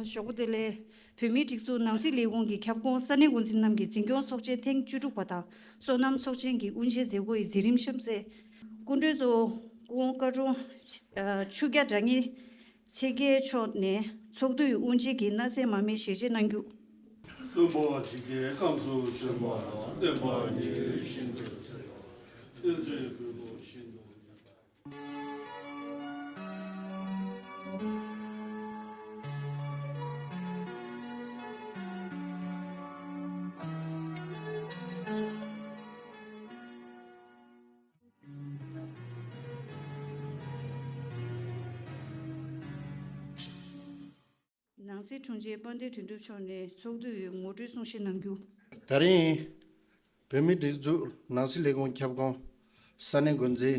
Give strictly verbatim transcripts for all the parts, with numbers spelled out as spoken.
ཞོགས་པ་བདེ་ལེགས། བོད་མིའི་སྒྲིག་འཛུགས་ནང་སྲིད་ལས་ཁུངས་ཀྱི་ཁྱབ་ཁོངས་ས་གནས་འགོ་འཛིན་རྣམས་ཀྱི་འཛིན་སྐྱོང་ཚོགས་ཆེན་ཐེངས་བཅུ་དྲུག་པ་དང་སོ་ནམ་ཚོགས་ཆེན་གྱི་དབུ་འབྱེད་མཛད་སྒོ་ཡི་མཛད་རིམ་གཤམ་གསལ། སྐུ་མགྲོན་གཙོ་བོ་སྐུ་ངོ་བཀའ་དྲུང་ཆུ་བརྒྱ་དྲ་ཉེ་ཚེ་རྒྱལ་མཆོག་ནས་ཚོགས་འདུའི་དབུ་འབྱེད་ཀྱི་སྣང་གསལ་མར་མེ་ཞལ་བཞེས་གནང་རྒྱུ། སྟོན་པ་ཇི་སྐད་བསྐང་གསོ་བྱོན་པ་དང་། བསྟན་པ་ཉིད་བཞིན་དུ་གསལ་བ། བསྟན་འཛིན་འབུལ་པོ་བཞིན་དུ་ཉམས་པ། ནང་སྲིད་དྲུང་ཆེ་དཔལ་ལྡན་དོན་གྲུབ་མཆོག་ནས་ཚོགས་འདུའི་ངོ་སྤྲོད་གསུང་བཤད་གནང་རྒྱུ། ད་རིང་བོད་མིའི་སྒྲིག་འཛུགས་ནང་སྲིད་ལས་ཁུངས་ཁྱབ་ཁོངས་ས་གནས་འགོ་འཛིན་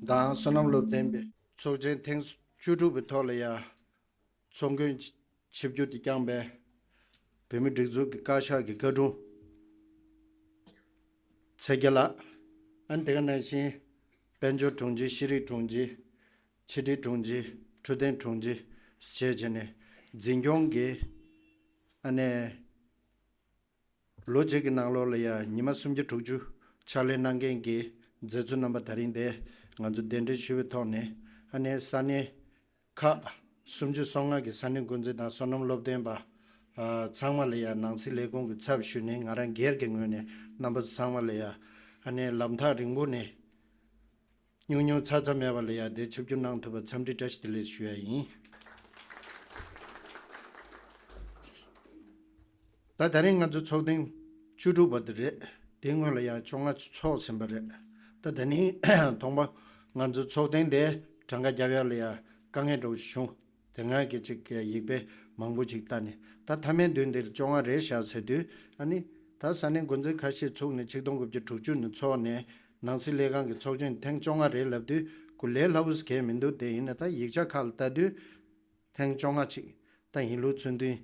དང་སོ་ནམ་སློབ་སྟོན་པའི་ཚོགས་ཆེན་ཐེངས་བཅུ་དྲུག་པའི་ཐོག་ལ་ཡ་ཚོགས་མགོན་ཆིབས་བསྒྱུར་དུ་བསྐྱངས་པའི་བོད་མིའི་སྒྲིག་འཛུགས་ཀྱི་བཀའ་ཤག་གི་བཀའ་དྲུང་ཚེ་རྒྱལ་ལགས། ཨ་ནི་དེ་ག་ནང་བཞིན་དཔལ་འབྱོར་དྲུང་ཆེ། ཤེས་རིག་དྲུང་ཆེ། ཕྱི་དྲིལ་དྲུང་ཆེ། འཕྲོད་བསྟེན་དྲུང་ཆེ་བཅས་བྱས་ནས་འཛིན་སྐྱོང་གི་ཨ་ནི་ལོ་གཅིག་གི་ནང་ལོགས་ལ་ཡ་ཉི་མ་སུམ་བརྒྱ་དྲུག་ཅུ་ཕྱག་ལས་གནང་མཁན་གྱི་མཛད་གཙོ་རྣམ་པ་ད་རིང་འདིར་ང་ཚོ་གདན་འདྲེན་ཞུས་པའི་ཐོག་ནས་ཨ་ནི་ས་གནས་ཁག་སུམ་ཅུ་སོ་ལྔ་གི་ས་གནས་འགོ་འཛིན་དང་སོ་ནམ་སློབ་སྟོན་པ་ཨ་ཚང་མ་ལ་ཡ་ནང་སྲིད་ལས་ཁུངས་ཀྱི་ཚབ་ཞུས་ནས་ང་རང་སྒེར་གྱི་ངོས་ནས་རྣམ་པ་ཚོ་ཚང་མ་ལ་ཡ་ཨ་ནི་ལམ་ཐག་རིང་པོ་ནས་སྙུང་སྙུང་ཚ་ཚ་མེད་པ་ལ་ཡ་དེ་ཆིབས་བསྒྱུར་གནང་ཐུབ་པར་འཚམས་འདྲི་བཀྲ་ཤིས་བདེ་ལེགས་ཞུ་ཡ་ཡིན། ད་ད་རིང་ང་ཚོ་ཚོགས་ཐེངས་བཅུ་དྲུག་པ་དེ་རེད། དེའི་སྔོན་ལ་ཡང་བཅོ་ལྔ་ཚོགས་ཟིན་པ་རེད། ད་ད་ནི་ཐོག་མ་ང་ཚོ་ཚོགས་ཐེངས་དེ་གྲངས་ཀ་རྒྱབ་ཡ་ལ་ཡང་དཀའ་ངལ་འདྲ་བོ་ཞིག་བྱུང་། དེ་སྔ་གི་ཅིག་ཡིག་དཔེ་མང་པོ་ཅིག་བལྟས་ནས་ད་མཐའ་མའི་མདུན་དེར་བཅོ་ལྔ་རེད་བཞག་ཟེར་དུས་ཨ་ནི་ད་ས་གནས་འགོ་འཛིན་ཁ་ཤས་ཚུགས་ནས་ཆིག་སྟོང་དགུ་བརྒྱ་དྲུག་ཅུ་ནས་ཚོགས་ནས་ནང་སྲིད་ལས་ཁང་གི་ཚོགས་ཆེན་ཐེངས་བཅོ་ལྔ་རེད་ལབ་དུས་ཁོ་ལས་སླ་པོ་ཟེར་མཁན་མི་འདུག་དེ་ཡིན་ན་ད་ཡིག་ཆ་ཁག་ལ་ལྟ་དུས། ཐེངས་བཅོ་ལྔ་ཅིག་ད་ཡིན་ལུགས་ཚུལ་མཐུན་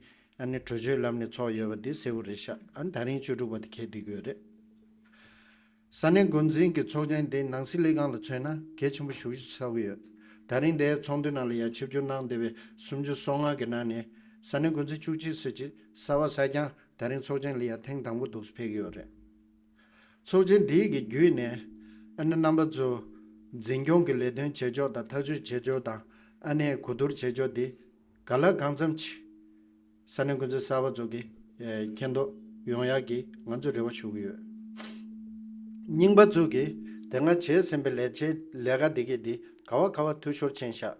ཨ་ནི་གྲོས་ཆོད་ལམ་ནས་ཚོགས་ཡོད་པ་འདི་གསལ་པོ་རེད་ཤག་ཨ་ནི་ད་རིང་བཅུ་དྲུག་པ་དེ་གལ་འདི་དགོས་རེད། ས་གནས་འགོ་འཛིན་གྱི་ཚོགས་ཆེན་དེ་ནང་སྲིད་ལས་ཁང་ལ་མཚོན་ན་གལ་ཆེན་པོ་ཞེ་པོ་ཅིག་ཆགས་ཀྱི་ཡོད། ད་རིང་འདིའི་ཚོགས་འདུ་ནང་ལ་ཡང་ཆིབས་བསྒྱུར་གནང་བསྡད་པའི་སུམ་ཅུ་སོ་ལྔ་གི་ནང་ནས་ས་གནས་འགོ་འཛིན་བཅུ་གཅིག་ཙམ་ཅིག་གསར་པ་གསར་རྐྱང་ད་རིང་ཚོགས་ཆེན་ལ་ཡང་ཐེངས་དང་པོ་འདུག་སེ་ཕེབས་ཀྱི་ཡོད་རེད། ཚོགས་ཆེན་འདིའི་གི་བརྒྱུད་ནས་ཨ་ནི་རྣམ་པ་ཚོ་འཛིན་སྐྱོང་གི་ལས་དོན་བྱེད་ཕྱོགས་དང་ཐག་གཅོད་བྱེད་ཕྱོགས་དང་ཨ་ནི་གོ་བསྡུར་བྱེད་ཕྱོགས་འདི་ག་ལ་གང་འཚམ་ཅིག་ས་གནས་འགོ་འཛིན་གསར་པ་ཚོ་གི་མཁྱེན་རྟོགས་ཡོང་ཡག་གི་ང་ཚོ་རེ་བ་ཞུ་གི་ཡོད། རྙིང་པ་ཚོ་གི་དེ་སྔ་བྱས་ཟིན་པའི་ལས་བྱེད་ལས་ཀ་འདི་གི་འདི་ག་བ་ག་བ་འཐུས་ཤོར་ཕྱིན་ཤག་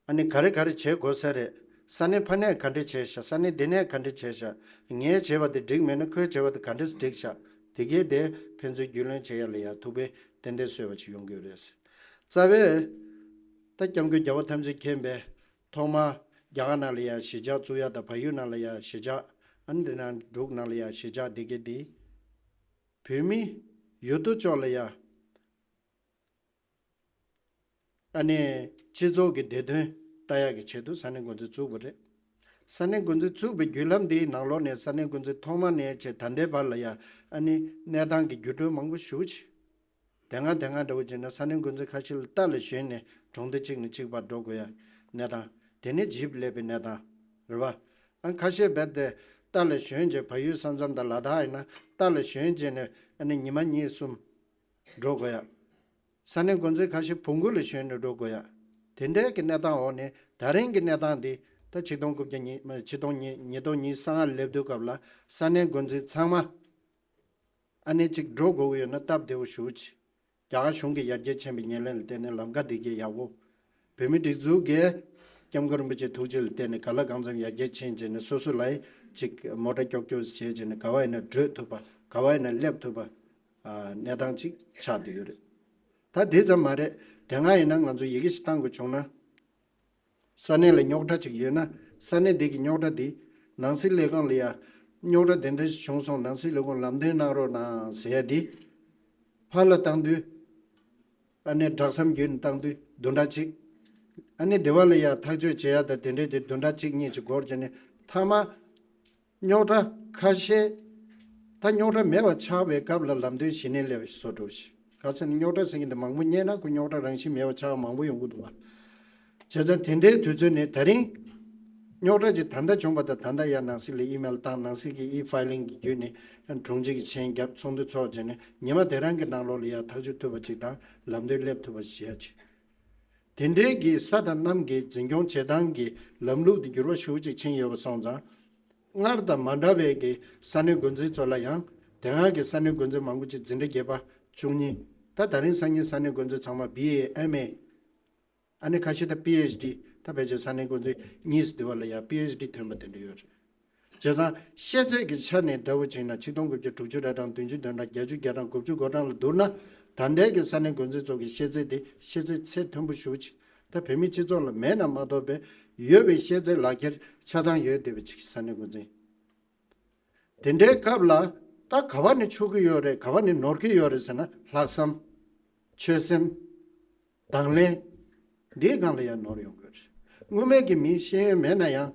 ཨ་ནི་ག་རེ་ག་རེ་བྱེད་དགོས་ས་རེད། ས་གནས་ཕ་ནས་ག་འདྲས་བྱས་ཤག་ས་གནས་འདི་ནས་ག་འདྲས་བྱས་ཤག་ངས་བྱས་པ་དེ་འགྲིག་མེད་ན་ཁོས་བྱས་པ་དེ་ག་འདྲས་འགྲིག་ཤག་དེ་གས་དེ་ཕན་ཚུན་རྒྱུས་ལོན་བྱེད་ཡ་ལ་ཡ་ཐུགས་ཕན་ཏན་ཏན་གསོས་པ་ཅིག་ཡོང་གི་ཡོད་རེད། རྩ་བའི་ད་སྐྱབས་མགོན་རྒྱལ་བ་ཐམས་ཅད་མཁྱེན་པས་ཐོག་མ་རྒྱ་གར་ནང་ལ་ཡ་གཞིས་ཆགས་བཙུགས་ཡ་དང་བལ་ཡུལ་ནང་ལ་ཡ་གཞིས་ཆགས་ཨ་ནི་འདི་ནང་འབྲུག་ནང་ལ་ཡ་གཞིས་ཆགས་དེ་གས་དེ་བོད་མི་ཡོད་དོ་ཅོག་ལ་ཡ། ཨ་ནི་སྤྱི་ཚོགས་ཀྱི་བདེ་དོན་ལྟ་ཡག་གི་ཆེད་དུ་ས་གནས་འགོ་འཛིན་བཙུགས་པ་རེད། ས་གནས་འགོ་འཛིན་བཙུགས་པའི་བརྒྱུད་ལམ་འདིའི་ནང་ལོགས་ནས་ས་གནས་འགོ་འཛིན་ཐོག་མ་ནས་བྱས་ད་ལྟའི་བར་ལ་ཡང་ཨ་ནི་གནས་སྟངས་ཀྱི་འགྱུར་འགྲོས་མང་པོ་ཞེ་པོ་ཅིག་དེ་སྔ་དེ་སྔ་འདྲ་བོ་བྱས་ན་ས་གནས་འགོ་འཛིན་ཁ་ཤས་ལ་རྟ་ལ་ཞོན་ནས་གྲོང་སྡེ་གཅིག་ནས་གཅིག་བར་འགྲོ་དགོས་ཡ་གནས་སྟངས་དེ་ནས་ཇིབ་སླེབས་པའི་གནས་སྟངས་རེད་བ། ཨ་ཁ་ཤས་རྦད་དེ་རྟ་ལ་ཞོན་བྱས་བལ་ཡུལ་ས་མཚམས་དང་ལ་དྭགས་ཡིན་ན་རྟ་ལ་ཞོན་བྱས་ནས་ཨ་ནི་ཉི་མ་གཉིས་གསུམ། འགྲོ་དགོས་ཡ། ས་གནས་འགོ་འཛིན་ཁ་ཤས་བོང་གུ་ལ་ཞོན་ནས་འགྲོ་དགོས་ཡ། དེ་འདྲའི་གི་གནས་སྟངས་འོག་ནས་ད་རིང་གི་གནས་སྟངས་འདི་ད་ཆིག་སྟོང་དགུ་བརྒྱ་ཉི་མ་ཆིག་སྟོང་ཉིས་ཉིས་སྟོང་ཉི་ཤུ་རྩ་ལྔ་སླེབས་དུས་སྐབས་ལ་ས་གནས་འགོ་འཛིན་ཚང་མ་ཨ་ནེ་གཅིག་འགྲོ་དགོས་ཀྱི་ཡོད་ན་སྟབས་བདེ་བོ་ཞེ་པོ་ཅིག་རྒྱ་གར་གཞུང་གིས་ཡར་རྒྱས་ཕྱིན་པའི་ངན་ལན་ལ་བརྟེན་ནས་ལམ་ཁ་འདི་གས་ཡག་པོ། བོད་མི་སྒྲིག་འཛུགས་ཀྱིས་སྐྱབས་མགོན་རིན་པོ་ཆེའི་ཐུགས་རྗེ་ལ་བརྟེན་ནས་ག་ལ་གང་འཚམ་ཡར་རྒྱས་ཕྱིན་བྱས་ནས་སོ་སོ་ལ་ཅིག་མོ་ཊ་ཀྱོག་ཀྱོག་བྱས་བྱས་ནས་ག་བ་ཡིན་ན་བགྲོད་ཐུབ་པ་ག་བ་ཡིན་ན་སླེབས་ཐུབ་པ། ཨ་གནས་སྟངས་ཅིག་ཆགས་བསྡད་ཡོད་རེད། ད་དེ་ཙམ་མ་རེད། དེ་སྔ་ཡིན་ན་ང་ཚོ་ཡི་གེ་ཞིག་བཏང་དགོས་བྱུང་ན། ས་གནས་ལ་རྙོག་དྲ་ཅིག་ཡོད་ན་ས་གནས་དེ་གི་རྙོག་དྲ་དེ་ནང་སྲིད་ལས་ཁང་ལ་ཡ་རྙོག་དྲ་དེ་འདྲ་ཞིག་བྱུང་སོང་ནང་སྲིད་ལས་ཁུངས་ལམ་སྟོན་གནང་རོགས་གནང་ཟེར་ཡ་དེ་ཕར་ལ་བཏང་དུས་ཨ་ནེ་སྦྲག་མཚམས་བརྒྱུད་ནས་བཏང་དུས་བདུན་ཕྲག་གཅིག་ཨ་ནེ་སྡེ་བ་ལ་ཡ་ཐག་གཅོད་བྱེད་ཡ་དང་དེ་འདྲས་དེ་བདུན་ཕྲག་གཅིག་གཉིས་ཅིག་འགོར་བྱས་ནས་མཐའ་མ། རྙོག་དྲ་ཁ་ཤས། ད་རྙོག་དྲ་མེད་པ་ཆགས་པའི་སྐབས་ལ་ལམ་སྟོན་ཞུས་ནས་སླེབས་བཟོ་འདྲ་ཞིག་ག་ཚོད་ནས་རྙོག་དྲ་ཟེར་མཁན་དེ་མང་པོ་རྙེད་ན་ཁོ་རྙོག་དྲ་རང་བཞིན་མེད་པ་ཆགས་པ་མང་པོ་ཡོང་གི་འདུག་བ། བྱས་ཙང་དེ་འདྲའི་དུས་ཚོད་ནས་ད་རིང་རྙོག་དྲ་ཅིག་ད་ལྟ་བྱུང་བ་དང་ད་ལྟ་ཡང་ནང་སྲིད་ལ་ཨི་མེལ་བཏང་ནང་སྲིད་ཀྱི་ཨི་ཕའི་ལིང་གི་བརྒྱུད་ནས་དྲུང་ཆེ་གི་མཆན་བརྒྱབ་ཚོགས་འདུ་ཚོགས་བྱས་ནས་ཉི་མ་དེ་རང་གི་ནང་ལོགས་ལ་ཡང་ཐག་གཅོད་ཐུབ་པ་ཅིག་དང་ལམ་སྟོན་སླེབས་ཐུབ་པ་ཞིག་བྱེད་ཡ་ཅིག་དེ་འདྲའི་གི་ས་དང་གནམ་གྱི་འཛིན་སྐྱོང་བྱེད་སྟངས་ཀྱི་ལམ་ལུགས་དེ་འགྱུར་བ་ཞེ་པོ་ཅིག་ཕྱིན་ཡོད་པ་སོང་ཙང་། སྔར་དང་མ་འདྲ་བའི་གི་ས་གནས་འགོ་འཛིན་ཚོ་ལ་ཡང་དེ་སྔ་གི་ས་གནས་འགོ་འཛིན་མང་པོ་ཅིག་འཛིན་གྲྭ་བརྒྱད་པ་བཅུ་གཉིས། ད་ད་རིང་སང་ཉིན་ས་གནས་འགོ་འཛིན་ཚང་མ་བི་ཨེ་ཨེམ་ཨེ། ཨ་ནི་ཁ་ཤས་ད་པི་ཨེཆ་ཌི། ད་ཕལ་ཆེར་ས་གནས་འགོ་འཛིན་གཉིས་སུ་བསྡུ་བ་ལ་ཡང་པི་ཨེཆ་ཌི་ཐོན་པ་དེ་འདྲ་ཡོད་རེད། བྱས་ཙང་ཤེས་ཚད་ཀྱི་ཆ་ནས་འདྲ་བོ་བྱས་ན་ཆིག་སྟོང་དགུ་བརྒྱ་དྲུག་ཅུ་རེ་གྲངས་བདུན་ཅུ་དོན་གྲངས་བརྒྱད་ཅུ་གྱ་གྲངས་དགུ་བཅུ་གོ་གྲངས་ལ་བསྡུར་ན། ད་ལྟའི་གི་ས་གནས་འགོ་འཛིན་ཚོ་གི་ཤེས་ཚད་དེ་ཤེས་ཚད་ཚད་མཐོན་པོ་ཞེ་པོ་ཅིག་ད་བོད་མིའི་སྤྱི་ཚོགས་ལ་མེད་ན་མ་གཏོགས་པའི་ཡོད་པའི་ཤེས་ཚད་ལག་ཁྱེར་ཆ་ཚང་ཡོད་བསྡད་པའི་ཅིག་ས་གནས་འགོ་འཛིན། དེ་འདྲའི་སྐབས་ལ་ད་ག་བ་ནས་ཆོག་གི་ཡོད་རེད་ག་བ་ནས་ནོར་གི་ཡོད་རེད་ཟེར་ན། ལྷག་བསམ། ཆོད་སེམས། དང་ལེན། འདིའི་སྒང་ལ་ཡང་ནོར་ཡོང་གི་རེད། སྔོན་མའི་གི་མིའི་ཤེས་ཡོན་མེད་ན་ཡང་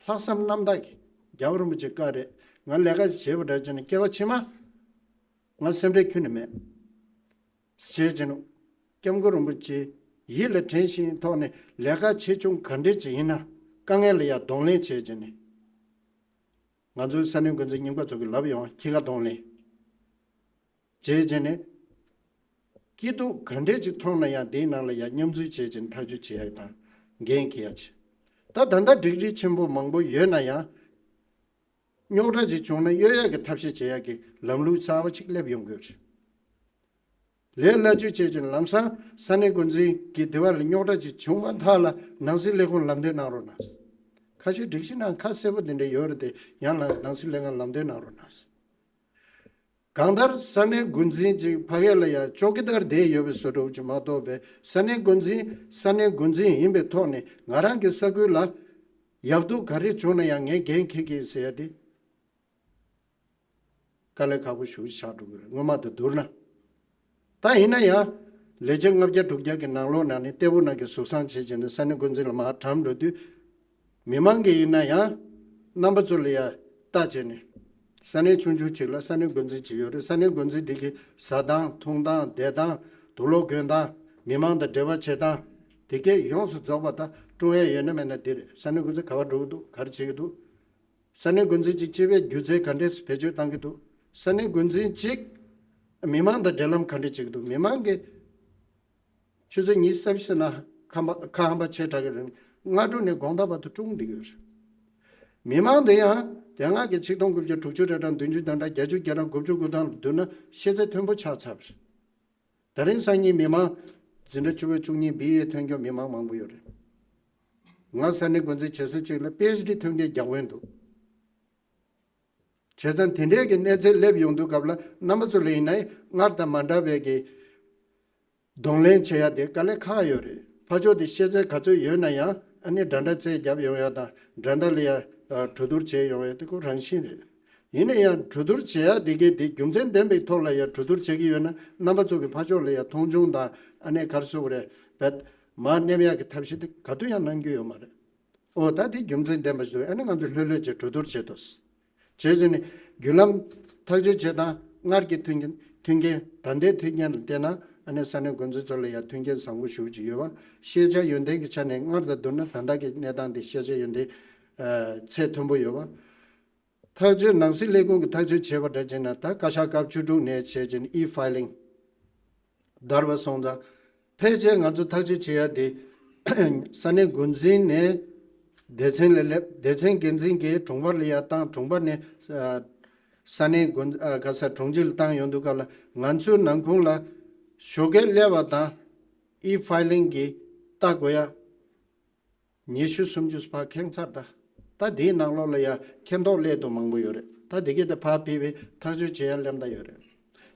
ལྷག་བསམ་རྣམ་དག་གིས་རྒྱལ་བ་རིན་པོ་ཆེ་བཀའ་རེད། ང་ལས་ཀ་བྱེད་པ་འདྲ་བྱས་ན་སྐྱེ་བ་ཕྱི་མ་ང་སེམས་ཁྲལ་ཁྱོན་ནས་མེད། བྱས་བྱས་ན་སྐྱབས་མགོན་རིན་པོ་ཆེ་ཡིད་ལ་དྲན་བཞིན་ཐོག་ནས་ལས་ཀ་ཆེ་ཆུང་ག་འདྲས་ཅིག་ཡིན་ན་དཀའ་ངལ་ལ་ཡང་གདོང་ལེན་བྱས་བྱས་ནས། ང་ཚོའི་ས་གནས་འགོ་འཛིན་རྙིང་པ་ཚོ་གིས་ལབ་ཡོང་། ཁྱི་ཁ་གདོང་ལེན་བྱས་བྱས་ནས། སྐྱིད་སྡུག་ག་འདྲས་ཅིག་མཐོང་ན་ཡང་དེའི་ནང་ལ་ཡང་མཉམ་འཛུལ་བྱས་བྱས་ནས་ཐག་གཅོད་བྱེད་ཡག་དང་འགན་འཁྱེར་ཡག་བྱས། ད་ད་ལྟ་སྒྲིག་གཞི་ཆེན་པོ་མང་པོ་ཡོད་ན་ཡང་རྙོག་དྲ་ཅིག་བྱུང་ན་གཡོལ་ཡག་གི་ཐབས་ཤེས་བྱེད་ཡག་གི་ལམ་ལུགས་གསར་པ་ཅིག་སླེབས་ཡོང་གི་ཡོད་རེད། ལས་སླ་བཅོས་བྱས་ཀྱང་ལམ་སང་ས་གནས་འགོ་འཛིན་གྱི་སྡེ་བ་ལ་རྙོག་དྲ་ཅིག་བྱུང་མ་ཐག་ལ་ནང་སྲིད་ལས་ཁུངས་ལམ་སྟོན་གནང་རོགས་གནང་། ཁ་ཤས་སྒྲིག་གཞི་ནང་ཁ་གསལ་པོ་དེ་འདྲ་ཡོད་རེད་དེ། ཡང་ལ་ནང་སྲིད་ལས་ཁུངས་ལམ་སྟོན་གནང་རོགས་གནང་། གང་ལྟར་ས་གནས་འགོ་འཛིན་ཅིག་ཕ་གི་ལ་ཡ་ཅོ་ཀི་དར་བསྡད་ཡོད་པའི་བཟོ་འདྲ་ཅིག་མ་གཏོགས་པའི་ས་གནས་འགོ་འཛིན་ས་གནས་འགོ་འཛིན་ཡིན་པའི་ཐོག་ནས་ང་རང་གི་ས་ཁུལ་ལ་ཡག་སྡུག་ག་རེ་བྱུང་ན་ཡང་ངས་འགན་འཁྱེར་གྱི་ཟེར་ཡ་དེ། དཀའ་ལས་ཁག་པོ་ཞེ་པོ་ཆགས་འགྲོ་གི་རེད། སྔོན་མ་དང་བསྡུར་ན། ད་ཡིན་ན་ཡང་ལས་བྱེད་ལྔ་བརྒྱ་དྲུག་བརྒྱ་གི་ནང་ལོགས་ནང་ནས་ལྟད་མོ་ནང་གི་གཟུགས་བཟང་བྱེད་བྱས་ནས་ས་གནས་འགོ་འཛིན་ལ་མར་གྲམ་འགྲོ་དུས། མི་མང་གིས་ཡིན་ན་ཡང་རྣམ་པ་ཚོ་ལ་ཡ་ལྟ་བྱས་ནས། ས་གནས་ཆུང་ཆུང་ཅིག་ལ་ས་གནས་འགོ་འཛིན་ཅིག་ཡོད་རེད། ས་གནས་འགོ་འཛིན་དེ་གི་ཟ་སྟངས་འཐུང་སྟངས་བསྡད་སྟངས་དུག་ལོག་གྱོན་སྟངས་མི་མང་དང་འབྲེལ་བ་བྱེད་སྟངས་དེ་གས་ཡོངས་སུ་རྫོགས་པ་ད་སྲུང་ཡས་ཡོད་ན་མེད་ན་དེ་རེད། ས་གནས་འགོ་འཛིན་ག་པར་འགྲོ་གི་འདུག་ག་རེ་བྱེད་ཀྱི་འདུག་ས་གནས་འགོ་འཛིན་གཅིག་སྤྱི་པའི་སྒྱུ་རྩལ་ག་འདྲས་སུ་བེད་སྤྱོད་གཏང་གི་འདུག་ས་གནས་འགོ་འཛིན་གཅིག་མི་མང་དང་འབྲེལ་ལམ་ག་འདྲས་བྱེད་ཀྱི་འདུག་མི་མང་གིས་ཆུ་ཚོད་ཉི་ཤུ་རྩ་བཞི་ཟིན་ན་ཁ་ཧམ་པ་ཁ་ཧམ་པ་བྱས་དྲགས་ཀྱི་རེད། སྔ་དྲོ་ནས་དགོང་དག་བར་དུ་སྲུང་བསྡད་ཀྱི་ཡོད་རེད། མི་མང་དེ་ཡང་དེ་སྔ་གི་ཆིག་སྟོང་དགུ་བརྒྱ་དྲུག་ཅུ་རེ་གྲངས་བདུན་ཅུ་དོན་གྲངས་བརྒྱད་ཅུ་གྱ་གྲངས་དགུ་བཅུ་གོ་གྲངས་ལ་བསྡུར་ན་ཤེས་ཚད་མཐོན་པོ་ཆགས་ཚར་བ་རེད། ད་རིང་སང་ཉིན་མི་མང་འཛིན་གྲྭ་བཅུ་པ་བཅུ་གཉིས་བི་ཨེ་ཐོན་མཁན་མི་མང་མང་པོ་ཡོད་རེད། ང་ས་གནས་འགོ་འཛིན་བྱེད་ས་གཅིག་ལ་པི་ཨེཆ་ཌི་ཐོན་མཁན་བརྒྱ་དཔོན་འདུག་བྱས་ཙང་དེ་འདྲའི་གི་གནས་ཚད་སླེབས་ཡོང་དུས་སྐབས་ལ་རྣམ་པ་ཚོ་ལ་ཡིན་ན་སྔར་དང་མ་འདྲ་བའི་གི་གདོང་ལེན་བྱེད་ཡ་དེ་དཀའ་ལས་ཁག་ཡོད་རེད། ཕར་ཕྱོགས་དེ་ཤེས་ཚད་ག་ཚོད་ཡོད་ན་ཡང་ཨ་ནི་འདྲ་འདྲ་རྩལ་རྒྱབ་ཡོང་ཡ་དང་འདྲ་འདྲ་ལ་ཡ་གྲོས་བསྡུར་བྱེད་ཡོང་ཡ་དེ་ཁོ་རང་བཞིན་རེད། ཡིན་ན་ཡང་གྲོས་བསྡུར་བྱེད་ཡ་དེ་གས་དེ་རྒྱུ་མཚན་ལྡན་པའི་ཐོག་ལ་ཡ་གྲོས་བསྡུར་བྱེད་ཀྱི་ཡོད་ན་རྣམ་པ་ཚོ་གི་ཕར་ཕྱོགས་ལ་ཡ་མཐོང་ཆུང་དང་ཨ་ནི་ག་རེ་ཟེར་དགོས་རེད་བེད་མར་མནན་ཡག་གི་ཐབས་ཤེས་དེ་ག་དུས་ཡང་གནང་རྒྱུ་ཡོད་མ་རེད། ཨོ་ད་དེ་རྒྱུ་མཚན་ལྡན་པ་ཞིག་འདུག་ཨ་ནི་ང་ཚོས་ལྷོད་ལྷོད་བྱས་གྲོས་བསྡུར་བྱེད་དོ། བྱས་ཙང་ནི་བརྒྱུད་ལམ་ཐག་གཅོད་བྱེད་སྟངས་སྔར་གྱི་མཐུན་རྐྱེན་མཐུན་རྐྱེན་ད་ལྟའི་མཐུན་རྐྱེན་ལ་བལྟས་ན་ཨ་ནི་ས་གནས་འགོ་འཛིན་ཚོ་ལ་ཡང་མཐུན་རྐྱེན་བཟང་པོ་ཞེ་པོ་ཅིག་ཡོད་པ། ཤེས་བྱ་ཡོན་ཏན་གྱི་ཆ་ནས་སྔར་དང་བསྡུར་ན་ད་ལྟ་གི་གནས་སྟངས་འདི་ཤེས་བྱ་ཡོན་ཏན་ཚད་མཐོན་པོ་ཡོད་པ། ཐག་གཅོད་ནང་སྲིད་ལས་ཁུངས་ཀྱིས་ཐག་གཅོད་བྱས་པ་འདྲ་བྱས་ན་ད་བཀའ་ཤག་སྐབས་བཅུ་དྲུག་ནས་བྱས་བྱས་ནས་ཨི་ཕའི་ལིང་། བརྡར་བ་སོང་ཙང་། ཕལ་ཆེར་ང་ཚོ་ཐག་གཅོད་བྱེད་ཡ་དེ། ས་གནས་འགོ་འཛིན་ནས་སྡེ་ཚན་ལ་སླེབས། སྡེ་ཚན་འགན་འཛིན་གྱིས་དྲུང་འཕར་ལ་ཡར་བཏང་། དྲུང་འཕར་ནས་ས་གནས་འགོ་ག་ས་དྲུང་ཆེ་ལ་བཏང་ཡོང་དུས་སྐབས་ལ་ང་ཚོའི་ནང་ཁུངས་ལ་ཞོགས་ཀས་སླེབས་པ་དང་ཨི་ཕའི་ལིང་གི་ལྟ་དགོས་ཡ། ཉི་ཤུ་སུམ་ཅུ་ཕར་ཁེངས་ཚར་ད། ད་དེའི་ནང་ལོགས་ལ་ཡ་མཁྱེན་རྟོགས་སླེབས་དུས་མང་པོ་ཡོད་རེད། ད་དེ་གས་དེ་ཕར་ཕུད་པའི་ཐག་གཅོད་བྱེད་ཡ་སླེབས་ད་ཡོད་རེད།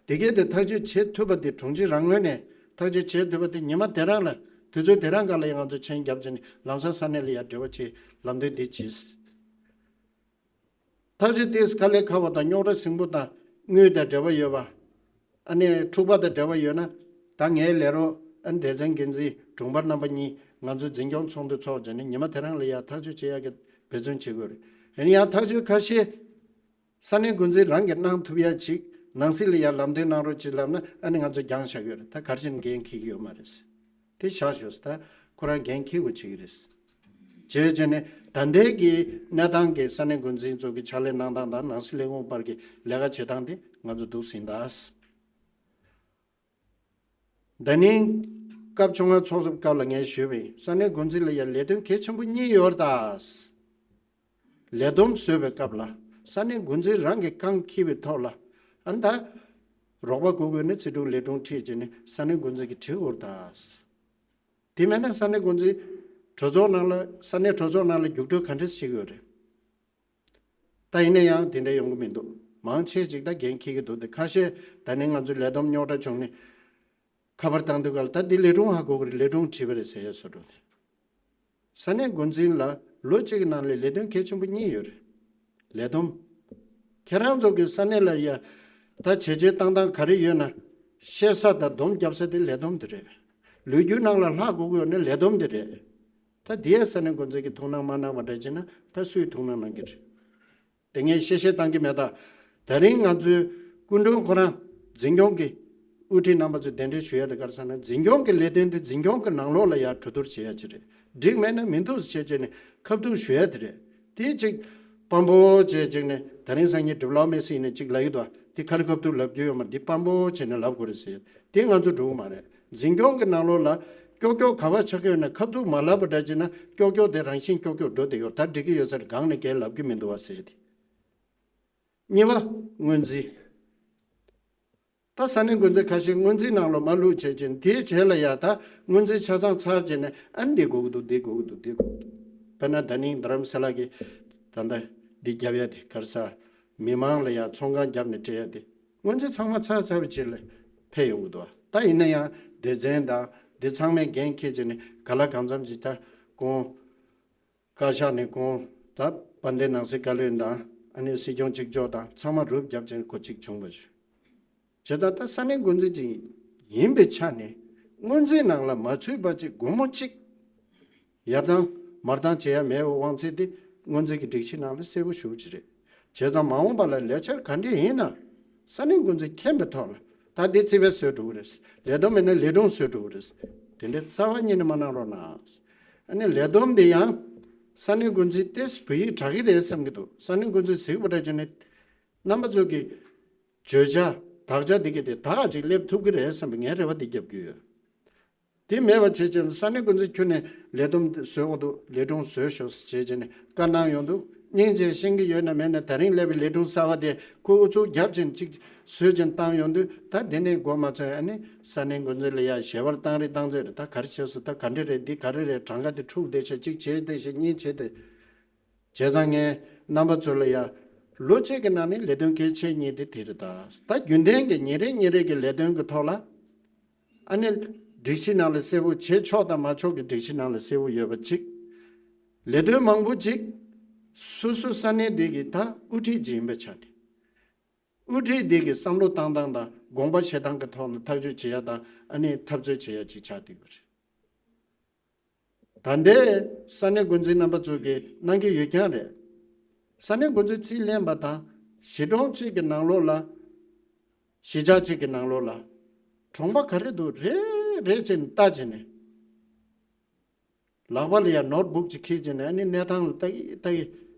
དེ་གས་དེ་ཐག་གཅོད་བྱེད་ཐུབ་པ་དེ་དྲུང་ཆེ་རང་ངོས་ནས་ཐག་གཅོད་བྱེད་ཐུབ་པ་དེ་ཉི་མ་དེ་རང་ལ་དུས་ཚོད་དེ་རང་སྒང་ལ་ཡ་ང་ཚོ་མཆན་བརྒྱབ་བྱས་ནས་ལམ་སང་ས་གནས་ལ་ཡ་འབྲེལ་བ་བྱེད་ལམ་སྟོན་འདི་བྱས། ཐག་གཅོད་དེས་དཀའ་ལས་ཁག་པ་དང་རྙོག་དྲ་ཟིང་པོ་དང་དངུལ་དང་འབྲེལ་བ་ཡོད་པ། ཨ་ནི་འཁྲུག་པ་དང་འབྲེལ་བ་ཡོད་ན་ད་ངའི་ལས་རོགས་ཨ་ནི་སྡེ་ཚན་འགན་འཛིན་དྲུང་འཕར་རྣམ་པ་གཉིས་ང་ཚོ་འཛིན་སྐྱོང་ཚོགས་འདུ་ཚོགས་བྱས་ནས་ཉི་མ་དེ་རང་ལ་ཡ་ཐག་གཅོད་བྱེད་ཡག་གི་འབད་བརྩོན་བྱེད་དགོས་རེད། ཡིན་ཡང་ཐག་གཅོད་ཁ་ཤས་ས་གནས་འགོ་འཛིན་རང་གིས་གནང་ཐུབ་ཡ་ཅིག་ནང་སྲིད་ལ་ཡ་ལམ་སྟོན་གནང་རོགས་ཅིག་ལབ་ན་ཨ་ནི་ང་ཚོ་འགྱངས་བཞག་གི་ཡོད་རེད། ད་ག་རེ་བྱས་ནས་འགན་འཁྱེར་གྱི་ཡོད་མ་རེད། དེ་བཞག་ཞོག་ད། ཁོ་རང་འགན་འཁྱེར་དགོས་བྱེད་ཀྱི་རེད། བྱས་བྱས་ནས་ད་ལྟའི་གི་གནས་སྟངས་ཀྱི་ས་གནས་འགོ་འཛིན་ཚོ་གི་ཕྱག་ལས་གནང་སྟངས་དང་ནང་སྲིད་ལས་ཁུངས་བར་གྱི་ལས་ཀ་བྱེད་སྟངས་དེ་ང་ཚོ་འདུག་ཟིན་ད། ད་ནིང་སྐབས་བཅོ་ལྔ་ཚོགས་སྐབས་ལ་ངས་ཞུས་པ་ཡིན། ས་གནས་འགོ་འཛིན་ལ་ཡང་ལས་དོན་གལ་ཆེན་པོ་གཉིས་ཡོད་རེད་ད། ལས་བསྡོམས་བཟོས་པའི་སྐབས་ལ་ས་གནས་འགོ་འཛིན་རང་གི་རྐང་འཁྱེར་བའི་ཐོག་ལ་ཨ་ནི་ད་རོགས་པ་དགོས་དགོས་ནས་རྩིས་དྲུང་ལས་དྲུང་ཁྲིད་བྱས་ནས་ས་གནས་འགོ་འཛིན་གྱིས་ཁྲིད་དགོས་རེད་ད། དེ་མེད་ན་ས་གནས་འགོ་འཛིན་གྲོས་ཚོགས་ནང་ལ་ས་གནས་གྲོས་ཚོགས་ནང་ལ་རྒྱུགས་སྤྲོད་ག་འདྲས་བྱེད་ཀྱི་ཡོད་རེད། ད་ཡིན་ན་ཡང་དེ་འདྲ་ཡོང་གི་མི་འདུག་མང་ཆེ་ཅིག་ད་འགན་འཁྱེར་གྱི་འདུག་དེ་ཁ་ཤས་ད་ནི་ང་ཚོའི་ལས་བསྡོམས་རྙོག་དྲ་བྱུང་ནས་ཁ་པར་བཏང་དུས་ག་ལ་ད་འདི་ལས་དྲུང་ཧ་གོ་གི་རེད། ལས་དྲུང་ཁྲིད་པ་རེད་ཟེར་ཡ་བཟོ་འགྲོ་ནས། ས་གནས་འགོ་འཛིན་ལ་ལོ་གཅིག་གི་ནང་ལ་ལས་དོན་གལ་ཆེན་པོ་གཉིས་ཡོད་རེད། ལས་བསྡོམས། ཁྱེད་རང་ཚོ་གི་ས་གནས་ལ་ཡ་ད་བྱས་རྗེས་བཏང་སྟངས་ག་རེ་ཡོད་ན་བཤད་ས་དང་སྡོམ་རྒྱབ་ས་དེ་ལས་བསྡོམས་དེ་རེད། ལོ་རྒྱུས་ནང་ལ་ལྷག་དགོས་ཀྱི་ཡོད་ན་ལས་བསྡོམས་དེ་རེད། ད་དེའི་ས་གནས་འགོ་འཛིན་གྱིས་ཐུགས་སྣང་མ་གནང་བ་འདྲ་བྱས་ན་ད་སུས་ཐུགས་སྣང་གནང་གི་རེད། དེ་ངས་བཤད་བཤད་བཏང་གི་མེད་ད། ད་རིང་ང་ཚོའི་སྐུ་མགྲོན་ཁོ་རང་འཛིན་སྐྱོང་གི་དབུ་ཁྲིད་རྣམ་པ་ཚོས་གདན་འདྲེན་ཞུ་ཡ་དེ་ག་རེ་ཟེར་ན་འཛིན་སྐྱོང་གི་ལས་དོན་དེ་འཛིན་སྐྱོང་གི་ནང་ལོགས་ལ་ཡར་གྲོས་བསྡུར་བྱེད་ཡ་ཅིག་རེད། འགྲིག་མེད་ན་མི་འདུག་ཟེར་བྱས་བྱས་ནས་ཁ་ཐུག་ཞུ་ཡ་དེ་རེད། དེ་ཅིག་དཔང་པོ་བྱས་བྱས་ནས་ད་རིང་སང་ཉིན་ཌི་པི་ལོ་མེ་སི་ཡིན་ནས་ཅིག་ལབ་ཡོད་དོ། དེ་ག་རེ་ཁ་ཐུག་ལབ་རྒྱུ་ཡོད་མ་རེད། དེ་དཔང་པོ་བྱས་ནས་ལབ་དགོས་རེད་ཟེར། དེ་ང་ཚོ་འགྲོ་གི་མ་རེད། འཛིན་སྐྱོང་གི་ནང་ལོགས་ལ་ཀྱོག་ཀྱོག་ག་བ་ཆགས་ཀྱི་ཡོད་ན་ཁ་ཐུག་མ་ལབ་པ་འདྲ་བྱས་ན་ཀྱོག་ཀྱོག་དེ་རང་བཞིན་ཀྱོག་ཀྱོག་འགྲོ་བསྡད་ཡོད། ད་འགྲིག་གི་ཡོད་ས་རེད། སྒང་ནས་གས་ལབ་ཀྱི་མི་འདུག་བ་ཟེར་དེ། གཉིས་པ། སྔོན་རྩིས། ད་ས་གནས་འགོ་འཛིན་ཁ་ཤས་སྔོན་རྩིས་ནང་ལོགས་མ་བླུགས་བྱས་ཅིང་དེའི་རྗེས་ལ་ཡ་ད་སྔོན་རྩིས་ཆ་ཚང་ཚར་རྗེས་ནས་ཨ་ནི་འདི་དགོས་ཀྱི་འདུག་འདི་དགོས་ཀྱི་འདུག་འདི་དགོས་ཀྱི་འདུག་དཔེར་ན་ད་ནིང་རྡ་རམ་ས་ལ་གི་ད་ལྟ་འདི་རྒྱབ་ཡ་དེ་ག་རེ་ཟེར། མི་མང་ལ་ཡ་ཚོང་ཁང་རྒྱབ་ནས་སྤྲད་ཡ་དེ་སྔོན་རྩིས་ཚང་མ་ཚར་ཚར་བའི་རྗེས་ལ་ཕེབས་ཡོང་གི་འདུག་ད་ཡིན་ན་ཡང་སྡེ་ཚན་དང་འདི་ཚང་མས་འགན་འཁྱེར་བྱས་ནས་ག་ལ་གང་འཚམ་ཅིག་ད་གོང་བཀའ་ཤག་ནས་གོང་ད་དཔལ་ལྡན་ནང་སྲིད་བཀའ་བློན་དང་ཨ་ནི་སྲིད་སྐྱོང་གཅིག་ལྕོགས་དང་ཚང་མ་རུབ་རྒྱབ་ཅིང་གོ་གཅིག་བྱུང་བ་རེད། བྱས་ཙང་ད་ས་གནས་འགོ་འཛིན་ཅིག་ཡིན་པའི་ཆ་ནས་སྔོན་རྩིས་ནང་ལ་མ་ཚུད་པ་ཅིག་སྒོར་མོ་གཅིག་ཡར་བཏང་མར་བཏང་བྱེད་ཡ་མེད་པའི་དབང་ཚད་དེ་སྔོན་རྩིས་ཀྱི་སྒྲིག་གཞི་ནང་ལ་གསལ་པོ་ཞེ་པོ་ཅིག་རེད། བྱས་ཙང་མ་འོངས་པ་ལ་ལས་འཆར་ག་འདྲས་ཡིན་ན་ས་གནས་འགོ་འཛིན་མཁྱེན་པའི་ཐོག་ལ་ད་འདི་རྩིས་པས་བཟོས་འགྲོ་གི་རེད། ལས་བསྡོམས་མེད་ན་ལས་དྲུང་བཟོས་འགྲོ་གི་རེད། དེ་འདྲའི་རྩ་བ་ཉིད་ནས་མ་གནང་རོགས་གནང་། ཨ་ནི་ལས་བསྡོམས་འདི་ཡང་ས་གནས་འགོ་འཛིན་ཏེས་བོད་ཡིག་དྲག་གི་རེད་བསམ་གྱི་འདུག་ས་གནས་འགོ་འཛིན་གཟིགས་པ་འདྲ་བྱས་ནས་རྣམ་པ་ཚོ་གི་བརྗོད་བྱ་དག་ཆ་འདི་གི་དེ་དག་ཅིག་སླེབས་ཐུབ་ཀྱི་རེད་བསམ་པའི་ངས་རེ་བ་འདི་རྒྱབ་ཀྱི་ཡོད། དེ་མེད་པ་བྱས་ཙང་ས་གནས་འགོ་འཛིན་ཁྱོན་ནས་ལས་བསྡོམས་བཟོས་འོང་འདུག་ལས་དྲུང་བཟོས་ཤོག་ཟེར་བྱས་བྱས་ནས་བཀའ་གནང་ཡོང་འདུག་སྙིང་རྗེ་ཤེས་ཀྱི་ཡོད་ན་མེད་ན་ད་རིང་སླེབས་པའི་ལས་དྲུང་གསར་པ་དེ་ཁོ་ཨུ་ཚུགས་རྒྱབ་ཅིང་ཅིག་བཟོས་ཅིང་བཏང་ཡོང་དུས་ད་དེ་ནས་འགོ་མ་ཚོས་ཨ་ནི་ས་གནས་འགོ་འཛིན་ལ་ཡ་ཞལ་པར་བཏང་རེ་བཏང་ཚོད་རེད། ད་ག་རེ་བྱས་སོང་། ད་ག་འདྲ་རེད། འདི་ག་རེ་རེད། གྲངས་ཀ་དེ་འཁྲུག་བསྡད་ཤག་གཅིག་བྱས་བསྡད་ཤག་གཉིས་བྱས་བསྡད། བྱས་ཙང་ངས་རྣམ་པ་ཚོ་ལ་ཡ་ལོ་གཅིག་གི་ནང་ནས་ལས་དོན་གལ་ཆེ་གཉིས་དེ་དེ་རེད། ད་ད་རྒྱུན་ལྡན་གྱི་ཉིན་རེ་ཉིན་རེ་གི་ལས་དོན་གྱི་ཐོག་ལ་ཨ་ནི་སྒྲིག་གཞི་ནང་ལ་གསལ་པོ་བྱེད་ཆོག་དང་མ་ཆོག་གི་སྒྲིག་གཞི་ནང་ལ་གསལ་པོ་ཡོད་པ་གཅིག་ལས་དོན་མང་པོ་གཅིག་སོ་སོ་ས་གནས་དེ་གི་ད་དབུ་ཁྲིད་ཅིག་ཡིན་པའི་ཆ་ནས་དབུ་ཁྲིད་དེ་གི་བསམ་བློ་བཏང་སྟངས་དང་དགོངས་པ་བཞེས་སྟངས་ཀྱི་ཐོག་ནས་ཐག་གཅོད་བྱེད་ཡ་དང་ཨ་ནི་འཐབ་རྩོད་བྱེད་ཡ་ཅིག་ཆགས་བསྡད་ཡོད་རེད། ད་ལྟའི་ས་གནས་འགོ་འཛིན་རྣམ་པ་ཚོ་གིས་གནང་གི་ཡོད་རྐྱང་རེད། ས་གནས་འགོ་འཛིན་རྩིས་ལེན་པ་དང་གཞིས་གྲོང་གཅིག་གི་ནང་ལོགས་ལ་གཞིས་ཆགས་གཅིག་གི་ནང་ལོགས་ལ་གྲོང་པ་ག་རེ་འདུག་རེ་རེ་བྱས་ནས་ལྟ་བྱས་ནས་ལག་པ་ལ་ཡང་ནོཊ་བུག་ཅིག་འཁྱེར་བྱས་ནས་ཨ་ནི་གནས་སྟངས་ལ་ལྟ་གི་ལྟ་གི་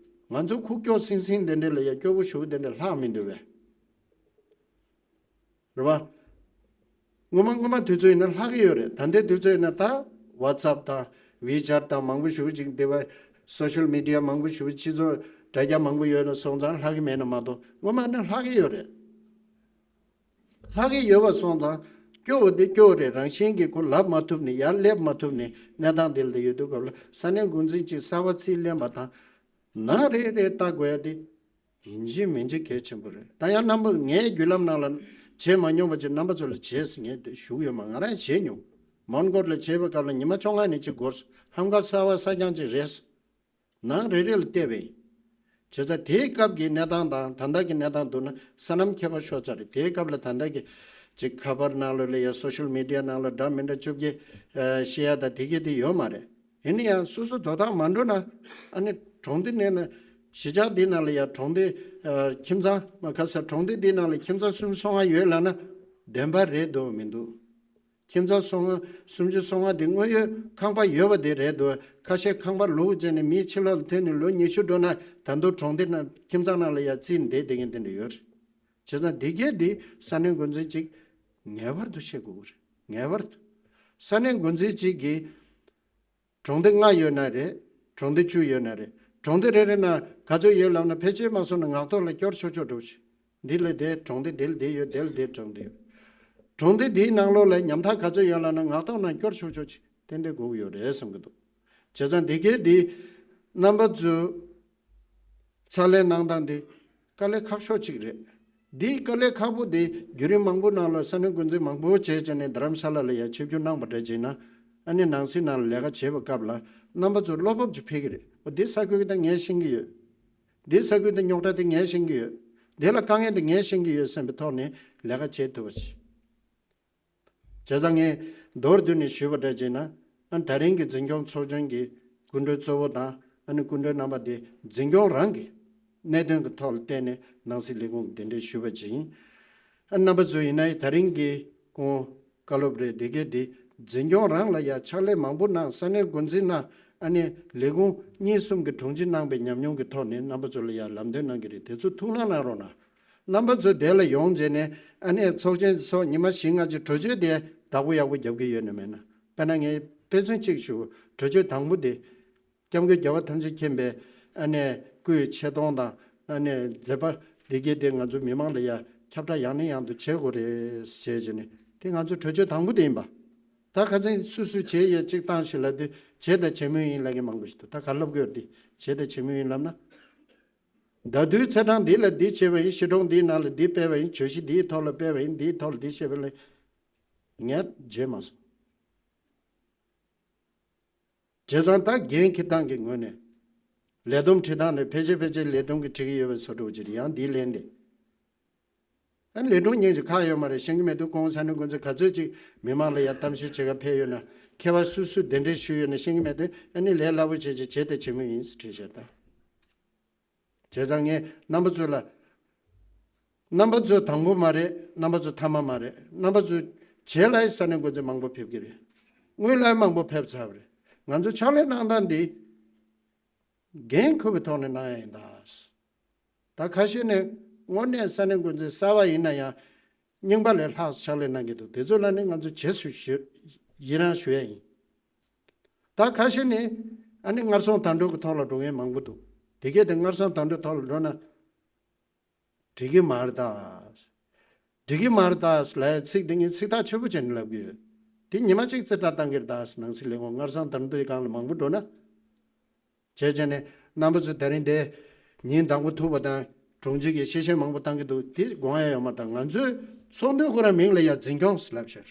ང་ཚོ་ཁུག་ཀྱོག་སིང་སིང་དེ་འདྲ་ལ་ཡང་སྐྱོ་པོ་ཞེ་པོ་དེ་འདྲ་ལྷག་མི་འདུག་བས། རེད་བ། སྔོན་མ་སྔོན་མ་དུས་ཚོད་ཡིན་ན་ལྷག་གི་ཡོད་རེད། ད་ལྟའི་དུས་ཚོད་ཡིན་ན་ད་ཝ་ཙབ་དང་ཝི་ཅེཊ་དང་མང་པོ་ཞེ་པོ་ཅིག་འདི་བ་སོ་ཤལ་མི་ཌི་ཡ་མང་པོ་ཞེ་པོ་སྤྱི་ཚོགས་དྲ་རྒྱ་མང་པོ་ཡོད་ན་སོང་ཙང་ལྷག་གི་མེད་ན་མ་གཏོགས་སྔོན་མ་ནི་ལྷག་གི་ཡོད་རེད། ལྷག་གི་ཡོད་པ་སོང་ཙང་སྐྱོ་བོ་འདི་སྐྱོ་བོ་རེད། རང་བཞིན་གྱིས་ཁོ་ལབ་མ་ཐུབ་ནས་ཡར་སླེབས་མ་ཐུབ་ནས་གནས་སྟངས་འདི་ལ་ཡོད་དུས་སྐབས་ལ་ས་གནས་འགོ་འཛིན་གཅིག་གསར་པ་རྩིས་ལེན་པ་དང་ནང་རེ་རེ་ལྟ་དགོས་ཡ་དེ། ཡིན་གཅིག་མིན་གཅིག་གལ་ཆེན་པོ་རེད། ད་ཡང་རྣམ་པ་ངའི་བརྒྱུད་ལམ་ནང་ལ་བྱས་མ་མྱོང་བ་ཅིག་རྣམ་པ་ཚོ་ལ་བྱས་ཟེར་ངས་དེ་ཞུ་གི་ཡོད་མ། ང་རང་བྱས་མྱོང་། མོན་གྷོ་ལ་བྱས་པའི་སྐབས་ལ་ཉི་མ་བཅོ་ལྔ་ནས་ཅིག་འགོར་སོང་། ཧམ་ཁ་གསར་པ་གསར་རྐྱང་ཅིག་རེད། ནང་རེ་རེ་ལ་བལྟས་པས། བྱས་ཙང་དེའི་སྐབས་ཀྱི་གནས་སྟངས་དང་ད་ལྟ་གི་གནས་སྟངས་བསྡུར་ན་ས་ནམ་ཁྱད་པར་ཤོར་ཚར་རེད། དེའི་སྐབས་ལ་ད་ལྟ་གི་ཅིག་ཁ་པར་ནང་ལ་ལ་ཡ་སོ་ཤལ་མི་ཌི་ཡ་ནང་ལ་འདྲ་མི་འདྲ་བཅུ་བརྒྱད་བཤད་ཡ་ད་དེ་གི་དེ་ཡོད་མ་རེད། ཡིན་ན་ཡང་སོ་སོ་དོ་བདག་མ་འགྲོ་ན་ཨ་ནི་གྲོང་སྡེ་ནས་ན་གཞིས་ཆགས་འདི་ནང་ལ་ཡ་གྲོང་སྡེ་ཁྱིམ་ཚང་མ་ཁ་ས་གྲོང་སྡེ་འདི་ནང་ལ་ཁྱིམ་ཚང་སུམ་ཅུ་སོ་ལྔ་ཡོད་ལབ་ན་བདེན་པ་རེད་འདུག་མི་འདུག་ཁྱིམ་ཚང་སོ་ལྔ་སུམ་ཅུ་སོ་ལྔ་དེ་དངོས་ཡོད་ཁང་པ་ཡོད་པ་དེ་རེད་འདུག་ཁ་ཤས་ཁང་པ་ལུག་བྱས་ནས་མི་ཕྱི་ལོགས་ལ་ཐོན་ནས་ལོ་ཉི་ཤུ་འགྲོ་ན་ད་དུང་གྲོང་སྡེ་ནང་ཁྱིམ་ཚང་ནང་ལ་ཡ་རྩིས་འདེད་བསྡད་མཁན་དེ་འདྲ་ཡོད་རེད། བྱས་ཙང་འདི་གས་འདི་ས་གནས་འགོ་འཛིན་གཅིག་ངེས་པར་དུ་ཤེས་དགོས་ཀྱི་རེད། ངེས་པར་དུ། ས་གནས་འགོ་འཛིན་གཅིག་གིས་གྲོང་སྡེ་ལྔ་ཡོད་ན་རེད། གྲོང་སྡེ་བཅུ་ཡོད་ན་རེད། གྲོང་སྡེ་རེ་རེ་ན་ག་ཚོད་ཡོད་ལབ་ན་ཕལ་ཆེར་མ་སོང་ན་ངག་ཐོག་ལ་སྐྱོར་ཆོག་ཆོག་འགྲོ་ཞིག་འདི་ལ་དེ་གྲོང་སྡེ་འདི་ལ་འདི་ཡོད། དེ་ལ་དེ་གྲོང་སྡེ་ཡོད། གྲོང་སྡེ་འདིའི་ནང་ལོགས་ལ་ཉམ་ཐག་ག་ཚོད་ཡོད་ལབ་ན་ངག་ཐོག་ནང་སྐྱོར་ཆོག་ཆོག་ཅིག་ཏན་ཏན་དགོས་ཀྱི་ཡོད་རེད་བསམ་གྱི་འདུག་བྱས་ཙང་འདི་གས་འདི་རྣམ་པ་ཚོས་ཕྱག་ལས་གནང་སྟངས་འདི་དཀའ་ལས་ཁག་ཤོས་ཅིག་རེད། འདིའི་དཀའ་ལས་ཁག་པོ་འདི་བརྒྱུད་རིམ་མང་པོ་ནང་ལ་ས་གནས་འགོ་འཛིན་མང་པོ་བྱས་བྱས་ནས་རྡ་རམ་ས་ལ་ལ་ཡ་ཆིབས་བསྒྱུར་གནང་བ་འདྲ་བྱས་ན་ཨ་ནི་ནང་སྲིད་ནང་ལ་ལས་ཀ་བྱེད་པའི་སྐབས་ལ་རྣམ་པ་ཚོ་བློ་སྤོབས་ཅིག་འཕེལ་གྱི་རེད། འོ་འདི་ས་ཁུལ་གྱི་ད་ངས་ཤེས་ཀྱི་ཡོད། འདི་ས་ཁུལ་དུ་རྙོག་དྲ་དེ་ངས་ཤེས་ཀྱི་ཡོད། འདི་ལ་དཀའ་ངལ་དེ་ངས་ཤེས་ཀྱི་ཡོད་བསམ་པའི་ཐོག་ནས་ལས་ཀ་བྱེད་ཐུབ་པ་བྱེད། བྱས་ཙང་ངས་མདོར་བསྡུས་ནས་ཞུས་པ་འདྲ་བྱས་ན་ཨ་ད་རིང་གི་འཛིན་སྐྱོང་ཚོགས་ཆུང་གི་སྐུ་མགྲོན་གཙོ་བོ་དང་ཨ་ནི་སྐུ་མགྲོན་རྣམ་པ་དེ་འཛིན་སྐྱོང་རང་གི་གནད་དོན་གྱི་ཐོག་ལ་བལྟས་ནས་ནང་སྲིད་ལས་ཁུངས་གདན་འདྲེན་ཞུས་པ་ཅིག་ཡིན། ཨ་རྣམ་པ་ཚོ་ཡིན་ན་ད་རིང་གི་སྐུ་བཀའ་སློབ་རེད། འདི་གས་འདི་འཛིན་སྐྱོང་རང་ལ་ཡ་ཕྱག་ལས་མང་པོ་གནང་། ས་གནས་འགོ་འཛིན་གནང་། ཨ་ནི་ལས་ཁུངས་གཉིས་གསུམ་གྱི་དྲུང་ཆེ་གནང་པའི་ཉམས་མྱོང་གི་ཐོག་ནས་རྣམ་པ་ཚོ་ལ་ཡ་ལམ་སྟོན་གནང་གི་རེད། དེ་ཚོ་ཐུགས་སྣང་གནང་རོགས་གནང་། རྣམ་པ་ཚོ་དེ་ལ་ཡོང་བྱས་ནས་ཨ་ནི་ཚོགས་ཆེན་སོགས་ཉི་མ་བཞི་ལྔ་ཅིག་གྲོས་ཆོད་དེ་བདག་པོ་ཡག་པོ་རྒྱབ་ཀྱི་ཡོད་ན་མེད་ན། དཔེར་ན་ངས་དཔེ་མཚོན་གཅིག་ཞུ། གྲོས་ཆོད་དང་པོ་དེ་སྐྱབས་མགོན་རྒྱལ་བ་ཐམས་ཅད་མཁྱེན་པའི་ཨ་ནི་སྐུའི་ཆེ་མཐོང་དང་ཨ་ནི་མཛད་པ་འདི་གས་དེ་ང་ཚོ་མི་མང་ལ་ཡ་ཁྱབ་བསྒྲགས་ཡང་ནས་ཡང་དུ་བྱེད་དགོས་རེད་ཟེར་བྱས་ནས་དེ་ང་ཚོ་གྲོས་ཆོད་དང་པོ་དེ་ཡིན་པ། ད་ཁ་སང་སུ་སུ་བྱས་ཡོད་གཅིག་བཏང་ཞིག་ལབ་དུས་བྱས་དང་བྱེད་མུས་ཡིན་ལབ་མཁན་མང་པོ་ཞིག་འདུག་ད་ག་ལབ་དགོས་རེད། དེ་བྱས་དང་བྱེད་མུས་ཡིན་ལབ་ན། ཟླ་དུས་ཚེས་གྲངས་འདི་ལ་འདི་བྱས་པ་ཡིན། ཤི་གྲོང་འདིའི་ནང་ལ་འདི་སྤེལ་བ་ཡིན། བརྗོད་གཞི་འདིའི་ཐོག་ལ་སྤེལ་བ་ཡིན། འདིའི་ཐོག་ལ་འདི་བཤད་པ་ལ་ངས་བརྗེད་མ་སོང་། བྱས་ཙང་ད་འགན་འཁྱེར་སྟངས་ཀྱི་ངོས་ནས་ལས་བསྡོམས་བྲིས་སྟངས་ནས་ཕལ་ཆེར་ཕལ་ཆེར་ལས་བསྡོམས་ཀྱི་བྲིས་ཀྱི་ཡོད་པའི་བཟོ་འདྲ་ཅིག་རེད། ཡང་འདིའི་ལན་དེ། ཨ་ནི་ལས་དྲུང་སྙིང་རྗེ་ཁག་ཡོད་མ་རེད། ཤེས་ཀྱི་མེད་དུས་ཁོང་ས་གནས་འགོ་འཛིན་ག་ཚོད་ཅིག་མི་མང་ལ་ཡ་གཏམ་བཤད་བྱེད་ག་ཕེབས་ཡོད་ན། མཁས་པ་སུ་སུ་གདན་འདྲེན་ཞུས་ཡོད་ན་ཤེས་ཀྱི་མེད་དུས་ཨ་ནི་ལས་སླ་པོ་བྱས་བྱས་བྱས་ཏེ་བྱེད་མུས་ཡིན་ཟེར་བྲིས་བཞག་ད། བྱས་ཙང་ངས་རྣམ་པ་ཚོ་ལ། རྣམ་པ་ཚོ་དང་པོ་མ་རེད། རྣམ་པ་ཚོ་ཐ་མ་མ་རེད། རྣམ་པ་ཚོ་རྗེས་ལ་ཡི་ས་གནས་འགོ་འཛིན་མང་པོ་ཕེབས་ཀྱི་རེད། སྔོན་ལ་ཡི་མང་པོ་ཕེབས་ཚར་བ་རེད། ང་ཚོ་ཕྱག་ལས་གནང་སྟངས་འདི་འགན་འཁུར་བའི་ཐོག་ནས་གནང་ཡ་ཡིན་ད། ད་ཁ་ཤས་ནས་དངོས་གནས་ས་གནས་འགོ་འཛིན་གསར་པ་ཡིན་ན་ཡང་རྙིང་པ་ལས་ལྷག་ཕྱག་ལས་གནང་གི་འདུག་དེ་ཚོ་ལ་ནི་ང་ཚོ་རྗེས་སུ་ཞུ་ཡི་རང་ཞུ་ཡ་ཡིན། ད་ཁ་ཤས་ནི་ཨ་ནི་སྔར་སོང་དང་འགྲོ་གི་ཐོག་ལ་འགྲོ་མཁན་མང་པོ་འདུག་དེ་གས་དེ་སྔར་སོང་དང་འགྲོ་ཐོག་ལ་འགྲོ་ན་འགྲིག་གི་མ་རེད་ད། འགྲིག་གི་མ་རེད་ད་ལབ་ཡ་ཚིག་དེ་ངས་ཚིག་ཐག་ཆོད་པོ་བྱས་ནས་ལབ་གི་ཡོད། དེ་ཉི་མ་གཅིག་རྩེ་ལྟ་བཏང་གི་རེད་ད། ནང་སྲིད་ལས་ཁུངས་སྔར་སོང་དང་འགྲོ་དེ་སྒང་ལ་མང་པོ་འགྲོ་ན། བྱས་བྱས་ནས་རྣམ་པ་ཚོས་ད་རིང་དེ་ཉིན་དང་པོ་ཐུག་པ་དང་དྲུང་ཆེ་གིས་ཤེས་བཤད་མང་པོ་བཏང་གི་འདུག་དེ་དགོངས་ཡ་ཡོད་མ་རེད་ད། ང་ཚོའི་ཚོགས་འདུ་ཁོ་རང་མིང་ལ་ཡ་འཛིན་སྐྱོང་ཟེར་ལབ་ཤག་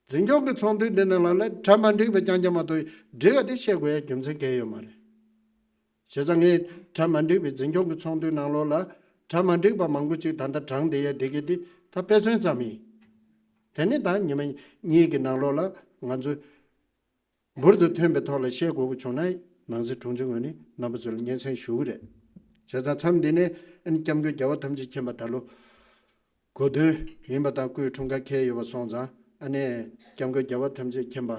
འཛིན་སྐྱོང་གི་ཚོགས་འདུ་འདི་ནང་ལ་ལ་གྲ་མ་འགྲིག་པ་རྐྱང་རྐྱང་མ་གཏོགས་འགྲིག་པ་དེ་བཤད་དགོས་ཡ་རྒྱུ་མཚན་གང་ཡང་ཡོད་མ་རེད། བྱས་ཙང་ངས་གྲ་མ་འགྲིག་པའི་འཛིན་སྐྱོང་གི་ཚོགས་འདུའི་ནང་ལོགས་ལ་གྲ་མ་འགྲིག་པ་མང་པོ་ཅིག་ད་ལྟ་བགྲངས་བསྡད་ཡ་དེ་གི་དེ་ད་དཔེ་མཚོན་ཙམ་ཡིན། དེ་ནི་ད་ཉི་མ་གཉིས་ཀྱི་ནང་ལོགས་ལ་ང་ཚོ་འབུར་དུ་ཐོན་པའི་ཐོག་ལ་བཤད་དགོས་ཀྱི་བྱུང་ན་ནང་སྲིད་དྲུང་ཆེ་ངོས་ནས་རྣམ་པ་ཚོ་ལ་སྙན་སེང་ཞུ་གི་རེད། བྱས་ཙང་མཚམས་འདི་ནས་ཨ་ནི་སྐྱབས་མགོན་རྒྱལ་བ་ཐམས་ཅད་མཁྱེན་པ་ད་ལོ་གོ་སྟོན་ཡིན་པ་དང་སྐུའི་འཁྲུངས་སྐར་འཁེལ་ཡོད་པ་སོང་ཙང་ཨ་ནི་སྐྱབས་མགོན་རྒྱལ་བ་ཐམས་ཅད་མཁྱེན་པ་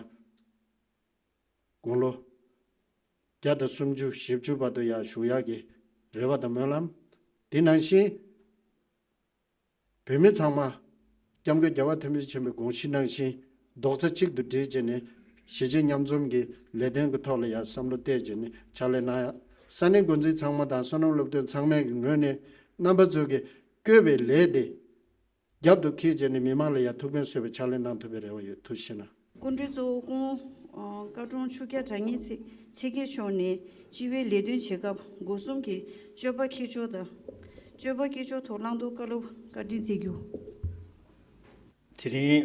དགུང་ལོ་བརྒྱ་དང་སུམ་ཅུ་བཞི་བཅུ་བར་དུ་ཡང་བཞུགས་ཡག་གི་རེ་བ་དང་སྨོན་ལམ། དེ་ནང་བཞིན་བོད་མི་ཚང་མ་སྐྱབས་མགོན་རྒྱལ་བ་ཐམས་ཅད་མཁྱེན་པའི་དགོངས་གཞི་ནང་བཞིན་རྡོག་རྩ་གཅིག་ཏུ་སྒྲིལ་བྱས་ནས་གཞིས་བྱེས་མཉམ་འཛོམས་ཀྱི་ལས་དོན་གྱི་ཐོག་ལ་ཡང་བསམ་བློ་གཏད་བྱས་ནས་ཕྱག་ལས་གནང་ཡ། ས་གནས་འགོ་འཛིན་ཚང་མ་དང་སོ་ནམ་སློབ་སྟོན་ཚང་མའི་གི་ངོས་ནས་རྣམ་པ་ཚོ་གི་བསྐོས་པའི་ལས་དེ་རྒྱབ་ཏུ་འཁྱེར་བྱས་ནས་མི་མང་ལ་ཡང་ཐུགས་ཕན་གསོས་པའི་ཕྱག་ལས་གནང་ཐུབ་པའི་རེ་བ་ཡོད། ཐུགས་རྗེ་གནང་། སྐུ་མགྲོན་གཙོ་བོ་སྐུ་ངོ་བཀའ་དྲུང་ཆོས་རྒྱལ་དྲང་ངེས་ཚེ་ཚེ་རྒྱལ་མཆོག་ནས་སྤྱི་པའི་ལས་དོན་བྱེད་སྐབས་སྒོ་གསུམ་གྱི་སྤྱོད་པ་འཁྱེར་ཕྱོགས་དང་། སྤྱོད་པ་འཁྱེར་ཕྱོགས་ཐོག་བླང་དོར་བཀའ་སློབ་བཀའ་དྲིན་སྩལ་རྒྱུ། དེ་རིང་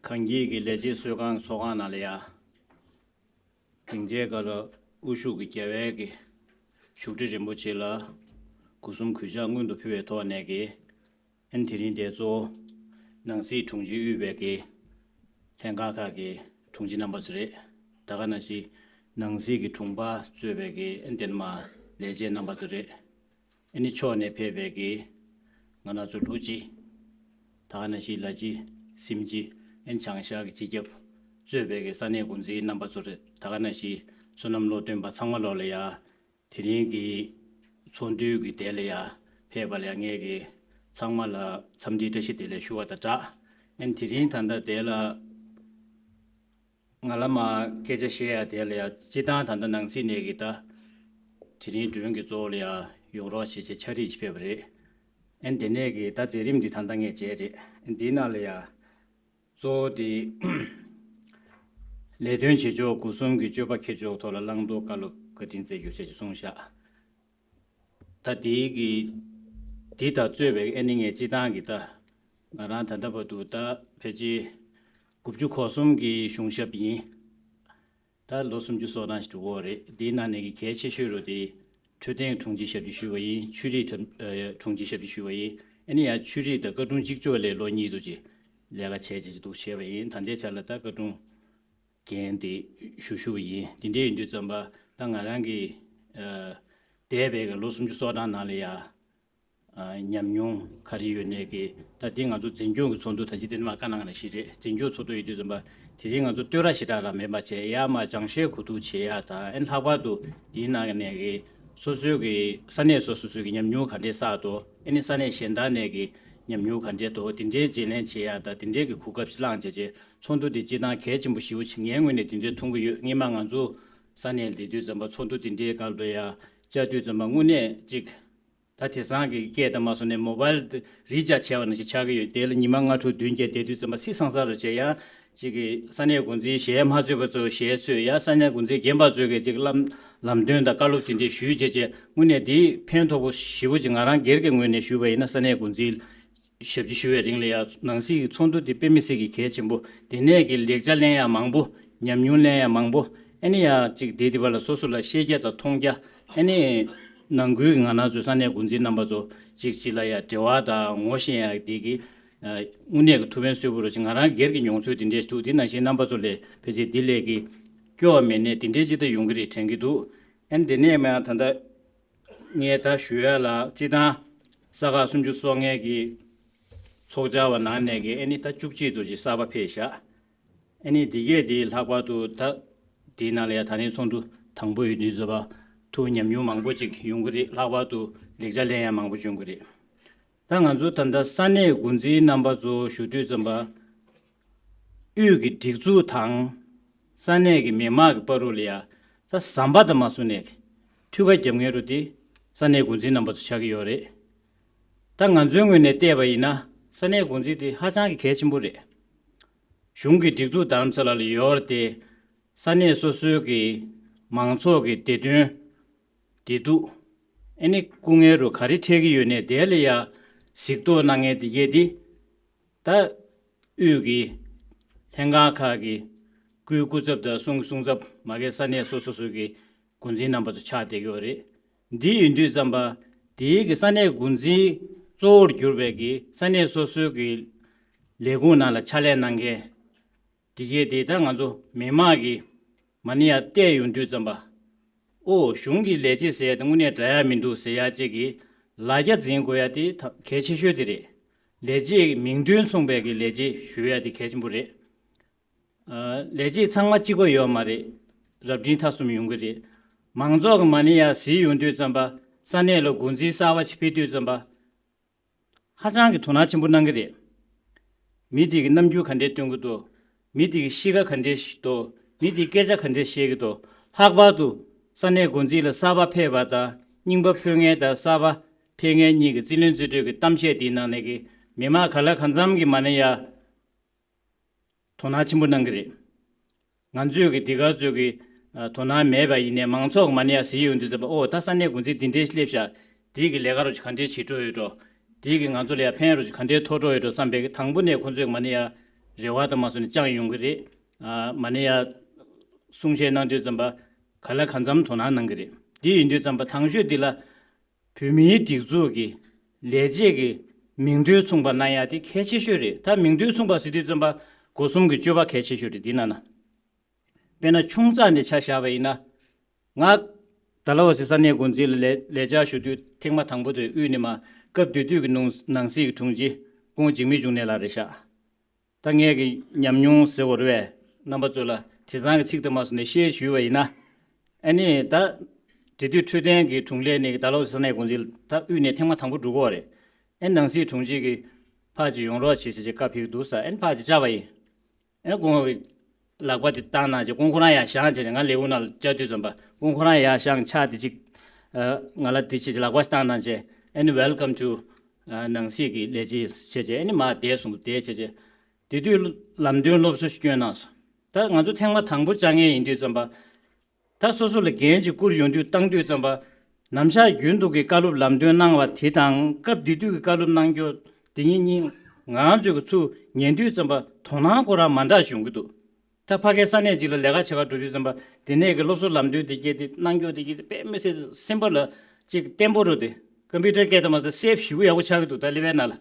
གངས་སྐྱིད་ཀྱི་ལས་བྱེད་གསོལ་ཁང་གི་ཚོགས་ཁང་ནང་ལ་ཡ། སྡིངས་ཆའི་སྒང་ལ་དབུ་བཞུགས་ཀྱི་རྒྱལ་བའི་གི་བཞུགས་ཁྲི་རིན་པོ་ཆེ་ལ་སྒོ་གསུམ་གུས་ཕྱག་སྔོན་དུ་ཕུལ་བའི་ཐོག་ནས་ཀྱི། ཨན་དེ་རིང་དེ་གཙོ་བོ་ནང་སྲིད་དྲུང་ཆེ་དབུས་པའི་གི་ལྷན་ཁང་ཁག་གི་དྲུང་ཆེ་རྣམ་པ་ཚོ་རེད། ད་ག་ནང་བཞིན་ནང་སྲིད་ཀྱི་དྲུང་འཕར་གཙོས་པའི་གི་ཨན་དེ་ནས་མ་ལས་བྱེད་རྣམ་པ་ཚོ་རེད། ཨ་ནི་ཕྱོགས་ནས་ཕེབས་པའི་གི་ང་རང་ཚོ་ལྷུ་ཅི། ད་ག་ནང་བཞིན་ལ་ཅི། སིམ་སྤྱི། ཨན་བྱང་ཤར་གྱི་སྤྱི་ཁྱབ་གཙོས་པའི་གི་ས་གནས་འགོ་འཛིན་རྣམ་པ་ཚོ་རེད། ད་ག་ནང་བཞིན་བསོད་ནམས་བློ་སྟོན་པ་ཚང་མ་ལོག་ལ་ཡ། དེ་རིང་གི་ཚོགས་འདུའི་གི་དེ་ལ་ཡ་ཕེབས་པ་ལ་ཡ་ངས་གི་ཚང་མ་ལ་འཚམས་འདྲིའི་བཀྲ་ཤིས་བདེ་ལེགས་ཞུ་བ་དང་སྦྲགས། ཨན་དེ་རིང་ད་ལྟ་དེ་ལ་ང་ལ་མ་སྐད་ཆ་བཤད་ཡ་དེ་ལ་ཡ་སྤྱི་བཏང་ད་ལྟ་ནང་སྲིད་ནས་གི་ད་དེ་རིང་མགྲོན་གི་གཙོ་བོ་ལ་ཡ་ཡོང་རོགས་བྱེད་ཆེད་ཕྱག་བྲིས་ཅིག་ཕེབས་པ་རེད། ཨན་དེ་ནས་གི་ད་མཛད་རིམ་འདི་ད་ལྟ་ངས་བྱས་རེད། ཨན་འདིའི་ནང་ལ་ཡ། གཙོ་བོ་དེ། ལས་དོན་བྱེད་ཕྱོགས་སྒོ་གསུམ་གྱི་སྤྱོད་པ་འཁྱེར་ཕྱོགས་ཐོག་ལ་བླང་དོར་བཀའ་སློབ་བཀའ་དྲིན་སྩལ་རྒྱུ་བཅས་ཀྱི་གསུངས་བཞག་ད་དེའི་གི། དེ་དང་གཙོས་པའི་ཨ་ནི་ངས་སྤྱི་བཏང་གི་ད། ང་རང་ད་ལྟ་བར་དུ་ད་ཕལ་ཆེར། དགུ་བཅུ་གོ་གསུམ་གི་གཞུང་ཞབས་ཡིན། ད་ལོ་སུམ་ཅུ་སོ་གྲངས་ཤིག་འགྲོ་གི་ཡོད་རེད། དེའི་ནང་ནས་ཀྱི་གལ་ཆེ་ཤོས་རུ་དེ། འཕྲོད་བསྟེན་དྲུང་ཆེ་ཞབས་ཕྱི་ཞུས་པ་ཡིན། ཆོས་རིག་དྲ- ཨ། དྲུང་ཆེ་ཞབས་ཕྱི་ཞུས་པ་ཡིན། ཨ་ནི་ཡང་ཆོས་རིག་དང་བཀའ་དྲུང་གཅིག་ལྕོགས་ལ་ལོ་གཉིས་ཙམ་ཅིག་ལས་ཀ་བྱས་བྱས་ཅིག་འདུག་བྱས་པ་ཡིན། ད་ལྟའི་ཆ་ལ་ད་བཀའ་དྲུང་འགན་དེ་ཞུ་ཞུ་བ་ཡིན། དེ་འདྲའི་ཡིན་དུས་ཙམ་པ་ད་ང་རང་གི་ཨ། འདས་པའི་གི་ལོ་སུམ་ཅུ་སོ་གྲངས་ནང་ལ་ཡ། ཨ། ཉམས་མྱོང་ག་རེ་ཡོད་ནའི་གི་ད་འདི་ང་ཚོ་འཛིན་སྐྱོང་གི་ཚོགས་འདུ་ད་ཅི་དེ་ནས་མ་བཀའ་གནང་ནས་ཤི་རེད། འཛིན་སྐྱོང་ཚོགས་འདུ་ཡོད་དུས་ཙམ་པ་དེ་རིང་ང་ཚོ་བསྟོད་ར་ཞེ་དྲག་རང་མེད་པ་བྱས། ཡར་མར་སྦྱང་བཤད་གོ་བསྡུར་བྱེད་ཡ་དང་། ཨན་ལྷག་པར་དུ་འདིའི་ནང་ནས་གི་སོ་སོའི་གི་ས་གནས་སོ་སོ་སོའི་གི་ཉམས་མྱོང་ག་འདྲས་བསགས་འདུག་ཨ་ནི་ས་གནས་གཞན་དག་ནས་གི་ཉམས་མྱོང་ག་འདྲས་འདུག་དེ་འདྲའི་བརྗེ་ལེན་བྱེད་ཡ་དང་། དེ་འདྲའི་གི་གོ་སྐབས་ཤིག་བླངས་བྱས་བྱས་ཚོགས་འདུ་དེ་སྤྱི་བཏང་གལ་ཆེན་པོ་ཞེ་པོ་ཅིག་ངའི་ངོས་ནས་དེ་འདྲའི་མཐོང་གི་ཡོད། སྔོན་མ་ང་ཚོ་ས་གནས་ལ་བསྡད་དུས་ཙམ་པ་ཚོགས་འདུ་དེ་འདྲའི་སྐབས་ལ་ཡ་བཅར་དུས་ཙམ་པ་དངོས་གནས་ཅིག་ད་དེང་སང་གི་སྐད་དང་མ་སོང་ནས་མོ་བལ་རི་ལྕགས་བྱས་པ་ནང་བཞིན་ཆགས་ཀྱི་ཡོད། དེ་ལ་ཉི་མ་ལྔ་དྲུག་བདུན་བརྒྱད་བསྡད་དུས་ཙམ་པ་སི་སང་ས་རུ་བྱས། ཡང་གཅིག་གི་ས་གནས་འགོ་འཛིན་ཞལ་མ་བཙུགས་པ་ཚོ་ཞལ་བཙུགས། ཡང་ས་གནས་འགོ་འཛིན་རྒན་པ་ཚོས་གི་གཅིག་ལམ་ལམ་སྟོན་དང་བཀའ་སློབ་དེ་འདྲས་ཞུས་བྱས་བྱས། དངོས་གནས་འདི་ཕན་ཐོགས་པོ་ཞེ་པོ་ཅིག་ང་རང་སྒེར་གྱི་ངོས་ནས་ཞུས་པ་ཡིན་ན། ས་གནས་འགོ་འཛིན་ཞབས་ཕྱི་ཞུ་བའི་རིང་ལ་ཡང་ནང་སྲིད་ཀྱི་ཚོགས་འདུ་དེ་དཔེ་མི་སྲིད་ཀྱི་གལ་ཆེན་པོ། དེ་ནས་ཀྱི་ལེགས་ཆ་ལེན་ཡ་མང་པོ། ཉམས་མྱོང་ལེན་ཡ་མང་པོ། ཨ་ནི་ཡང་གཅིག་དེ་དེ་བ་ལ་སོ་སོ་ལ་ཤེས་རྒྱ་དང་མཐོང་རྒྱ། ཨ་ནི་ནང་ཁུལ་གྱི་ང་རང་ཚོའི་ས་གནས་འགོ་འཛིན་རྣམ་པ་ཚོ་གཅིག་གཅིག་ལ་ཡ་འབྲེལ་བ་དང་ངོ་ཤེས་ཡ་དེ་གི་དངོས་གནས་ཀྱི་ཐུགས་ཕན་གསོས་པོ་རུ་ཅིག་ང་རང་སྒེར་གྱི་མྱོང་ཚོར་དེ་འདྲས་འདུག་དེ་ནང་བཞིན་རྣམ་པ་ཚོ་ལས་ཕལ་ཆེར་དེ་ལས་ཀྱི་སྐྱོ་བ་མེད་ནས་དེ་འདྲས་ཅིག་ད་ཡོང་གི་རེད་དྲན་གྱི་འདུག་ཨ་ནི་དེ་ནས་མ་ད་ལྟ་ངས་ད་ཞུ་ཡ་ལ་སྤྱི་བཏང་ས་ཁག་སུམ་ཅུ་སོ་ལྔའི་གི་ཚོགས་བཅར་བ་ནང་ནས་གི་ཨ་ནི་ད་བཅུ་གཅིག་ཙམ་ཞིག་གསར་པ་ཕེབས་ཤག་ཨ་ནི་དེ་གས་དེ་ལྷག་པར་དུ་ད་དེའི་ནང་ལ་ཡ་ད་རིང་ཚོགས་འདུ་དང་པོ་ཡོད་དུས་ཙམ་པ་ཐུགས་ཉམས་མྱོང་མང་པོ་ཅིག་ཡོང་གི་རེད། ལྷག་པར་དུ་ལེགས་ཆ་ལེན་ཡ་མང་པོ་བྱུང་གི་རེད། ད་ང་ཚོ་ད་ལྟ་ས་གནས་འགོ་འཛིན་རྣམ་པ་ཚོ་ཞུ་དུས་ཙམ་པ། དབུས་ཀྱི་སྒྲིག་འཛུགས་དང་ས་གནས་ཀྱི་མི་མང་གི་བར་རུ་ལ་ཡ་ད་ཟམ་པ་དང་མ་སོང་ནས་མཐུད་ཁ་རྒྱབ་མཁན་རུ་དེ་ས་གནས་འགོ་འཛིན་རྣམ་པ་ཚོ་ཆགས་ཀྱི་ཡོད་རེད། ད་ང་ཚོའི་ངོས་ནས་བལྟས་པ་ཡིན་ན་ས་གནས་འགོ་འཛིན་དེ་ཧ་ཅང་གི་གལ་ཆེན་པོ་རེད། གཞུང་གི་སྒྲིག་འཛུགས་རྡ་རམ་ས་ལ་ལ་ཡོད་རེད་དེ། ས་གནས་སོ་སོའི་གི་མང་ཚོགས་ཀྱི་བདེ་དོན། བདེ་སྡུག་ཨ་ནི་སྐུ་ངལ་རུ་ག་རེ་འཕྲད་ཀྱི་ཡོད་ནས་དེ་ལ་ཡ་གཟིགས་རྟོག་གནང་མཁན་དེ་གས་དེ། ད་དབུས་ཀྱི་ལྷན་ཁང་ཁག་གི་སྐུའི་སྐུ་ཚབ་དང་གསུང་གི་གསུང་ཚབ་མ་གི་ས་གནས་སོ་སོ་སོ་གི་འགོ་འཛིན་རྣམ་པ་ཚོ་ཆགས་བསྡད་ཀྱི་ཡོད་རེད། འདི་ཡིན་དུས་ཙམ་པ་དེའི་གི་ས་གནས་འགོ་འཛིན་གཙོ་བོར་གྱུར་པའི་གི་ས་གནས་སོ་སོའི་གི་ལས་ཁུངས་ནང་ལ་ཕྱག་ལས་གནང་མཁན། དེ་གས་དེ་ད་ང་ཚོ་མི་མང་གིས་མ་ནི་ཡ་བལྟས་ཡོང་དུས་ཙམ་པ། ཨོ་གཞུང་གི་ལས་བྱེད་ཟེར་ཡ་དེ་དངོས་གནས་འདྲ་ཡ་མི་འདུག་ཟེར་ཡ་གཅིག་གི་ལ་རྒྱ་འཛིན་དགོས་ཡ་དེ་ད་གལ་ཆེ་ཤོས་དེ་རེད། ལས་བྱེད་མིང་དོན་མཚུངས་པའི་གི་ལས་བྱེད་ཞུ་ཡ་དེ་གལ་ཆེན་པོ་རེད། ཨ། ལས་བྱེད་ཚང་མ་གཅིག་པ་ཡོད་མ་རེད། རབ་འབྲིང་ཐ་གསུམ་ཡོང་གི་རེད། མང་ཚོགས་ཀྱི་མ་ནི་ཡ་གཟིགས་ཡོང་དུས་ཙམ་པ་ས་གནས་ལ་འགོ་འཛིན་གསར་པ་ཞིག་ཕེབས་དུས་ཙམ་པ། ཧ་ཅང་གི་དོ་སྣང་ཆེན་པོ་གནང་གི་རེད། མི་དེ་གི་རྣམ་འགྱུར་ག་འདྲས་སྟོན་གི་འདུག་མི་དེ་གི་གཤིས་ཀ་ག་འདྲས་ཤིག་འདུག་མི་དེ་སྐད་ཆ་ག་འདྲས་བཤད་གི་འདུག་ལྷག་པར་དུ་ས་གནས་འགོ་འཛིན་ལ་གསར་པ་ཕེབས་པ་དང་རྙིང་པ་ཕོད་མཁན་དང་གསར་པ་ཕེབས་མཁན་གཉིས་ཀྱི་རྩིས་ལེན་རྩིས་སྤྲོད་ཀྱི་གཏམ་བཤད་དེའི་ནང་ནས་ཀྱི་མི་མང་ག་ལ་གང་འཚམ་གྱི་མ་ནི་ཡ། དོ་སྣང་ཆེན་པོ་གནང་གི་རེད། ང་ཚོས་ཀྱི་འདི་ག་ཚོད་ཀྱི་ཨ། དོ་སྣང་མེད་པ་ཡིན་ནའི་མང་ཚོགས་མ་ནི་ཡ་གཟིགས་ཡོང་དུས་ཙམ་པ། ཨོ་ད་ས་གནས་འགོ་འཛིན་འདི་འདྲས་སླེབས་ཤག་འདི་གི་ལས་ཀ་རུ་ཅིག་ག་འདྲས་བྱེད་འགྲོ་ཡོད་འགྲོ། འདི་གི་ང་ཚོ་ལ་ཡ་ཕན་རུ་ཅིག་ག་འདྲས་ཐོགས་འགྲོ་ཡོད་འགྲོ་བསམ་པའི་དང་པོ་ནས་ཁོང་ཚོས་མ་ནི་ཡ་རེ་བ་དང་མ་སོང་ནས་བཅངས་ཡོང་གི་རེད། ཨ། མ་ནི་ཡ་གསུང་བཤད་གནང་དུས་ཙམ་པ་ག་ལ་གང་འཚམ་དོ་སྣང་གནང་གི་རེད། འདི་ཡིན་དུས་ཙམ་པ་དང་ཤོས་འདི་ལ། བོད་མིའི་སྒྲིག་འཛུགས་ཀྱི་ལས་བྱེད་ཀྱི་མིང་དོན་མཚུངས་པ་གནང་ཡ་དེ་གལ་ཆེ་ཤོས་རེད། ད་མིང་དོན་མཚུངས་པ་ཟེར་དུས་ཙམ་པ་སྒོ་གསུམ་གྱི་སྤྱོད་པ་གལ་ཆེ་ཤོས་རེད། འདི་ནང་ན། དཔེར་ན་ཆུང་ཙག་ནས་ཆ་བཞག་པ་ཡིན་ན། ང་ཌལ་ཧོ་སི་ས་གནས་འགོ་འཛིན་ལ་ལས་ལས་བཅར་ཞུ་དུས་ཐེངས་མ་དང་པོ་དེ་དབུས་ནས་མར་སྐབས་དེ་དུས་ཀྱི་ནང་ནང་སྲིད་ཀྱི་དྲུང་ཆེ་ཁོང་འཇིགས་མེད་འབྱུང་གནས་ལགས་རེད་ཤག་ད་ངས་ཀྱི་ཉམས་མྱོང་ཟེར་བ་རེད་པས། རྣམ་པ་ཚོ་ལ་དེང་སང་གི་ཚིག་དེ་མ་སོང་ནས་བཤད་ཞུས་པ་ཡིན་ན། ཨ་ནི་ད་དེ་དུས་འཕྲོད་བསྟེན་གྱི་དྲུང་ལས་ནས་ད་ལོ་ས་གནས་འགོ་འཛིན་ད་དབུས་ནས་ཐེངས་མ་དང་པོ་འགྲོ་གི་ཡོད་རེད། ཨ་ནི་ནང་སྲིད་དྲུང་ཆེ་གིས་ཕར་ཅིག་ཡོང་རོགས་བྱེད་ཅེས་བཀའ་ཕེབས་འདུག་ཟེར། ཨ་ནི་ཕར་ཅིག་བཅར་བ་ཡིན། ཨ་ནི་ཁོང་གིས་ལག་པ་དེ་བཏང་གནང་བྱས། ཁོང་ཁོ་རང་ཡར་བཞེངས་བྱས་ང་ལས་ཁུངས་ནང་ལ་བཅར་དུས་ཙམ་པ་ཁོང་ཁོ་རང་ཡར་བཞེངས། ཕྱག་དེ་ཅིག་ང་ལ་དེ་བྱས་བྱས་ལག་པ་བཏང་གནང་བྱས། ཨ་ནི་Welcome to ནང་སྲིད་ཀྱི་ལས་བྱེད་བྱས་བྱས། ཨ་ནི་མར་བསྡད་སོང་། བསྡད་བྱས་བྱས། དེ་དུས་ལམ་སྟོན་སློབ་གསོ་ཞིག་བསྐྱོན་གནང་སོང་། ད་ང་ཚོ་ཐེངས་མ་དང་པོ་བཅར་མཁན་ཡིན་དུས་ཙམ་པ། ད་སོ་སོ་ལ་འགན་ཅིག་བསྐུར་ཡོང་དུས་བཏང་དུས་ཙམ་པ། ནམ་ཞག་རྒྱུན་དུ་གི་བཀའ་སློབ་ལམ་སྟོན་གནང་བ་དེ་དང་སྐབས་དེ་དུས་ཀྱི་བཀའ་སློབ་གནང་རྒྱུ་དེ་གཉིས་གཉིས་ང་རང་ཚོ་གི་ཚུར་ཉན་དུས་ཙམ་པ་དོ་སྣང་ཁོ་རང་མ་འདྲ་བྱུང་གི་འདུག་ད་ཕ་གའི་ས་གནས་ཅིག་ལ་ལས་ཀ་བྱེད་གར་འགྲོ་དུས་ཙམ་པ་དེ་ནས་ཀྱི་སློབ་གསོ་ལམ་སྟོན་དེ་སྐད་དེ་གནང་རྒྱུ་དེ་སྐད་དེ་དཔེ་མི་སྲིད་སེམས་པ་ལ་ཅིག་བརྟན་པོ་རུ་དེ་ཀམ་པུ་ཊར་སྐད་དུ་མ་ཟད་སེབ་ཞེ་པོ་ཡག་པོ་ཆགས་ཀྱི་འདུག་ད་ལི་བའི་ནང་ལ།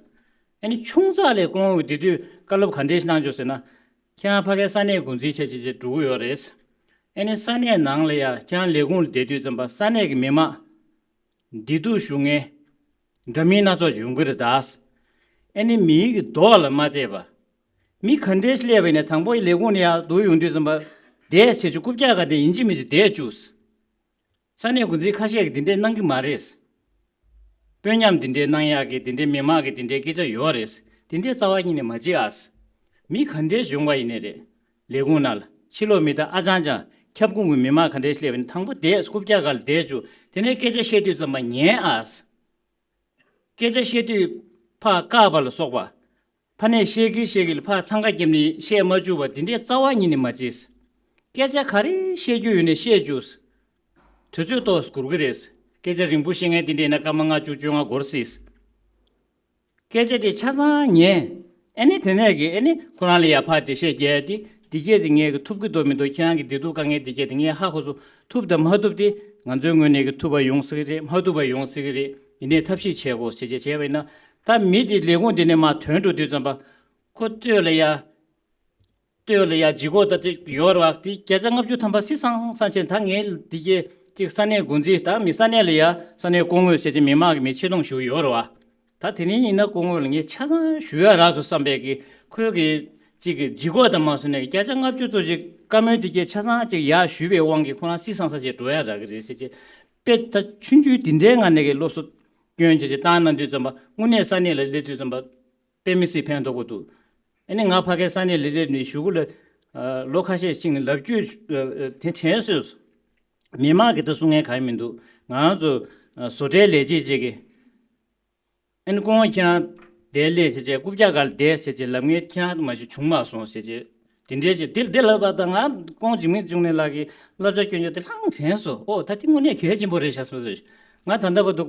ཨ་ནི་ཆུང་ཙག་ལས་ཁོང་གི་དེ་དུས་བཀའ་སློབ་ག་འདྲས་ཤིག་གནང་བྱུང་ཟེར་ན། ཁྱེད་རང་ཕ་གའི་ས་གནས་འགོ་འཛིན་བྱས་བྱས་བྱས་འགྲོ་གི་ཡོད་རེད། ཨ་ནི་ས་གནས་ནང་ལ་ཡ་ཁྱེད་རང་ལས་ཁུངས་ལ་བསྡད་དུས་ཙམ་པ་ས་གནས་ཀྱི་མི་མང་། བདེ་སྡུག་ཞུ་མཁན། འདྲ་མིན་སྣ་ཚོགས་ཡོང་གི་རེད་ད། ཨ་ནི་མིའི་གི་མདོག་ལ་མ་བལྟས་པ། མི་ག་འདྲས་སླེབས་པ་ཡིན་ན་དང་པོ་ལས་ཁུངས་ནས་ཡར་འདུག་ཡོང་དུས་ཙམ་པ། བསྡད་བྱས་བྱས་རྐུབ་བཀྱག་ག་དེ་ཡིན་གཅིག་མིན་གཅིག་བསྡད་བཅུག་ས་གནས་འགོ་འཛིན་ཁ་ཤས་ཀྱིས་དེ་འདྲས་གནང་གི་མ་རེད། དཔོན་ཉམས་དེ་འདྲས་གནང་ཡག་གི་དེ་འདྲས་མི་མང་གི་དེ་འདྲས་སྐད་ཆ་ཡོད་རེད། དེ་འདྲས་རྩ་བ་ཉིད་ནས་མ་བྱེད་ཨ། མི་ག་འདྲས་བྱུང་བ་ཡིན་ནའི་རེད། ལས་ཁུངས་ནང་ལ་ཕྱི་ལོགས་མི་དང་ཨ་ཅང་ཅང་ཁྱབ་ཁོངས་ཀྱི་མི་མང་ག་འདྲས་སླེབས་པ་ཡིན་ན་དང་པོ་བསྡད་རྐུབ་བཀྱག་སྒང་ལ་བསྡད་བཅུག་དེ་ནས་སྐད་ཆ་བཤད་དུས་ཙམ་པ་ཉན་ཨ། སྐད་ཆ་བཤད་དུས་ཕར་བཀག་པ་ལ་སོགས་པ། ཕ་ནས་བཤད་ཀྱི་བཤད་ཀྱི་ལ་ཕར་འཚང་ཁ་བརྒྱབ་ནས་བཤད་མ་བཅུག་པ་འདི་འདྲའི་རྩ་བ་ཉིད་ནས་མ་བྱེད། སྐད་ཆ་ག་རེ་བཤད་རྒྱུ་ཡོད་ནས་བཤད་བཅུག་དུས་ཚོད་ཏོག་ཙམ་འགོར་གི་རེད། སྐད་ཆ་རིང་པོ་བཤད་མཁན་འདི་འདྲ་ཡིན་ན་སྐར་མ་ལྔ་བཅུ་བཅོ་ལྔ་འགོར་སྲིད། སྐད་ཆ་དེ་ཆ་ཚང་ཉན། ཨ་ནི་དེ་ནས་ཀྱི་ཨ་ནི་ཁོ་རང་ལ་ཡར་ཕར་འགྲེལ་བཤད་རྒྱག་ཡ་དེ་འདི་སྐད་དེ་ངས་ཀྱི་ཐུབ་ཀྱི་འདུག་མི་འདུག་ཁྱེད་རང་གི་བདེ་སྡུག་དཀའ་ངལ་འདི་སྐད་དེ་ངས་ཧ་གོ་སོང་། ཐུབ་དང་མ་ཐུབ་དེ་ང་ཚོའི་ངོས་ནས་ཀྱི་ཐུབ་པ་ཡོང་སྲིད་ཀྱི་རེད། མ་ཐུབ་པ་ཡོང་སྲིད་ཀྱི་རེད། ཡིན་ནའི་ཐབས་ཤེས་བྱེད་དགོས་བྱས་བྱས་བྱས་པ་ཡིན་ན། ད་མི་དེ་ལས་ཁུངས་དེ་ནས་མར་ཐོན་འགྲོ་དུས་ཙམ་པ། ཁོ་ལྟོས་ལ་ཡ། ལྟོས་ལ་ཡ་ལྗིད་ཁོག་ད་ཅིག་ཡོད་རེད་བ། དེ་བརྒྱ་ཆ་ལྔ་བཅུ་ཐམ་པ་སི་སང་སང་བྱས། ད་ངས་འདི་གས་ཅིག་ས་གནས་འགོ་འཛིན་ད་མི་ས་གནས་ལ་ཡ་ས་གནས་སྐུ་ངོ་བྱས་བྱས་མི་མང་གི་མི་ཆེ་མཐོང་ཞུ་ཡོད་རེད་བ། ད་དེ་རིང་ཡིན་ན་སྐུ་ངོ་ལ་ངས་ཆ་ཚང་ཞུ་ཡ་རག་སོང་བསམ་པའི་གི་ཁོའི་གི་ཅིག་གི་ལྗིད་ཁོག་དང་མ་སོང་ནས་བརྒྱ་ཆ་ལྔ་བཅུ་ཙམ་ཅིག་བཀའ་མོལ་འདི་གས་ཆ་ཚང་ཅིག་ཡར་ཞུས་པའི་དབང་གིས་ཁོ་རང་སི་སང་ས་བྱས་འགྲོ་ཡ་རག་གི་རེད་ཟེར་བྱས། དཔེ་ད་ཆུང་ཆུང་འདི་འདྲའི་ངང་ནས་གི་སློབ་གསོ་སྐྱོན་བྱས་བྱས་བཏང་གནང་དུས་ཙམ་པ་དངོས་གནས་ས་གནས་ལ་སླེབས་དུས་ཙམ་པ། དཔེ་མི་སྲིད་ཕན་ཐོགས་པོ་འདུག་ཨ་ནི་ང་ཕ་གའི་ས་གནས་ལ་སླེབས་ནས་གཞུག་གུ་ལ་ལོ་ཁ་ཤས་ཤིག་ནས་ལབ་རྒྱུ་དེ་དྲན་སོང་། མི་མང་གིས་ད་གསུང་མཁན་གང་ཡང་མི་འདུག་ང་རང་ཚོ་བཟོ་གྲྭའི་ལས་བྱེད་ཅིག་གིས་ཨ་ནི་སྐུ་ངོ་ཁྱེད་རང་དེར་སླེབས་བྱས་བྱས་རྐུབ་བཀྱག་སྒང་ལ་བསྡད་བྱས་བྱས་ལབ་མཁན་ཁྱེད་རང་མ་གཞི་བྱུང་མ་སོང་ཟེར་བྱས། དེ་འདྲའི་ཅིག་དེ་དེ་ལབ་པ་དང་ང་ཁོང་འཇིགས་མེད་འབྱུང་གནས་ལགས་ཀྱིས་བསླབ་བྱ་སྐྱོན་བརྗོད་དེ་ལྷང་དྲན་སོང་། ཨོ་ད་དེ་དངོས་གནས་གལ་ཆེན་པོ་རེད་ཤག་བསམ་སོང་། ང་ད་ལྟ་བར་དུ་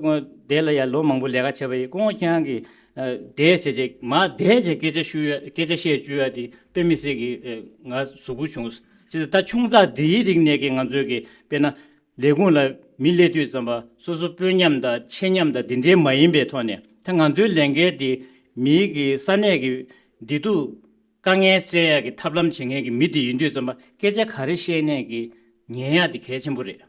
དེ་ལ་ཡང་ལོ་མང་པོ་ལས་ཀ་བྱས་པ་ཡིན། སྐུ་ངོ་ཁྱེད་རང་གིས་བསྡད་བྱས་བྱས་མར་བསྡད་བྱས་སྐད་ཆ་ཞུ་ཡ་སྐད་ཆ་བཤད་བཅུག་ཡ་དེ་དཔེ་མི་སྲིད་ཀྱི་ང་གཟུགས་པོ་བྱུང་། ཅི་ད་ཆུང་ཙག་འདིའི་རིགས་ནས་ཀྱི་ང་ཚོས་ཀྱི་དཔེར་ན་ལས་ཁུངས་ལ་མི་སླེབས་དུས་ཙམ་པ་སོ་སོ་དཔོན་ཉམས་དང་ཆེ་ཉམས་དང་འདི་འདྲའི་མ་ཡིན་པའི་ཐོག་ནས་ད་ང་ཚོའི་ལས་འགན་དེ་མིའི་གི་ས་གནས་ཀྱི་བདེ་སྡུག་དཀའ་ངལ་སེལ་ཡག་གི་ཐབས་ལམ་བྱེད་མཁན་གྱི་མི་དེ་ཡིན་དུས་ཙམ་པ་སྐད་ཆ་ག་རེ་བཤད་ནས་ཀྱི་ཉན་ཡག་དེ་གལ་ཆེན་པོ་རེད།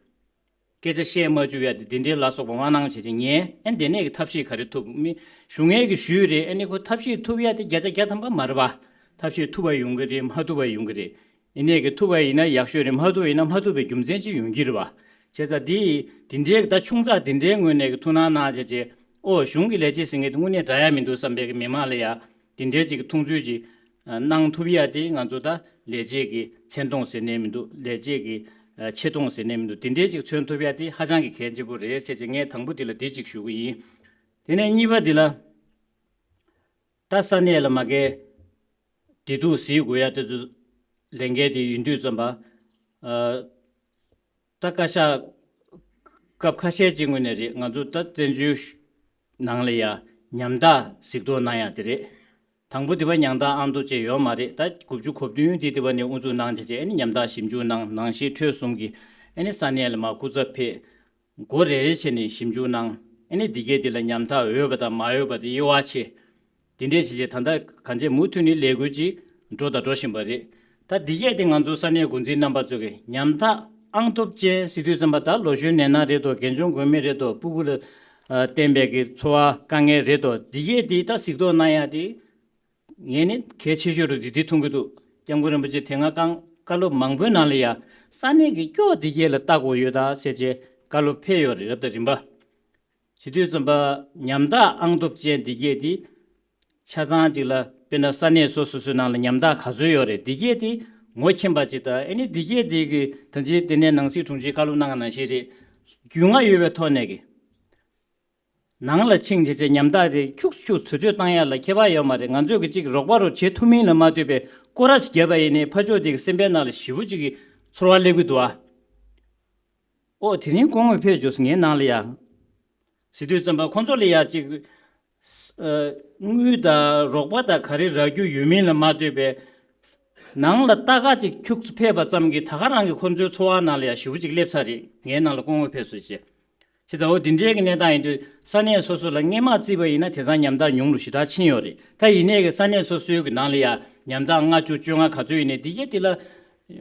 སྐད་ཆ་བཤད་མ་བཅུག་ཡག་དེ་འདི་འདྲའི་ལ་སོགས་པ་དབང་གནང་བྱས་བྱས་ཉན། ཨ་ནི་དེ་ནས་ཀྱི་ཐབས་ཤེས་ག་རེ་ཐུབ་མི་ཞུ་མཁན་གྱི་ཞུས་རེད། ཨ་ནི་ཁོ་ཐབས་ཤེས་ཐུབ་ཡག་དེ་བརྒྱ་ཆ་བརྒྱ་ཐམ་པ་མ་རེད་པ། ཐབས་ཤེས་ཐུབ་པ་ཡོང་གི་རེད། མ་ཐུབ་པ་ཡོང་གི་རེད། ཡིན་ནས་ཀྱི་ཐུབ་པ་ཡིན་ན་ཡག་ཤོས་རེད། མ་ཐུབ་པ་ཡིན་ན་མ་ཐུབ་པའི་རྒྱུ་མཚན་ཅིག་ཡོང་གི་རེད་པ། བྱས་ཙང་འདི་འདི་འདྲའི་ད་ཆུང་ཙག་འདི་འདྲའི་ངོས་ནས་ཀྱི་ཐུགས་སྣང་གནང་བྱས་བྱས། ཨོ་གཞུང་གི་ལས་བྱེད་ཟེར་མཁན་དེ་དངོས་གནས་དྲག་ཡག་མི་འདུག་བསམ་པའི་གི་མི་མང་ལ་ཡ། དེ་འདྲའི་ཅིག་མཐོང་ཚུལ་ཅིག་གནང་ཐུབ་ཡ་དེ་ང་ཚོ་ད་ལས་བྱེད་ཀྱི་མཚན་མཐོང་ཟེར་ནས་མི་འདུག་ལས་བྱེད་ཀྱི་ཆེ་མཐོང་ཟེར་ནས་མི་འདུག་དེ་འདྲའི་ཅིག་མཚོན་ཐུབ་ཡ་དེ་ཧ་ཅང་གི་གལ་ཆེན་པོ་རེད་ཟེར་བྱས་ངས་དང་པོ་དེ་ལ་དེ་ཅིག་ཞུ་གི་ཡིན། དེ་ནས་གཉིས་པ་དེ་ལ་ད་ས་གནས་ལ་མ་གའི་བདེ་སྡུག་གཟིགས་དགོས་ཡ་དེ་ཚོ་ལས་འགན་དེ་ཡིན་དུས་ཙམ་པ། ད་བཀའ་ཤག་སྐབས་ཁ་ཤས་ཅིག་སྔོན་ནས་རེད། ང་ཚོ་ད་བཙན་བྱོལ་ནང་ལ་ཡ་ཉམ་ཐག་གཟིགས་རྟོག་གནང་ཡ་དེ་རེད། དང་པོ་དེ་བ་ཉམ་ཐག་ཨང་ཐོབ་ཅེས་ཡོད་མ་རེད། ད་དགུ་བཅུ་གོ་བདུན་དེ་དེ་བ་ནས་དབུ་འཛུགས་གནང་བྱས་བྱས་ཨ་ནི་ཉམ་ཐག་ཞིབ་འཇུག་གནང་། ནང་ཤེས་འཕྲོས་གསུམ་གྱི་ཨ་ནི་ས་གནས་ལ་མར་སྐུ་ཚབ་ཕེབས། འགོ་རེ་རེ་བྱས་ནས་ཞིབ་འཇུག་གནང་། ཨ་ནི་འདི་གས་དེ་ལ་ཉམ་ཐག་འོས་པ་དང་མ་འོས་པ་དེ་དབྱེ་བ་ཕྱེ། དེ་འདྲས་བྱས་བྱས་ད་ལྟ་གང་ཅི་མུ་མཐུད་ནས་ལས་འགུལ་ཅིག་འགྲོ་དང་འགྲོ་བཞིན་པ་རེད། ད་འདི་གས་དེ་ང་ཚོ་ས་གནས་འགོ་འཛིན་རྣམ་པ་ཚོ་གིས་ཉམ་ཐག་ཨང་ཐོབ་ཅན་ཟེར་དུས་ཙམ་པ་ད་ལོ་གཞོན་ནད་མནར་རེད་དོ། རྒན་གཞོན་འགོས་མེད་རེད་དོ། སྤུ་གུ་ལ་ཨ་བརྟེན་པའི་གི་འཚོ་བ་དཀའ་ངལ་རེད་དོ། འདི་གས་དེ་ད་གཟིགས་རྟོག་གནང་ཡ་དེ་ ངས་ནི་གལ་ཆེ་ཤོས་རུ་འདི་འདི་མཐོང་གི་འདུག་སྐྱབས་མགོན་རིན་པོ་ཆེ་དེ་སྔ་གང་བཀའ་སློབ་མང་པོའི་ནང་ལ་ཡ་ས་གནས་ཀྱི་སྐྱོ་བདེ་སྐྱེད་ལ་ལྟ་དགོས་ཡོད་ད་ཟེར་བྱས་བཀའ་སློབ་ཕེབས་ཡོད་རེད། རབ་དང་རིམ་པ། བྱེད་དུས་ཙམ་པ་ཉམ་ཐག་ཨང་སྟོབས་ཅན་བདེ་སྐྱེད་དེ་ཆ་ཚང་གཅིག་ལ་དཔེར་ན་ས་གནས་སོ་སོ་སོའི་ནང་ལ་ཉམ་ཐག་ག་ཚོད་ཡོད་རེད། བདེ་སྐྱེད་དེ་ངོ་མཁྱེན་པ་ཅིག་དང་ཨེ་ནི་བདེ་སྐྱེད་དེ་གི་ད་ཅི་དེ་ནས་ནང་སྲིད་དྲུང་ཆེའི་བཀའ་སློབ་གནང་བ་ནང་བཞིན་རེད། རྒྱུས་མངའ་ཡོད་པའི་ཐོག་ནས་ཀྱི། ནང་ལ་ཕྱིན་བྱས་བྱས་ཉམ་ཐག་དེ་ཁྱུག་ཁྱུག་དུས་ཚོད་བཏང་ཡ་ལ་ཁྱད་པར་ཡོད་མ་རེད། ང་ཚོས་ཀྱི་གཅིག་རོགས་པ་རུ་བྱེད་ཐུབ་མིན་ལ་མ་ལྟོས་པའི་སྐོར་ར་ཞིག་བརྒྱབ་པ་ཡིན་ནའི་ཕར་ཕྱོགས་དེ་གི་སེམས་པའི་ནང་ལ་ཞེ་པོ་ཅིག་གི་ཚོར་བ་སླེབས་ཀྱི་འདུག་ཨ། ཨོ་དེ་རིང་སྐུ་ངོ་ཕེབས་བྱུང་སོང་ངའི་ནང་ལ་ཡ། ཟེར་དུས་ཙམ་པ་ཁོང་ཚོ་ལ་ཡ་གཅིག་ཨ། དངུལ་དང་རོགས་པ་དང་ག་རེ་རག་རྒྱུ་ཡོད་མིན་ལ་མ་ལྟོས་པའི། ནང་ལ་རྟ་ཁ་གཅིག་ཁྱུག་ཙམ་ཕེབས་པ་ཙམ་གྱིས་ད་ག་རང་གི་ཁོང་ཚོའི་ཚོར་བ་ནང་ལ་ཡ་ཞེ་པོ་ཅིག་སླེབས་ཚར་རེད། ངའི་ནང་ལ་སྐུ་ངོ་ཕེབས་སོང་ཞེས། ཅི་ཙམ་འོ་འདི་འདྲའི་གི་གནས་སྟངས་ཡིན་དུས་ས་གནས་སོ་སོ་ལ་སྔས་མ་བརྩིས་པ་ཡིན་ན་དེང་སང་ཉམ་ཐག་ཉུང་རུ་ཞེ་དྲག་ཕྱིན་ཡོད་རེད། ད་ཡིན་ནའི་གི་ས་གནས་སོ་སོའི་གི་ནང་ལ་ཡ་ཉམ་ཐག་ལྔ་བཅུ་བཅོ་ལྔ་ག་ཚོད་ཡིན་ནའི་འདི་གའི་དེ་ལ་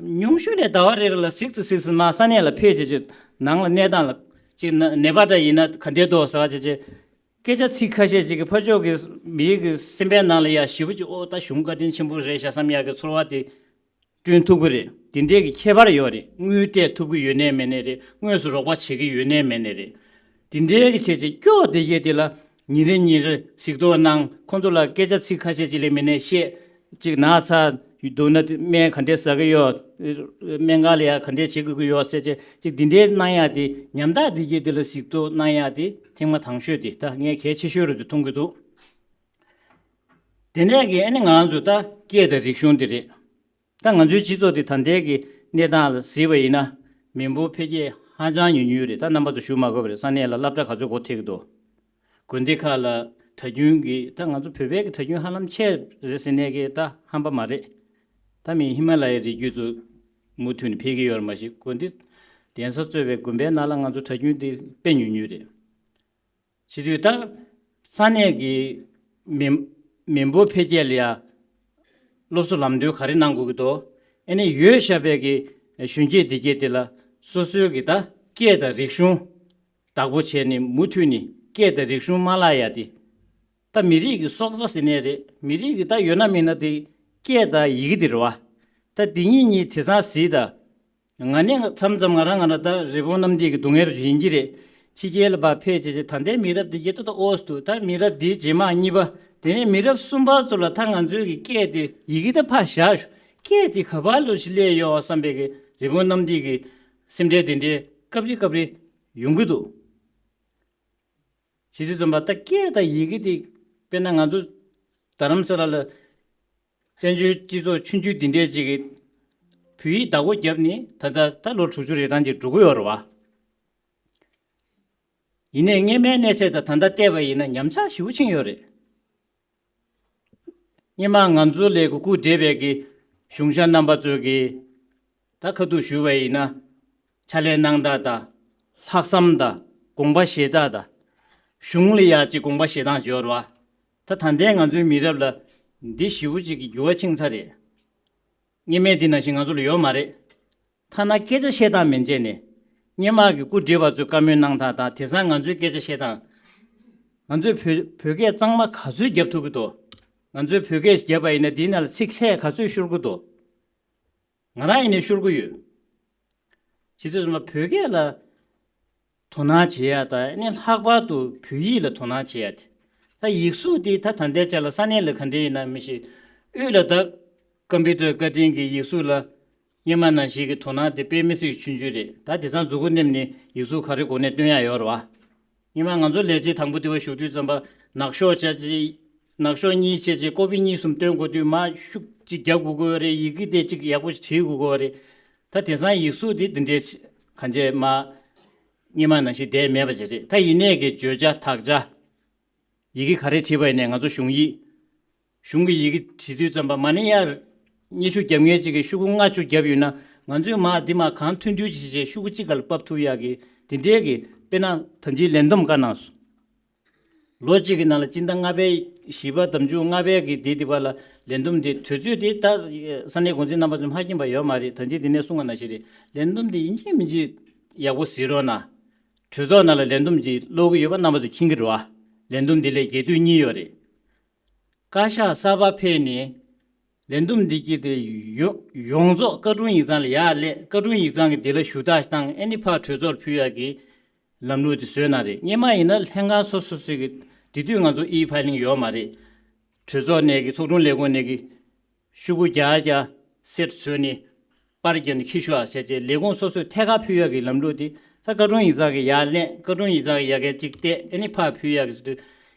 ཉུང་ཤོས་ནས་ཟླ་བ་རེ་རེ་ལ་གཟིགས་ཙི་གཟིགས་ཙི་མ་ས་གནས་ལ་ཕེབས་བྱས་བྱས་ནང་ལ་གནས་སྟངས་ལ་ཅིག་ན་ནད་པ་འདྲ་ཡིན་ན་ག་འདྲས་འདུག་ཟེར་བ་བྱས་བྱས་སྐད་ཆ་ཚིག་ཁ་ཤས་ཅིག་གིས་ཕར་ཕྱོགས་ཀྱི་མིའི་གི་སེམས་པའི་ནང་ལ་ཡ་ཞེ་པོ་ཅིག་ཨོ་ད་གཞུང་བཀའ་དྲིན་ཆེན་པོ་རེད་ཤག་བསམ་ཡག་གི་ཚོར་བ་དེ་བསྐྲུན་ཐུབ་ཀྱི་རེད། དེ་འདྲའི་གི་ཁྱད་པར་ཡོད་རེད། དངུལ་སྤྲད་ཐུབ་ཀྱི་ཡོད་ནའི་མེད་ནའི་རེད། དངོས་སུ་རོགས་པ་བྱེད་ཀྱི་ཡོད་ནའི་མེད་ནའི་རེད། དེ་འདྲའི་གི་བྱས་བྱས་སྐྱོ་བདེ་སྐྱེད་དེ་ལ་ཉིན་རེ་ཉིན་རེ་གཟིགས་རྟོག་གནང་། ཁོང་ཚོ་ལ་སྐད་ཆ་ཚིག་ཁ་ཤས་ཅིག་ལས་མེད་ནའི་བཤད། ཅིག་ན་ཚ་འདུག་ན་སྨན་ག་འདྲས་ཟ་གི་ཡོད། སྨན་ཁང་ལ་ཡ་ག་འདྲས་བྱེད་དགོས་ཀྱི་ཡོད་ཟེར་བྱས་ཅིག་འདི་འདྲའི་གནང་ཡག་དེ་ཉམ་ཐག་བདེ་སྐྱེད་དེ་ལ་གཟིགས་རྟོག་གནང་ཡག་དེ་ཐེངས་མ་དང་ཤོས་དེ་ད་ངས་གལ་ཆེ་ཤོས་རུ་དེ་མཐོང་གི་འདུག་དེ་ནས་གི་ཨ་ནི་ང་རང་ཚོ་ད་སྐད་དང་རིག་གཞུང་དེ་རེད། ད་ང་ཚོའི་སྤྱི་ཚོགས་དེ་ད་ལྟའི་གི་གནས་སྟངས་ལ་གཟིགས་པ་ཡིན་ན་མི་འབོར་འཕེལ་རྒྱས་ཧ་ཅང་ཉུང་ཉུང་རེད། ད་རྣམ་པ་ཚོ་ཞུ་མ་དགོས་པ་རེད། ས་གནས་ལ་སློབ་གྲྭ་ག་ཚོད་འགོ་ཐེག་གི་འདུག་དགོན་སྡེ་ཁག་ལ་གྲྭ་རྒྱུན་གྱི་ད་ང་ཚོ་བོད་པའི་གི་གྲྭ་རྒྱུན་ཧ་ལམ་ཆེ་རེད་ཟེར་ནས་གི་ད་ཧམ་པ་མ་རེད། ད་མི་ཧི་མ་ལ་ཡའི་རི་རྒྱུད་ཚོ་མུ་མཐུད་ནས་འཕེལ་གི་ཡོད་རེད། མ་གཞི་དགོན་སྡེ་གདན་ས་གཙོས་པའི་དགོན་པའི་ནང་ལ་ང་ཚོ་གྲྭ་རྒྱུན་དེ་དཔེ་ཉུང་ཉུང་རེད། བྱེད་དུས་ད་ས་གནས་ཀྱི་མི་མི་འབོར་འཕེལ་རྒྱས་ལ་ཡ་སློབ་གསོ་ལམ་སྟོན་ག་རེ་གནང་དགོས་ཀྱི་འདུག་ཨ་ནི་ཡོད་བཞག་པའི་གི་གཞོན་སྐྱེས་བདེ་སྐྱེས་དེ་ལ་སོ་སོའི་གི་ད་སྐད་དང་རིག་གཞུང་བདག་པོ་བྱས་ནས་མུ་མཐུད་ནས་སྐད་དང་རིག་གཞུང་མ་བརླག་ཡ་དེ། ད་མི་རིགས་ཀྱི་སྲོག་རྩ་ཟེར་ནའི་རེད། མི་རིགས་ཀྱི་ད་ཡོད་ན་མེད་ན་དེ་སྐད་དང་ཡི་གེ་དེ་རེད་བ། ད་དེ་གཉིས་གཉིས་དེང་སང་གཟིགས་དང་། ང་ནི་མཚམས་མཚམས་ང་རང་ང་རང་ད་རི་བོང་གནམ་ལྡིང་གི་སྡུག་བསྔལ་རུ་ཡིན་གྱི་རེད། ཕྱི་རྒྱལ་ལ་ཕར་ཕེབས་བྱས་བྱས་ད་ལྟའི་མི་རབས་འདི་ཡེ་ཏོ་ཏོ་ཨོ་སི་འདུག་ད་མི་རབས་འདིའི་རྗེས་མ་གཉིས་པ། དེ་ནས་མི་རབས་གསུམ་པ་ཚོ་ལ་ད་ང་ཚོའི་གི་སྐད་དེ་ཡི་གེ་ད་ཕར་བཞག་ཤོག་སྐད་དེ་ག་པར་ལོ་ཞིག་སླེབས་ཡོད་བསམ་པའི་གི་རི་བོང་གནམ་ལྡིང་གི་སེམས་ཁྲལ་དེ་འདྲའི་སྐབས་རེ་སྐབས་རེ་ཡོང་གི་འདུག་བྱེད་དུས་ཙམ་པ་ད་སྐད་དང་ཡི་གེ་དེ་དཔེར་ན་ང་ཚོ་རྡ་རམ་ས་ལ་ལ་བཙན་བྱོལ་སྤྱི་ཚོགས་ཆུང་ཆུང་འདི་འདྲས་ཅིག་གིས་བོད་ཡིག་བདག་པོ་བརྒྱབ་ནས་ད་ལྟ་ད་ལོ་དྲུག་ཅུ་རེ་གྲངས་ཅིག་འགྲོ་གི་ཡོད་རེད་བ། ཡིན་ནའི་སྔས་མའི་གནས་ཚད་དང་ད་ལྟ་བལྟས་པ་ཡིན་ན་ཉམས་ཆག་ཞེ་པོ་ཕྱིན་ཡོད་རེད། སྔས་མ་ང་ཚོ་ལས་ཀྱི་སྐུ་བགྲེས་པའི་གི་གཞུང་ཞབས་རྣམ་པ་ཚོས་ཀྱི་ད་ཁ་ཐུག་ཞུས་པ་ཡིན་ན། ཕྱག་ལས་གནང་སྟངས་དང་། ལྷག་བསམ་དང་། དགོངས་པ་བཞེས་སྟངས་དང་། གཞུང་ལ་ཡ་གཅིག་དགོངས་པ་བཞེས་སྟངས་ཡོད་རེད་བ། ད་ད་ལྟའི་ང་ཚོའི་མི་རབས་ལ་འདི་ཞེ་པོ་ཅིག་གི་འགྱུར་བ་ཕྱིན་ཚར་རེད། སྔས་མའི་འདི་ནང་བཞིན་ང་ཚོ་ལ་ཡོད་མ་རེད། ཐ་ན་སྐད་ཆ་བཤད་སྟངས་མན་ཆད་ནས། སྔས་མ་གི་སྐུ་བགྲེས་པ་ཚོས་བཀའ་མོལ་གནང་སྟངས་དང་དེང་སང་ང་ཚོའི་སྐད་ཆ་བཤད་སྟངས། ང་ཚོས་བོད་བོད་སྐད་གཙང་མ་ག་ཚོད་རྒྱབ་ཐུབ་ཀྱི་འདུག་ང་ཚོས་བོད་སྐད་བརྒྱབ་པ་ཡིན་ན་དེའི་ནང་ལ་ཚིག་ལྷད་ག་ཚོད་ཤོར་གྱི་འདུག་ང་རང་ཡིན་ནའི་ཤོར་གྱི་ཡོད། བྱེད་དུས་ཙམ་པ་བོད་སྐད་ལ་དོ་སྣང་བྱེད་ཡ་དང་ཨ་ནི་ལྷག་པར་དུ་བོད་ཡིག་ལ་དོ་སྣང་བྱེད་ཡ་དེ། ད་ཡིག་གཟུགས་དེ་ད་ད་ལྟའི་ཆ་ལ་ས་གནས་ལ་ག་འདྲ་ཡིན་ན་མི་ཤེས། དབུས་ལ་ད་ཀམ་པུ་ཊར་བཀའ་དྲིན་གྱི་ཡིག་གཟུགས་ལ་སྔས་མ་ནང་བཞིན་གྱི་དོ་སྣང་དེ་དཔེ་མི་སྲིད་ཆུང་ཆུང་རེད། ད་དེང་སང་མཛུབ་གུ་མནན་ནས་ཡིག་གཟུགས་ག་རེ་དགོས་ནའི་སྟོན་ཡ་ཡོད་རེད་བ། སྔས་མ་ང་ཚོ་ལས་བྱེད་དང་པོ་དེ་བ་ཞུགས་དུས་ཙམ་པ་ནག་ཤོག་བྱས་ཅིག་ནག་ཤོག་གཉིས་བྱས་ཅིག་ཀོ་པི་གཉིས་གསུམ་སྟོན་དགོས་དུས་མར་ཤུགས་ཅིག་རྒྱབ་དགོས་ཀྱི་ཡོད་རེད། ཡི་གེ་དེ་ཅིག་ཡག་པོ་ཞིག་བྲིས་དགོས་ཀྱི་ཡོད་རེད། ད་དེང་སང་ཡིག་གཟུགས་དེ་འདི་འདྲའི་གང་བྱས་མ་སྔས་མ་ནང་བཞིན་བསྡད་མེད་པ་ཅིག་རེད། ད་ཡིན་ནའི་གི་བརྗོད་བྱ་དག་ཆ། ཡི་གེ་ག་རེ་བྲིས་པ་ཡིན་ནའི་ང་ཚོ་གཞུང་ཡིག་གཞུང་གི་ཡི་གེ་བྲིས་དུས་ཙམ་པ་མ་ཎི་ཡར་ཉི་ཤུ་རྒྱབ་མཁན་ཅིག་གིས་ཤོག་གུ་ལྔ་བཅུ་བརྒྱབ་ཡོད་ན་ང་ཚོས་མར་འདི་མར་གང་ཐུང་ཐུང་ཅིག་བྱས་ཤོག་གུ་གཅིག་སྒང་ལ་ཕབ་ཐུབ་ཡག་གི་དེ་འདྲའི་གི་དཔེར་ན་ད་ཅི་ལན་འདུམ་བཀའ་གནང་སོང་། ལོ་གཅིག་གི་ནང་ལ་སྤྱི་ཟླ་ལྔ་པའི་བཞི་པ་དང་བཅུ་ལྔ་པའི་གི་དེ་དེ་བར་ལ་ལན་འདུམ་དེ་དུས་ཚོད་དེ་ད་ས་གནས་འགོ་འཛིན་རྣམ་པ་ཚོས་མ་མཁྱེན་པ་ཡོད་མ་རེད། ད་ཅི་དེ་ནས་གསུང་བ་ནང་བཞིན་རེད། ལན་འདུམ་དེ་ཡིན་གཅིག་མིན་གཅིག་ཡག་པོ་གཟིགས་རོགས་གནང་། གྲོས་ཚོགས་ནང་ལ་ལན་འདུམ་དེ་ཀློག་གི་ཡོད་པ་རྣམ་པ་ཚོས་མཁྱེན་གྱི་རེད་བ། ལན་འདུམ་དེ་ལས་རྒྱས་བསྡུས་གཉིས་ཡོད་རེད། བཀའ་ཤག་གསར་པ་ཕེབས་ནས་ལས་བསྡོམས་འདི་གྱིས་དེ་ཡོ་ཡོངས་རྫོགས་བཀའ་དྲུང་ཡིག་ཚང་ལ་ཡར་སླེབས། བཀའ་དྲུང་ཡིག་ཚང་གིས་འདི་ལ་ཞུ་དག་བཏང་། ཨེ་ནི་ཕར་གྲོས་ཚོགས་ལ་ཕུལ་ཡག་གི་ལམ་ལུགས་དེ་བཟོས་གནང་རེད། སྔོན་མ་ཡིན་ན་ལྷན་ཁང་སོ་སོ་སོ་གི་དེ་དུས་ང་ཚོ་ཨི་ཕའི་ལིང་ཡོད་མ་རེད། གྲོས་ཚོགས་ནས་ཀྱི་ཚོགས་དྲུང་ལས་ཁུངས་ནས་ཀྱི་ཤོག་གུ་བརྒྱ་བརྒྱ་སེ་བཟོས་ནས་པར་བརྒྱབ་ནས་ཁྱེར་ཤོག་ཨ་ཟེར་བྱས་ལས་ཁུངས་སོ་སོའི་ཐད་ཀར་ཕུལ་ཡག་གི་ལམ་ལུགས་དེ་ད་བཀའ་དྲུང་ཡིག་ཚང་གིས་ཡར་ལེན། བཀའ་དྲུང་ཡིག་ཚང་གིས་ཡ་གིར་གཅིག་བལྟས། ཨེ་ནི་ཕར་ཕུལ་ཡག་གི་ཟེར་དུས།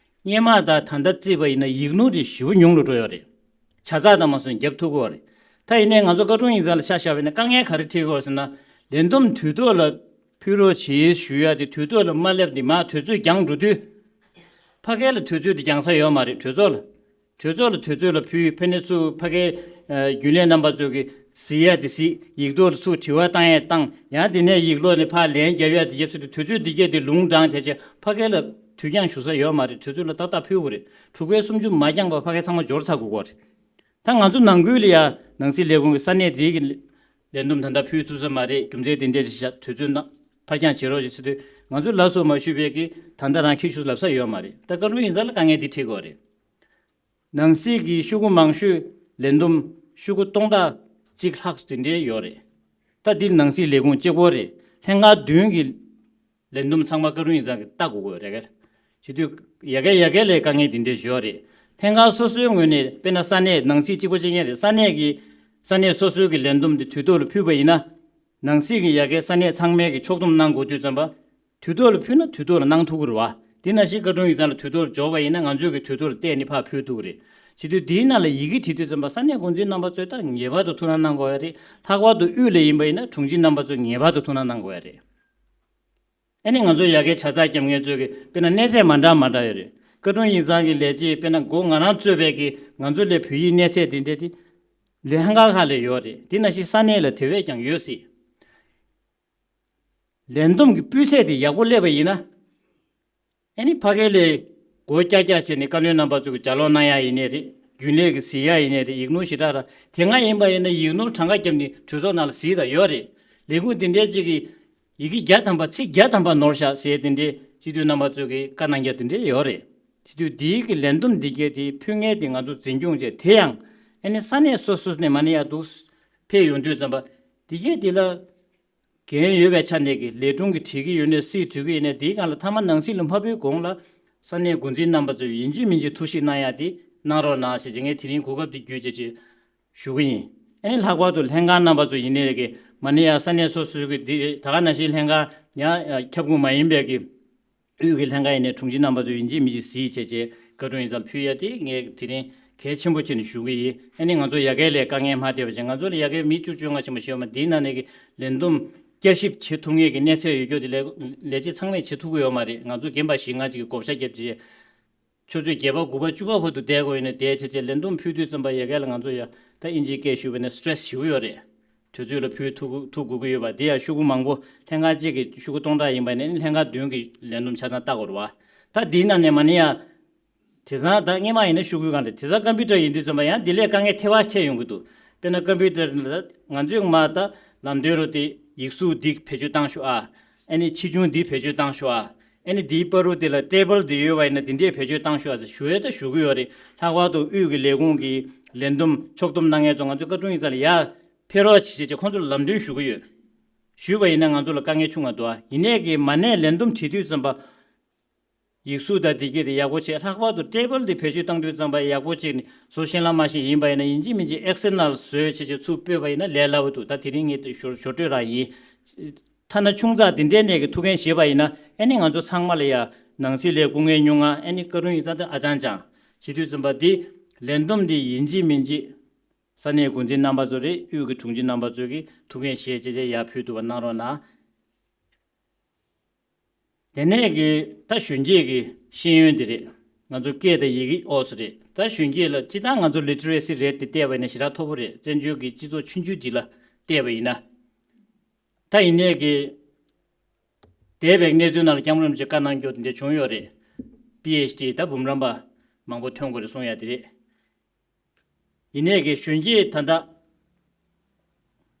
སྔོན་མ་དང་ད་ལྟ་བརྩིས་པ་ཡིན་ན་ཡིག་ནོར་དེ་ཞེ་པོ་ཉུང་རུ་འགྲོ་ཡོད་རེད། ཆ་ཚང་དང་མ་སོང་རྒྱབ་ཐུབ་ཀྱི་ཡོད་རེད། ད་ཡིན་ནའི་ང་ཚོ་བཀའ་དྲུང་ཡིག་ཚང་ལ་ཆ་བཞག་པ་ཡིན་ན་དཀའ་ངལ་ག་རེ་འཕྲད་ཀྱི་ཡོད་ཟེར་ན། ལས་བསྡོམས་དུས་ཐོག་ལ་ཕུལ་རོགས་བྱེད་ཞུ་ཡག་དེ་དུས་ཐོག་ལ་མ་སླེབས་དེ་མར་དུས་ཚོད་འགྱངས་འགྲོ་དུས། ཕ་གི་ལ་དུས་ཚོད་དེ་འགྱངས་ས་ཡོད་མ་རེད། གྲོས་ཚོགས་ལ། གྲོས་ཚོགས་ལ་དུས་ཚོད་ལ་ཕུལ། ཕ་གི་ཚོ་ཕ་གིའི་ཨ་རྒྱུན་ལས་རྣམ་པ་ཚོ་གིས་གཟིགས་ཡག་དེ་གཟིགས། ཡིག་ཐོག་ལ་ཚུར་དྲི་བ་བཏང་ཡག་བཏང་། ཡང་དེ་ནས་ཡིག་ལོག་ནས་ཕར་ལན་རྒྱབ་ཡག་དེ་རྒྱབ་ཟེར་དུས་དུས་ཚོད་འདི་གས་དེ་ལུང་དྲངས་བྱས་བྱས་ཕ་གི་ལ་དུས་འགྱངས་ཞུ་ས་ཡོད་མ་རེད། དུས་ཚོད་ལ་ཏག་ཏག་ཕུལ་དགོས་རེད། དྲུག་པའི་སུམ་ཅུ་མ་འགྱངས་པར་ཕ་གི་ཚང་མ་འབྱོར་ཚར་དགོས་ཀྱི་རེད། ད་ང་ཚོ་ནང་ཁུལ་ལ་ཡ་ནང་སྲིད་ལས་ཁུངས་ཀྱི་ས་གནས་དེའི་གི་ལས་བསྡོམས་ད་ལྟ་ཕུལ་ཐུབ་ས་མ་རེད། རྒྱུ་མཚན་དེ་འདྲས་ཤ་དུས་ཚོད་ནང་ཕར་འགྱངས་བྱེད་རོགས་ཞེས་ཟེར་དུས་ང་ཚོ་ལ་སོགས་མ་ཞུས་པའི་གི་ད་ལྟ་རང་ཁྱེར་ཤོག་ལབ་ས་ཡོད་མ་རེད། ད་བཀའ་དྲུང་ཡིག་ཚང་ལ་དཀའ་ངལ་འདི་འཕྲད་ཀྱི་ཡོད་རེད། ནང་སྲིད་ཀྱི་ཤོག་གུ་མང་ཤོས་ལས་བསྡོམས་ཤོག་གུ་སྟོང་ཕྲག་གཅིག་ལྷག་དེ་འདྲས་ཡོད་རེད། ད་འདི་ནང་སྲིད་ལས་ཁུངས་གཅིག་པོ་རེད། ལྷན་ཁང་བདུན་གྱི་ལས་བསྡོམས་ཚང་མ་བཀའ་དྲུང་ཡིག་ཚང་གིས་ལྟ་དགོས་ཀྱི་ཡོད་རེད། བྱེད་དུས་ཡ་གི་ཡ་གི་ལ་དཀའ་ངལ་འདི་འདྲས་ཡོད་རེད། ལྷན་ཁང་སོ་སོའི་ངོས་ནས་དཔེར་ན་ས་གནས་ནང་སྲིད་གཅིག་པ་གཅིག་རྐྱང་རེད། ས་གནས་ཀྱི་ས་གནས་སོ་སོའི་གི་ལས་བསྡོམས་འདི་དུས་ཐོག་ལ་ཕུལ་བ་ཡིན་ན། ནང་སྲིད་ཀྱི་ཡ་གི་ས་གནས་ཚང་མས་ཀྱི་ཕྱོགས་བསྡོམས་གནང་དགོས་དུས་ཙམ་པ། དུས་ཐོག་ལ་ཕུལ་ན་དུས་ཐོག་ལ་གནང་ཐུབ་ཀྱི་རེད་བ། དེ་ནང་བཞིན་བཀའ་དྲུང་ཡིག་ཚང་ལ་དུས་ཐོག་ལ་འབྱོར་བ་ཡིན་ན་ང་ཚོས་ཀྱི་དུས་ཐོག་ལ་བལྟས་ནས་ཕར་ཕུལ་ཐུབ་ཀྱི་རེད། བྱེད་དུས་དེའི་ནང་ལ་ཡི་གེ་བྲིས་དུས་ཙམ་པ་ས་གནས་འགོ་འཛིན་རྣམ་པ་ཚོས་ད་ངེས་པར་དུ་ཐུགས་སྣང་གནང་དགོས་ཡ་རེད། ལྷག་པར་དུ་དབུས་ལ་ཡིན་པ་ཡིན་ན་དྲུང་ཆེ་རྣམ་པ་ཚོས་ངེས་པར་དུ་ཐུགས་སྣང་གནང་དགོས་ཡ་རེད། ཨ་ནི་ང་ཚོ་ཡ་གིའི་ཆ་ཚང་རྒྱབ་མཁན་ཚོས་ཀྱི་དཔེར་ན་གནས་ཚད་མ་འདྲ་མ་འདྲ་ཡོད་རེད། བཀའ་དྲུང་ཡིག་ཚང་གི་ལས་བྱེད་དཔེར་ན་འགོ་ང་རང་གཙོས་པའི་གི་ང་ཚོ་ལས་བོད་ཡིག་གནས་ཚད་དེ་འདྲ་དེ་ལས་ལྷན་ཁང་ཁག་ལ་ཡོད་རེད། དེ་ནང་བཞིན་ས་གནས་ལ་དེ་བས་ཀྱང་ཡོད་སྲིད། ལས་བསྡོམས་ཀྱི་སྤུས་ཚད་དེ་ཡག་པོ་སླེབས་པ་ཡིན་ན། ཨ་ནི་ཕ་གི་ལ་སྒོ་རྒྱག་རྒྱག་བྱས་ནས་བཀའ་བློན་རྣམ་པ་ཚོ་གི་ལྗགས་ཀློག་གནང་ཡ་ཡིན་ནའི་རེད། རྒྱུན་ལས་ཀྱི་གཟིགས་ཡ་ཡིན་ནའི་རེད། ཡིག་ནོར་ཞེ་དྲག་ར་དེ་སྔ་ཡིན་པ་ཡིན་ན་ཡིག་ནོར་གྲངས་ཀ་བརྒྱབ་ནས་གྲོས་ཚོགས་ནང་ལ་གཟིགས་དང་ཡོད་རེད། ལས་ཁུངས་དེ་འདྲའི་གཅིག་གིས་ཡི་གེ་བརྒྱ་ཐམ་པ་ཚིག་བརྒྱ་ཐམ་པ་ནོར་བཞག་ཟེར་དེ་འདྲའི་སྤྱི་འཐུས་རྣམ་པ་ཚོ་གིས་བཀའ་གནང་རྒྱ་དེ་འདྲའི་ཡོད་རེད། སྤྱི་འཐུས་དེའི་གི་ལས་བསྡོམས་འདི་གས་དེ་ཕུལ་མཁན་དེ་ང་ཚོ་འཛིན་སྐྱོང་བྱས། དེ་ཡང་ཨ་ནི་ས་གནས་སོ་སོ་ནས་མ་ནི་ཡ་འདུག་ཕེབས་ཡོང་དུས་ཙམ་པ་འདི་གས་དེ་ལ། འགན་ཡོད་པའི་ཆ་ནས་ཀྱི་ལས་དྲུང་གིས་བྲིས་ཀྱི་ཡོད་ནའི་སྲིད་བྲིས་ཀྱི་ཡོད་ནའི་དེའི་སྒང་ལ་མཐའ་མ་ནང་སྲིད་ལ་མ་ཕུལ་གོང་ལ་ས་གནས་འགོ་འཛིན་རྣམ་པ་ཚོས་ཡིན་གཅིག་མིན་གཅིག་ཐུགས་ཞིབ་གནང་ཡ་དེ་གནང་རོགས་གནང་ཞེས་ངས་དེ་རིང་གོ་སྐབས་འདི་བརྒྱུད་བྱས་ཅིག་ཞུ་གི་ཡིན། ཨ་ནི་ལྷག་པར་དུ་ལྷན་ཁང་རྣམ་པ་ཚོ་ཡིན་ནའི་ཀྱི་མ་ནི་ཡ་ས་གནས་སོ་སོའི་ཀྱི་འདི་ད་ག་ནང་བཞིན་ལྷན་ཁང་ཡང་ཁྱབ་ཁོངས་མ་ཡིན་པའི་ཀྱི་དབུས་ཀྱི་ལྷན་ཁང་ཡིན་ནའི་དྲུང་ཆེ་རྣམ་པ་ཚོས་ཡིན་གཅིག་མིན་གཅིག་གཟིགས་བྱས་བྱས་བཀའ་དྲུང་ཡིག་ཚང་ལ་ཕུལ་ཡ་དེ་ངས་དེ་རིང་གལ་ཆེན་པོ་བྱས་ནས་ཞུ་གི་ཡིན། ཨ་ནི་ང་ཚོ་ཡ་གིའི་ལས་དཀའ་ངལ་མ་འཕྲད་པ་བྱས་ང་ཚོ་ལ་ཡ་གིའི་མི་བཅུ་བཅོ་ལྔ་ཞིག་མ་ཞིག་ཡོད་མ་འདིའི་ནང་ནས་ཀྱི་ལས་བསྡོམས་བསྐྱར་ཞིབ་བྱེད་ཐུབ་མཁན་གྱི་གནས་ཚད་ཡོད་རྒྱུ་དེ་ལས་ལས་བྱེད་ཚང་མས་བྱེད་ཐུབ་ཀྱི་ཡོད་མ་རེད། ང་ཚོ་རྒན་པ་བཞི་ལྔ་ཅིག་གིས་བགོ་བཤའ་བརྒྱབ་བྱས་ཆུ་ཚོད་བརྒྱད་པ་དགུ་པ་བཅུ་པ་བར་དུ་བསྡད་དགོས་ཡོད་ན་བསྡད་བྱས་བྱས་ལས་བསྡོམས་ཕུལ་དུས་ཙམ་པ་ཡ་གི་ལ་ང་ཚོ་ཡ་ད་ཨིན་ཇིའི་སྐད་ཞུས་པ་ན་སི་ཊེ་རེ་སི་ཞེ་པོ་ཡོད་རེད། དུས་ཚོད་ལ་ཕུལ་ཐུབ་ཐུབ་དགོས་ཀྱི་ཡོད་པ་དེ་ཡང་ཤོག་གུ་མང་པོ་ལྷན་ཁང་གཅིག་གི་ཤོག་གུ་སྟོང་ཕྲག་ཡིན་པ་ནས་ལྷན་ཁང་བདུན་གྱི་ལས་བསྡོམས་ཆ་ཚང་ལྟ་དགོས་རེད་བ། ད་དེའི་ནང་ནས་མ་ནི་ཡ། དེང་སང་ད་སྔོན་མ་ཡིན་ན་ཤོག་གུའི་སྒང་རེད། དེང་སང་ཀམ་པུ་ཊར་ཡིན་དུས་ཙམ་པ་ཡང་དེ་ལས་དཀའ་ངལ་ཐེ་བ་ཆད་ཡོང་གི་འདུག་དཔེར་ན་ཀམ་པུ་ཊར་ལ་ང་ཚོས་མ་ད་ལམ་སྟོན་རུ་དེ་ཡིག་གཟུགས་འདི་བེད་སྤྱོད་བཏང་ཤོག་ཨ། ཨ་ནི་ཆེ་ཆུང་འདི་བེད་སྤྱོད་བཏང་ཤོག་ཨ། ཨ་ནི་འདིའི་བར་དུ་དེ་ལ་ཊེ་བལ་འདི་ཡོད་པ་ཡིན་ན་འདི་འདྲས་བེད་སྤྱོད་བཏང་ཤོག་ཨ་ཟེར་ཞུ་ཡས་ད་ཞུ་གི་ཡོད་རེད། ལྷག་པར་དུ་དབུས་ཀྱི་ལས་ཁུངས་ཀྱི་ལས་བསྡོམས་ཕྱོགས་བསྡོམས་གནང་མཁན་ཚོ་ང་ཚོའི་བཀའ་དྲུང་ཡིག་ཚང་ལ་ཡར་ཕེབས་རོགས་བྱེད་ཅེས་ཁོང་ཚོ་ལ་ལམ་སྟོན་ཞུ་གི་ཡོད། ཞུས་པ་ཡིན་ན་ང་ཚོ་ལ་དཀའ་ངལ་ཆུང་བ་འདུག་ཨ། ཡིན་ནའི་གི་མ་ནས་ལས་བསྡོམས་བྲིས་དུས་ཙམ་པ། ཡིག་གཟུགས་དང་འདི་གས་དེ་ཡག་པོ་བྱས། ལྷག་པར་དུ་ཊེ་བལ་དེ་བེད་སྤྱོད་བཏང་དུས་ཙམ་པ་ཡག་པོ་བྱས་ནས་བཟོ་ཤེས་ལ་མ་ཤེས་ཡིན་པ་ཡིན་ན་ཡིན་གཅིག་མིན་གཅིག་ཨེག་སེལ་ནང་ལ་བཟོས་བྱས་བྱས་ཚུར་སྤོས་པ་ཡིན་ན་ལས་སླ་པོ་འདུག་ད་དེ་རིང་ངས་ཞོར་ཞོར་སྤྲོད་རང་ཡིན། ཐ་ན་ཆུང་ཙག་དེ་འདྲའི་ནས་ཀྱི་ཐུགས་འགན་བཞེས་པ་ཡིན་ན་ཨ་ནི་ང་ཚོ་ཚང་མ་ལ་ཡ་ནང་སྲིད་ལས་སྐུ་ངལ་ཉུང་ང་ཨ་ནི་བཀའ་དྲུང་ཡིག་ཚང་དེ་ཨ་ཅང་ཅང་བྱེད་དུས་ཙམ་པ་འདི་ལས་བསྡོམས་འདི་ཡིན་གཅིག་མིན་གཅིག་ས་གནས་འགོ་འཛིན་རྣམ་པ་ཚོ་རེད། དབུས་ཀྱི་དྲུང་ཆེ་རྣམ་པ་ཚོས་ཀྱི་ཐུགས་འགན་བཞེས་བྱས་བྱས་ཡར་ཕུལ་ཐུབ་པ་གནང་རོགས་གནང་། དེ་ནས་ཀྱི་ད་གཞོན་སྐྱེས་ཀྱི་ཤེས་ཡོན་དེ་རེད། ང་ཚོ་སྐད་དང་ཡི་གེ་ཨོ་སི་རེད། ད་གཞོན་སྐྱེས་ལ་སྤྱིར་བཏང་ང་ཚོ་ལི་ཊི་རེ་སི་རེ་ཊི་དེ་བལྟས་པ་ཡིན་ན་ཞེ་དྲག་མཐོ་པོ་རེད། བཙན་བྱོལ་གྱི་སྤྱི་ཚོགས་ཆུང་ཆུང་འདི་ལ་བལྟས་པ་ཡིན་ན། ད་ཡིན་ནའི་ཀྱི་འདས་པའི་གནས་ཚུལ་ནང་ལ་སྐྱབས་མགོན་རིན་པོ་ཆེ་བཀའ་གནང་རྒྱུ་དེ་འདྲ་བྱུང་ཡོད་རེད། པི་ཨེཆ་ཌི་ད་འབུམ་རམས་པ་མང་པོ་ཐོན་དགོས་རེད་གསུང་ཡ་དེ་རེད། ཡིན་ནའི་གི་གཞོན་སྐྱེས་ད་ལྟ་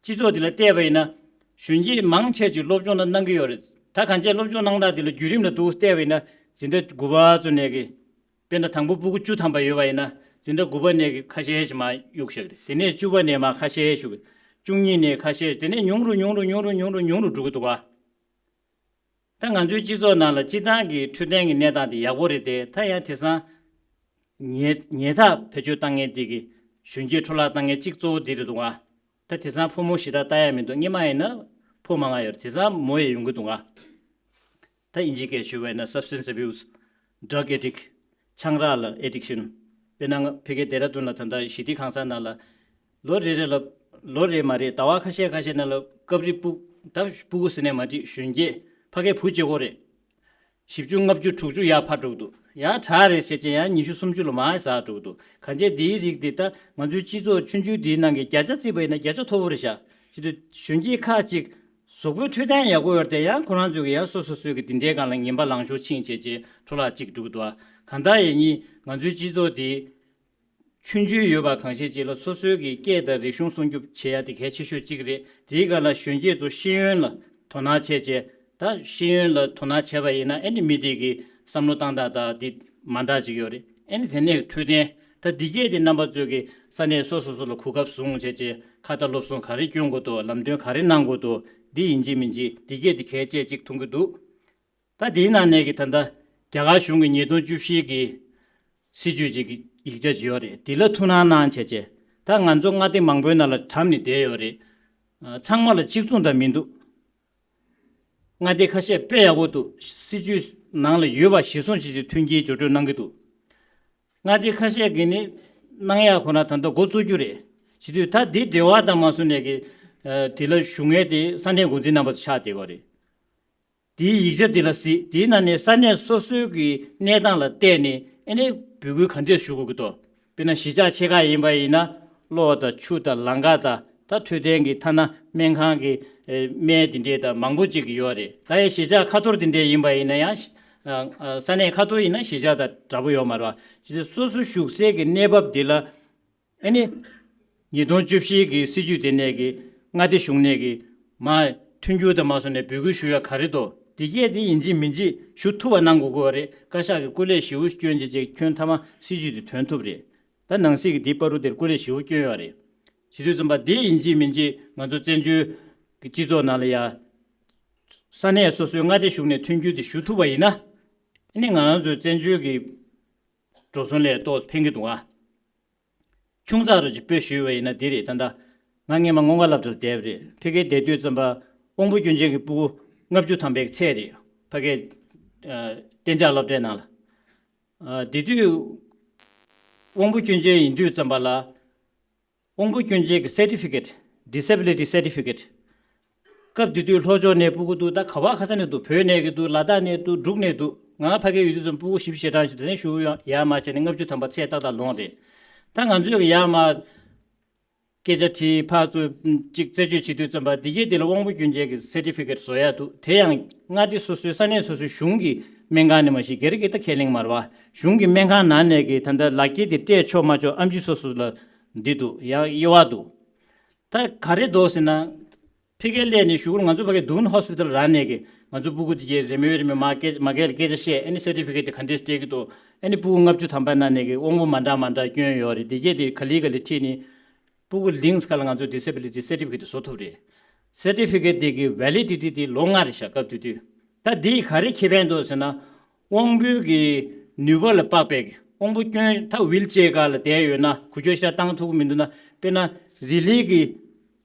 སྤྱི་ཚོགས་འདི་ལ་བལྟས་པ་ཡིན་ན་གཞོན་སྐྱེས་མང་ཆེ་ཅིག་སློབ་སྦྱོང་ལ་གནང་གི་ཡོད་རེད། ད་གང་ཅི་སློབ་སྦྱོང་གནང་སྟངས་འདི་ལ་བརྒྱུད་རིམ་ལ་འདུག་བལྟས་པ་ཡིན་ན་འཛིན་གྲྭ་དགུ་པ་ཚོ་ནས་གི་དཔེར་ན་དང་པོ་ཕྲུ་གུ་བཅུ་ཐམ་པ་ཡོད་པ་ཡིན་ན་ འཛིན་གྲྭ་དགུ་པ་ནས་ཀྱི་ཁ་ཤས་ཤིག་མར་གཡུགས་བཞག་རེད། དེ་ནས་བཅུ་པ་ནས་མར་ཁ་ཤས་ཤིག་བཅུ་གཉིས་ནས་ཁ་ཤས། དེ་ནས་ཉུང་རུ་ཉུང་རུ་ཉུང་རུ་ཉུང་རུ་ཉུང་རུ་འགྲོ་གི་འདུག་ག་ད་ང་ཚོའི་སྤྱི་ཚོགས་ནང་ལ་སྤྱིར་བཏང་གི་འཕྲོད་བསྟེན་གྱི་གནས་སྟངས་དེ་ཡག་པོ་རེད་དེ། ད་ཡང་དེང་སང་ཉལ་ཉལ་ཐ་བེད་སྤྱོད་བཏང་མཁན་དེ་གི་གཞོན་སྐྱེས་འཕྲོ་བརླག་བཏང་མཁན་གཅིག་གཙོ་བོ་དེ་རེད་འདུག་ག་ད་དེང་སང་ཕོ་མོ་ཞེ་དྲག་ལྟ་ཡ་མི་འདུག་སྔོན་མ་ཡིན་ན་ཕོ་མང་ང་ཡོད་རེད། དེང་སང་མོ་ཡང་ཡོང་གི་འདུག་ག་ད་དབྱིན་ཇིའི་སྐད་ཞུ་བས་ན་substance abuse, drug addict, ཆང་རག་ལ་addiction། དཔེར་ན་ང་ཕ་གིའི་ལྡེ་ར་ལྡུན་ལ་ད་ལྟ་ཞི་བདེ་ཁང་གསར་ནང་ལ་ལོ་རེ་རེ་ལ་ལོ་རེ་མ་རེད། ཟླ་བ་ཁ་ཤས་ཁ་ཤས་ནང་ལ་སྐབས་རེ་སྤུ་ད་སྤུ་གུ་ཟེར་ནས་མ་བྲིས་གཞོན་སྐྱེས་ཕ་གིའི་བུ་གཅིག་པོ་རེད། བཞི་བཅུ་ལྔ་བཅུ་དྲུག་ཅུ་ཡར་འཕར་འགྲོ་གི་འདུག་ཡང་དྲག་རེད་ཟེར་བྱས་ཡང་ཉི་ཤུ་སུམ་ཅུ་ལ་མར་ཟག་འགྲོ་གི་འདུག་གང་ཅི་འདིའི་རིགས་འདི་ད་ང་ཚོའི་སྤྱི་ཚོགས་ཆུང་ཆུང་འདིའི་ནང་གི་བརྒྱ་ཆ་བརྩིས་པ་ཡིན་ན་བརྒྱ་ཆ་མཐོ་པོ་རེད་ཤག་བྱེད་དུས་གཞོན་སྐྱེས་ཁག་ཅིག་གཟུགས་པོའི་འཕྲོད་བསྟེན་ཡག་པོ་ཡོད་དེ་ཡང་ཁོ་རང་ཚོས་ཀྱི་ཡང་སོ་སོ་སོའི་གི་འདི་འདྲའི་སྒང་ལ་ངན་པ་ལང་ཤོར་ཕྱིན་བྱས་བྱས་འཕྲོ་བརླག་ཅིག་འགྲོ་གི་འདུག་གང་ལྟར་ཡིན་ཉིན་ང་ཚོའི་སྤྱི་ཚོགས་འདི་ཆུང་ཆུང་ཡོད་པ་གང་ཤེས་ཅིག་ལ་སོ་སོའི་གི་སྐད་དང་རིག་གཞུང་སྲུང་སྐྱོབ་བྱེད་ཡ་དེ་གལ་ཆེ་ཤོས་གཅིག་རེད། དེའི་སྒང་ལ་གཞོན་སྐྱེས་ཚོ་ཤེས་ཡོན་ལ་དོ་སྣང་བྱས་བྱས་ད་ཤེས་ཡོན་ལ་དོ་སྣང་བྱས་པ་ཡིན་ན་ཨེ་ནི་མི་དེ་གི་བསམ་བློ་བཏང་སྟངས་དང་དེ་མ་འདྲ་ཅིག་ཡོད་རེད། ཨེ་ནི་དེ་ནས་འཕྲོད་བསྟེན་ད་འདི་སྐད་དེ་རྣམ་པ་ཚོས་གི་ས་གནས་སོ་སོ་སོ་ལ་གོ་སྐབས་བཟུང་བྱས་བྱས་ཁ་ཏ་སློབ་སྲུང་ག་རེ་སྐྱོན་དགོས་འདུག་ལམ་སྟོན་ག་རེ་གནང་དགོས་འདུག་འདི་ཡིན་གཅིག་མིན་གཅིག་འདི་སྐད་དེ་གལ་ཆེ་གཅིག་མཐོང་གི་འདུག་ད་དེའི་ནང་ནས་ཀྱི་ད་ལྟ་རྒྱ་གར་གཞུང་གི་ཉིས་སྟོང་བཅུ་བཞི་གི་སྲིད་ཇུས་ཅིག་ཡིག་ཆ་ཅིག་ཡོད་རེད། དེ་ལ་ཐུགས་སྣང་གནང་བྱས་བྱས་ད་ང་ཚོ་མངའ་སྡེ་མང་པོའི་ནང་ལ་གྲམ་ནས་བསྡད་ཡོད་རེད། ཨ། ཚང་མ་ལ་གཅིག་མཚུངས་ད་མི་འདུག་མངའ་སྡེ་ཁ་ཤས་དཔེ་ཡག་པོ་འདུག་སྲིད་ཇུས་ནང་ལ་ཡོད་པ་གཞིར་བཟུང་བྱས་ཏེ་མཐུན་རྐྱེན་སྦྱོར་སྤྲོད་གནང་གི་འདུག་མངའ་སྡེ་ཁ་ཤས་ཀྱིས་ནི་གནང་ཡག་ཁོ་ན་ད་ལྟ་འགོ་བཙུགས་རྒྱུ་རེད། བྱེད་དུས་ད་འདི་འབྲེལ་བ་དང་མ་སོང་ནས་ཀྱི་ཨ། དེ་ལ་ཞུ་མཁན་དེ་ས་གནས་འགོ་འཛིན་རྣམ་པ་ཚོ་ཆགས་བསྡད་པ་རེད། དེའི་ཡིག་ཆ་དེ་ལ་གཟིགས། དེའི་ནང་ནས་ས་གནས་སོ་སོའི་གི་གནས་སྟངས་ལ་བལྟས་ནས་ཨ་ནི་འབོད་སྐུལ་ག་འདྲས་ཞུ་དགོས་ཀྱི་འདུག་དཔེར་ན་གཞིས་ཆགས་ཆེ་ཁག་ཡིན་པ་ཡིན་ན་གློག་དང་ཆུ་དང་ལམ་ཁ་དང་ད་འཕྲོད་བསྟེན་གྱི་ཐ་ན་སྨན་ཁང་གི་ཨེ། སྨན་དེ་འདྲས་དང་མང་པོ་ཅིག་ཡོད་རེད། ད་ཡང་གཞིས་ཆགས་ཁ་ཐོར་དེ་འདྲས་ཡིན་པ་ཡིན་ན་ཡང་ཨ། ཨ། ས་གནས་ཁ་ཐོར་ཡིན་ན་གཞིས་ཆགས་དང་འདྲ་པོ་ཡོད་མ་རེད་པ། ཅི་སྟེ་སོ་སོ་བཞུགས་སའི་གི་གནས་བབ་དེ་ལ་ཨ་ནི། ཉིས་སྟོང་བཅུ་བཞི་གི་སྲིད་ཇུས་དེ་ནས་ཀྱི་མངའ་སྡེ་གཞུང་ནས་ཀྱི་མ་མཐུན་འགྱུར་དང་མ་སོང་ནས་འབོད་སྐུལ་ཞུ་ཡ་ག་རེ་འདུག་འདི་གས་དེ་ཡིན་གཅིག་མིན་གཅིག་ཞུ་ཐུབ་པ་གནང་དགོས་ཀྱི་ཡོད་རེད། བཀའ་ཤག་གི་སྐུ་ལས་ཞེ་པོ་བསྐྱོན་བྱས་རྗེས་ཁྱོན་མཐའ་མ་སྲིད་ཇུས་དེ་ཐོན་ཐུབ་རེད། ད་ནང་སྲིད་ཀྱི་འདི་བར་དུ་དེར་སྐུ་ལས་ཞེ་པོ་བསྐྱོན་ཡོད་རེད། བྱེད་དུས་ཙམ་པ་འདི་ཡིན་གཅིག་མིན་གཅིག་ང་ཚོ་བཙན་བྱོལ་གྱི་སྤྱི་ཚོགས་ནང་ལ་ཡ། ས་གནས་སོ་སོའི་མངའ་སྡེ་གཞུང་ནས་མཐུན་འགྱུར་དེ་ཞུ་ཐུབ་པ་ཡིན་ན། ཨ་ནི་ང་རང་ཚོའི་བཙན་བྱོལ་གྱི་འགྲོ་སོང་ལ་ཏོག་ཙམ་ཕན་གྱི་འདུག་ཨ། ཆུང་ཙག་རུ་ཅིག་དཔེ་ཞུས་པ་ཡིན་ན་འདི་རེད། ད་ལྟ་ང་སྔས་མ་སྔོན་དགའ་སློབ་གྲྭར་བསྡད་པ་རེད། ཕ་གིར་བསྡད་དུས་ཙམ་པ་དབང་པོ་སྐྱོན་ཅན་གྱི་སྤུ་གུ་ལྔ་བཅུ་ཐམ་པའི་ཚད་རེད། ཕ་གིའི་ཨ། གཏན་འཇགས་སློབ་གྲྭའི་ནང་ལ། ཨ། དེ་དུས་དབང་པོ་སྐྱོན་ཅན་ཡིན་དུས་ཙམ་པ་ལ་དབང་པོ་སྐྱོན་ཅན་གྱི་certificate, disability certificate། སྐབས་དེ་དུས་ལྷོ་ཕྱོགས་ནས་སྤུ་གུ་འདུག་ད་ག་བ་ག་ས་ནས་འདུག་བོད་ནས་ཀྱི་འདུག་ལ་དྭགས་ནས་འདུག་འབྲུག་ནས་འདུག་ང་ཕ་གིར་ཡོད་དུས་ཙམ་སྤུ་གུ་བཞི་བཅུ་ཞེ་གྲངས་ཤིག་དེ་ནས་ཞུ་ཡ་མ་བྱས་ནས་ལྔ་བཅུ་ཐམ་པ་ཚད་ཏག་ཏག་ལོངས་རེད། ད་ང་ཚོས་ཀྱི་ཡར་མར་སྐད་ཆ་དྲིས་ཕར་ཚུར་ཅིག་རྩད་གཅོད་བྱེད་དུས་ཙམ་པ་འདི་གའི་དེ་ལ་དབང་པོ་སྐྱོན་ཅན་གྱི་certificate་བཟོ་ཡ་འདུག་དེ་ཡང་མངའ་སྡེ་སོ་སོའི་ས་གནས་སོ་སོའི་གཞུང་གི་སྨན་ཁང་ནས་མ་གཞི་སྒེར་གྱི་ད་ཁས་ལེན་མ་རེད་པ། གཞུང་གི་སྨན་ཁང་ནང་ནས་ཀྱི་ད་ལྟ་ལག་འཁྱེར་དེ་སྤྲད་ཆོག་མ་ཆོག་ཨེམ་ཆི་སོ་སོ་ལ་འདི་འདུག་ཡང་དབྱེ་བ་འདུག་ད་ག་རེ་འདུག་ཟེར་ན། ཕ་གིར་སླེབས་ནས་གཞུག་གུར་ང་ཚོ་ཕ་གི་Doohan Hospital་རང་ནས་ཀྱི་ང་ཚོ་སྤུ་གུ་དེ་གའི་རེས་མོས་རེས་མོས་མ་སྐད་མ་སྐད་ལ་སྐད་ཆ་བཤད། ཨ་ནི་certificate་དེ་ག་འདྲས་སྤྲད་ཀྱི་འདུག་ཨ་ནི་སྤུ་གུ་ལྔ་བཅུ་ཐམ་པ་ནང་ནས་ཀྱི་དབང་པོ་མ་འདྲ་མ་འདྲ་སྐྱོན་ཡོད་རེད། དེ་གས་དེ་ག་ལེ་ག་ལེ་ཁྲིད་ནས་སྤུ་གུ་ལིང་ཁ་ལ་ང་ཚོ་disability certificate་བཟོ་ཐུབ་རེད། certificate་དེ་གི་validity་དེ་ལོ་ལྔ་རེད་ཤག་སྐབས་དེ་དུས། ད་འདིས་ག་རེ་ཁེ་ཕན་འདུག་ཟེར་ན། དབང་པོའི་གི་ནུས་པ་ལ་དཔག་པའི་གི་དབང་པོ་སྐྱོན་ད་wheelchair་སྒང་ལ་བསྡད་ཡོད་ན་འགུལ་སྐྱོད་ཞེ་དྲག་བཏང་ཐུབ་ཀྱི་མི་འདུག་ན། དཔེར་ན་རི་ལི་གི་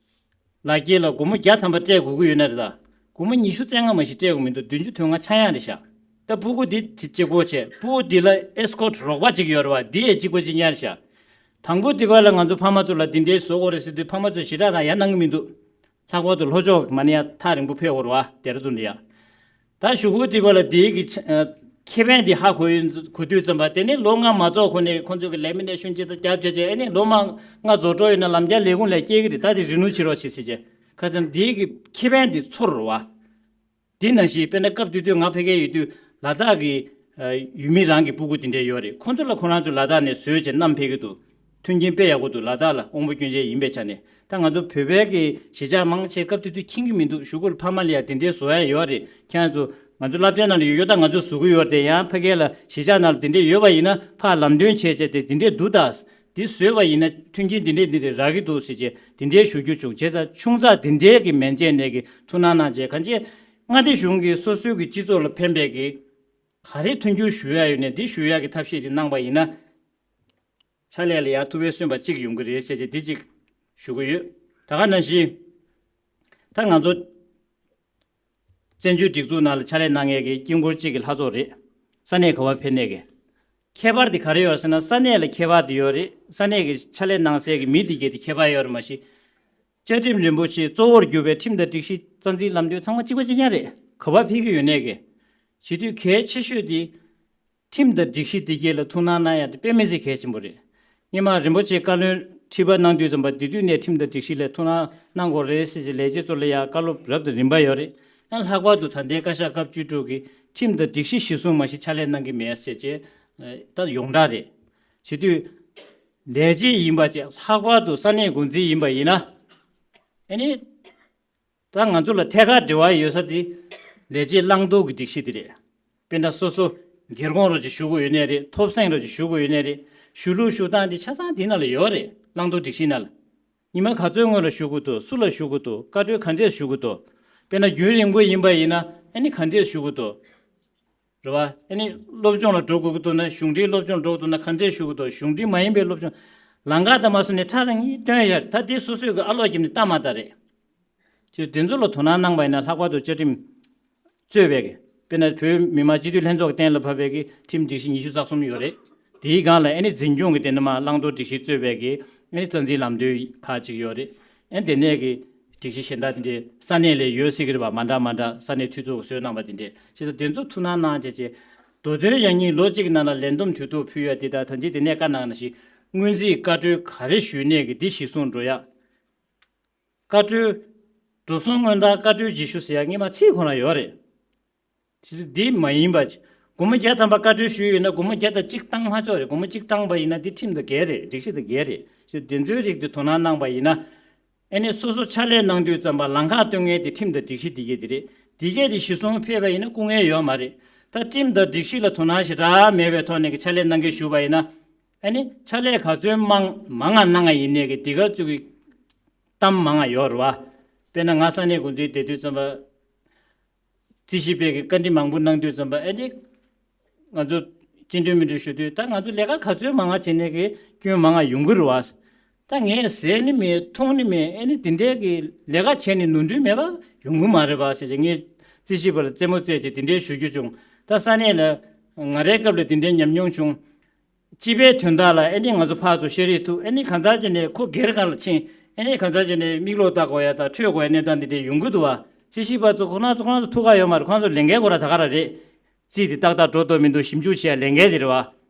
ལག་འཁྱེར་ལ་སྒོར་མོ་བརྒྱ་ཐམ་པ་སྤྲད་དགོས་ཀྱི་ཡོད་ན་རེད། ད་སྒོར་མོ་ཉི་ཤུ་རྩ་ལྔ་མ་ཞིག་སྤྲད་དགོས་མི་འདུག་བདུན་ཅུ་དོན་ལྔ་ཆག་ཡག་རེད་ཤག་ད་སྤུ་གུ་འདི་དེ་གཅིག་པོ་བྱས། སྤུ་གུ་འདི་ལ་escort་རོགས་པ་ཅིག་ཡོད་རེད་པ། འདི་ཡང་གཅིག་པ་གཅིག་རྐྱང་རེད་ཤག་དང་པོ་འདི་པ་ལ་ང་ཚོ་ཕ་མ་ཚོ་ལ་འདི་འདྲའི་བཟོ་དགོས་རེད་ཟེར་དུས་ཕ་མ་ཚོས་ཞེ་དྲག་རང་ཡ་གནང་གི་མི་འདུག་ལྷག་པར་དུ་ལྷོ་ཕྱོགས་ཀྱི་མ་ཎི་ཡ་ཐག་རིང་པོ་ཕེབས་དགོས་རེད་པ། ལྡེ་ར་ལྡུན་ལ་ཡ། ད་གཞུག་གུ་འདི་པ་ལ་འདིའི་གི་ཆ་ཨ། ཁེ་ཕན་འདི་ཧ་གོ་ཡོད་གོ་དུས་ཙམ་པ་དེ་ནི་ལོ་ལྔ་མ་རྫོགས་གོང་ནས་ཁོང་ཚོས་གི་lamination་ཅིག་ད་རྒྱབ་བྱས་བྱས། ཨ་ནི་ལོ་མ་ལྔ་རྫོགས་འགྲོ་ཡོད་ན་ལམ་རྒྱག་ལས་ཁུངས་ལ་སྐྱེལ་གི་རེད། ད་དེ་renew་བྱེད་རོགས་བྱེད་ཟེར་བྱས། ཁ་སང་འདིའི་གི་ཁེ་ཕན་འདི་ཚོར་རེད་པ། འདི་ནང་བཞིན་དཔེར་ན་སྐབས་དེ་དུས་ང་ཕ་གིར་ཡོད་དུས་ལ་དྭགས་ཀྱི་ཨ། ཡུལ་མི་རང་གི་སྤུ་གུ་དེ་འདྲ་ཡོད་རེད། ཁོང་ཚོ་ལ་ཁོ་རང་ཚོ་ལ་དྭགས་ནས་བཟོས་བྱས་བསྣམས་ཕེབས་ཀྱི་འདུག་མཐུན་རྐྱེན་དཔེ་ཡག་པོ་འདུག་ལ་དྭགས་ལ་དབང་པོ་སྐྱོན་ཅན་ཡིན་པའི་ཆ་ནས། ད་ང་ཚོ་བོད་པའི་གི་གཞིས་ཆགས་མང་ཆེ་སྐབས་དེ་དུས་མཁྱེན་གྱི་མི་འདུག་གཞུག་གུ་ལ་ཕ་མ་ལ་ཡ་དེ་འདྲའི་བཟོ་ཡ་ཡོད་རེད། ཁྱེད་རང་ཚོ་ ང་ཚོ་སློབ་གྲྭའི་ནང་ལ་ཡོད་ཡོད་ད་ང་ཚོ་བཟོ་གི་ཡོད་དེ། ཡང་ཕ་གི་ལ་གཞིས་ཆགས་ནང་ལ་དེ་འདྲས་ཡོད་པ་ཡིན་ན་ཕར་ལམ་སྟོན་བྱས་བྱས་ཏེ་དེ་འདྲས་འདུག་ད། འདི་བཟོས་པ་ཡིན་ན་མཐུན་རྐྱེན་འདི་འདྲས་འདི་འདྲས་རག་གི་འདུག་ཟེར་བྱས་དེ་འདྲས་ཞུ་རྒྱུ་བྱུང་། བྱས་ཙང་ཆུང་ཙག་འདི་འདྲས་ཀྱི་མན་ཆད་ནས་ཀྱི་ཐུགས་སྣང་གནང་བྱས། གང་ཅི་མངའ་སྡེ་གཞུང་གིས་སོ་སོའི་གི་སྤྱི་ཚོགས་ལ་ཕན་པའི་གི་ག་རེ་མཐུན་འགྱུར་ཞུ་ཡ་ཡོད་ནས་འདི་ཞུ་ཡ་གི་ཐབས་ཤེས་དེ་གནང་པ་ཡིན་ན། ཕྱག་ལས་ལ་ཡར་ཐུབ་པའི་སོན་པ་གཅིག་ཡོང་གི་རེད་ཟེར་བྱས་འདི་གཅིག་ཞུ་གི་ཡོད། ད་ག་ནང་བཞིན་ད་ང་ཚོ་བཙན་བྱོལ་སྒྲིག་འཛུགས་ནང་ལ་ཕྱག་ལས་གནང་མཁན་གྱི་དཀྱིལ་འཁོར་གཅིག་གི་ལྷ་ཚོགས་རེད། ས་གནས་ག་བ་ཕེབས་ནས་ཀྱི་ཁྱད་པར་དེ་ག་རེ་ཡོད་ཟེར་ན། ས་གནས་ལ་ཁྱད་པར་དེ་ཡོད་རེད། ས་གནས་ཀྱི་ཕྱག་ལས་གནང་སའི་གི་མི་དེ་གས་དེ་ཁྱད་པར་ཡོད་རེད། མ་གཞི་བཅའ་ཁྲིམས་རིན་པོ་ཆེ་གཙོ་བོར་གྱུར་པའི་ཁྲིམས་དང་སྒྲིག་གཞི་རྩ་འཛིན་ལམ་སྟོན་ཚང་མ་གཅིག་པ་གཅིག་རྐྱང་རེད། ག་བ་ཕེབས་ཀྱི་ཡོད་ནས་ཀྱི། བྱེད་དུས་གལ་ཆེ་ཤོས་དེ་ཁྲིམས་དང་སྒྲིག་གཞི་དེ་གས་ལ་ཐུགས་སྣང་གནང་ཡ་དེ་དཔེ་མི་སྲིད་གལ་ཆེན་པོ་རེད། སྔོན་མ་རིན་པོ་ཆེ་བཀའ་བློན་ཁྲི་པ་གནང་དུས་ཙམ་པ་དེ་དུས་ནས་ཁྲིམས་དང་སྒྲིག་གཞི་ལ་ཐུགས་སྣང་གནང་དགོས་རེད་ཟེར་གྱི་ལས་བྱེད་ཚོ་ལ་ཡང་བཀའ་སློབ་རབ་དང་རིམ་པ་ཡོད་རེད། ཡང་ལྷག་པར་དུ་ད་ལྟའི་བཀའ་ཤག་སྐབས་བཅུ་དྲུག་གི་ཁྲིམས་དང་སྒྲིག་གཞི་གཞིར་བཟུང་མ་ཞིག་ཕྱག་ལས་གནང་གི་མེད་ཟེར་བྱས་ད་ཡོངས་གྲགས་རེད། བྱེད་དུས་ལས་བྱེད་ཡིན་པ་བཅས་ལྷག་པར་དུ་ས་གནས་འགོ་འཛིན་ཡིན་པ་ཡིན་ན་ཨ་ནི། ད་ང་ཚོ་ལ་ཐད་ཀར་འབྲེལ་བ་ཡོད་ས་དེ་ལས་བྱེད་བླང་དོར་གྱི་སྒྲིག་གཞི་དེ་རེད། དཔེར་ན་སོ་སོ་སྒེར་དགོངས་རོགས་ཀྱི་ཞུ་དགོས་ཡོད་ནའི་རེད། ཐོབ་སེང་རོགས་ཀྱི་ཞུ་དགོས་ཡོད་ནའི་རེད། ཞུ་ལུགས་ཞུ་སྟངས་དེ་ཆ་ཚང་དེ་ནང་ལ་ཡོད་རེད། བླང་དོར་སྒྲིག་གཞི་ནང་ལ། ཉི་མ་ག་ཚོད་སྔོན་ལ་ཞུ་དགོས་འདུག་སུ་ལ་ཞུ་དགོས་འདུག་བཀའ་འཁྲོལ་ག་འདྲས་ཞུ་དགོས་འདུག་དཔེར་ན་རྒྱུན་རིང་པོ་ཡིན་པ་ཡིན་ན་ཨ་ནི་ག་འདྲས་ཞུ་དགོས་འདུག་རེད་བ། ཨ་ནི་སློབ་སྦྱོང་ལ་འགྲོ་དགོས་ཀྱི་འདུག་ན། གཞུང་འབྲེལ་སློབ་སྦྱོང་འགྲོ་དགོས་འདུག་ན་ག་འདྲས་ཞུ་དགོས་འདུག་གཞུང་འབྲེལ་མ་ཡིན་པའི་སློབ་སྦྱོང་ལམ་ཁ་དང་མ་སོང་ནས་ཁྲ་རང་གིས་སྟོན་ཡ། ད་དེ་སོ་སོས་གི་ཨ་ལོག་རྒྱབ་ནས་ལྟ་མ་ལྟ་རེད། ཅེས་དེ་ཚོ་ལ་དོ་སྣང་གནང་པ་ཡིན་ན་ལྷག་པར་དུ་བཅའ་ཁྲིམས་གཙོས་པའི་གི་དཔེར་ན་བོད་མི་མང་སྤྱི་འཐུས་ལྷན་ཚོགས་ཀྱི་གཏན་ལ་ཕབ་པའི་གི་ཁྲིམས་སྒྲིག་གཞི་ཉི་ཤུ་རྩ་གསུམ་ཡོད་རེད། དེའི་སྒང་ལ་ཨ་ནི་འཛིན་སྐྱོང་གི་དེ་ནི་མ་བླང་དོར་སྒྲིག་གཞི་གཙོས་པའི་གི་ཨ་ནི་རྩ་འཛིན་ལམ་སྟོན་ཁག་ཅིག་ཡོད་རེད། ཨ་ནི་དེ་ནས་གི་སྒྲིག་གཞི་གཞན་དག་དེ་འདྲའི་ས་གནས་ལས་ཡོད་སྲིད་ཀྱི་རེད་པ། མ་འདྲ་མ་འདྲ་ས་གནས་འཐུས་ཚོགས་ཀྱི་སྲོལ་གནང་པ་དེ་འདྲས། བྱས་ཙང་དེ་ཚོ་ཐུགས་སྣང་གནང་བྱས་བྱས། མདོ་དོན་ཡང་སྙིང་ལོ་གཅིག་གི་ནང་ལ་ལས་བསྡོམས་དུས་ཐོག་ཕུལ་ཡ་དེ་དང་ད་ཅི་དེ་ནས་བཀའ་གནང་ནང་བཞིན་སྔོན་རྩིས་བཀའ་འཁྲོལ་ག་རེ་ཞུས་ནས་གི་འདི་གཞིར་བཟུང་འགྲོ་ཡ། བཀའ་འཁྲོལ། འགྲོ་སོང་སྔོན་བཏང་བཀའ་འཁྲོལ་རྗེས་ཤུལ་ཟེར་ཡ་སྔོན་མ་ཚིག་ཁོ་ན་ཡོད་རེད། དེ་འདི་མ་ཡིན་པ། སྒོར་མོ་བརྒྱ་ཐམ་པ་བཀའ་འཁྲོལ་ཞུས་ཡོད་ན་སྒོར་མོ་བརྒྱ་དང་གཅིག་བཏང་མ་ཆོག་རེད། སྒོར་མོ་གཅིག་བཏང་པ་ཡིན་ན་འདི་ཁྲིམས་དང་འགལ་རེད། སྒྲིག་གཞི་དང་འགལ་རེད། ཞེས་དེ་ཚོའི་རིགས་དེ་དོ་སྣང་གནང་པ་ཡིན་ན། ཨ་ནི་སོ་སོ་ཕྱག་ལས་གནང་དུས་ཙམ་པ་ལམ་ཁ་སྟོན་མཁན་དེ་ཁྲིམས་དང་སྒྲིག་གཞི་དེ་གས་དེ་རེད། དེ་གས་དེ་གཞིར་བཟུང་ཕེབས་པ་ཡིན་ན་སྐུ་ངལ་ཡོད་མ་རེད། ད་ཁྲིམས་དང་སྒྲིག་གཞི་ལ་དོ་སྣང་ཞེ་དྲག་མེད་པའི་ཐོག་ནས་ཀྱི་ཕྱག་ལས་གནང་མཁན་ཞུས་པ་ཡིན་ན། ཨ་ནི་ཕྱག་ལས་ག་ཚོད་མང་མང་ང་གནང་ང་ཡིན་ནས་ཀྱི་དེ་ག་ཚོད་ཀྱི་གཏམ་མང་ང་ཡོད་རེད་བ། དཔེར་ན་ང་ས་གནས་འགོ་འཛིན་བསྡད་དུས་ཙམ་པ། རྩིས་ཞིབ་པས་ཀྱི་བཀའ་འདྲི་མང་པོ་གནང་དུས་ཙམ་པ་ཨེ་འདི། ང་ཚོ་སྤྱི་འཐུས་མི་འདུག་ཞུ་དུས་ད་ང་ཚོ་ལས་ཀ་ག་ཚོད་མང་ང་བྱས་ནས་ཀྱི་སྐྱོན་མང་ང་ཡོང་གི་རེད་བ། ད་ངས་ཟས་ནི་མེད་འཐུང་ནི་མེད་ཨེ་ནི་དེ་འདྲའི་གི་ལས་ཀ་བྱས་ནས་ནོར་འཁྲུལ་མེད་པ་ཡོང་གི་མ་རེད་བ་ཟེར་བྱས་ངས་རྩིས་ཞིབ་པ་ལ་རྩེད་མོ་རྩེས་བྱས་དེ་འདྲའི་ཞུ་རྒྱུ་བྱུང་། ད་ས་གནས་ལ་ང་རའི་སྐབས་ལ་དེ་འདྲའི་ཉམས་མྱོང་བྱུང་། སྤྱི་པའི་དོན་དག་ལ་ཨེ་ནི་ང་ཚོ་ཕར་ཚུར་ཤེས་རིག་ཐུག་ཨེ་ནི་གང་ཟག་ཅིག་ནས་ཁོ་སྒེར་སྒང་ལ་ཕྱིན་ཨེ་ནི་གང་ཟག་ཅིག་ནས་མིག་ལོག་ལྟ་དགོས་ཡ་དང་འཕྲོད་དགོས་ཡ་གནས་སྟངས་འདི་འདྲའི་ཡོང་གི་འདུག་བ། རྩིས་ཞིབ་པ་ཚོ་ཁོ་རང་ཚོ་ཁོ་རང་ཚོ་ཐུག་ག་ཡོད་མ་རེད། ཁོ་རང་ཚོ་ལས་འགན་ཁོ་རང་ད་ག་རང་རེད། རྩིས་དེ་ཏག་ཏག་འགྲོ་འདུག་མི་འདུག་ཞིབ་འཇུག་བྱེད་ཡ་ལས་འགན་དེ་རེད་བ།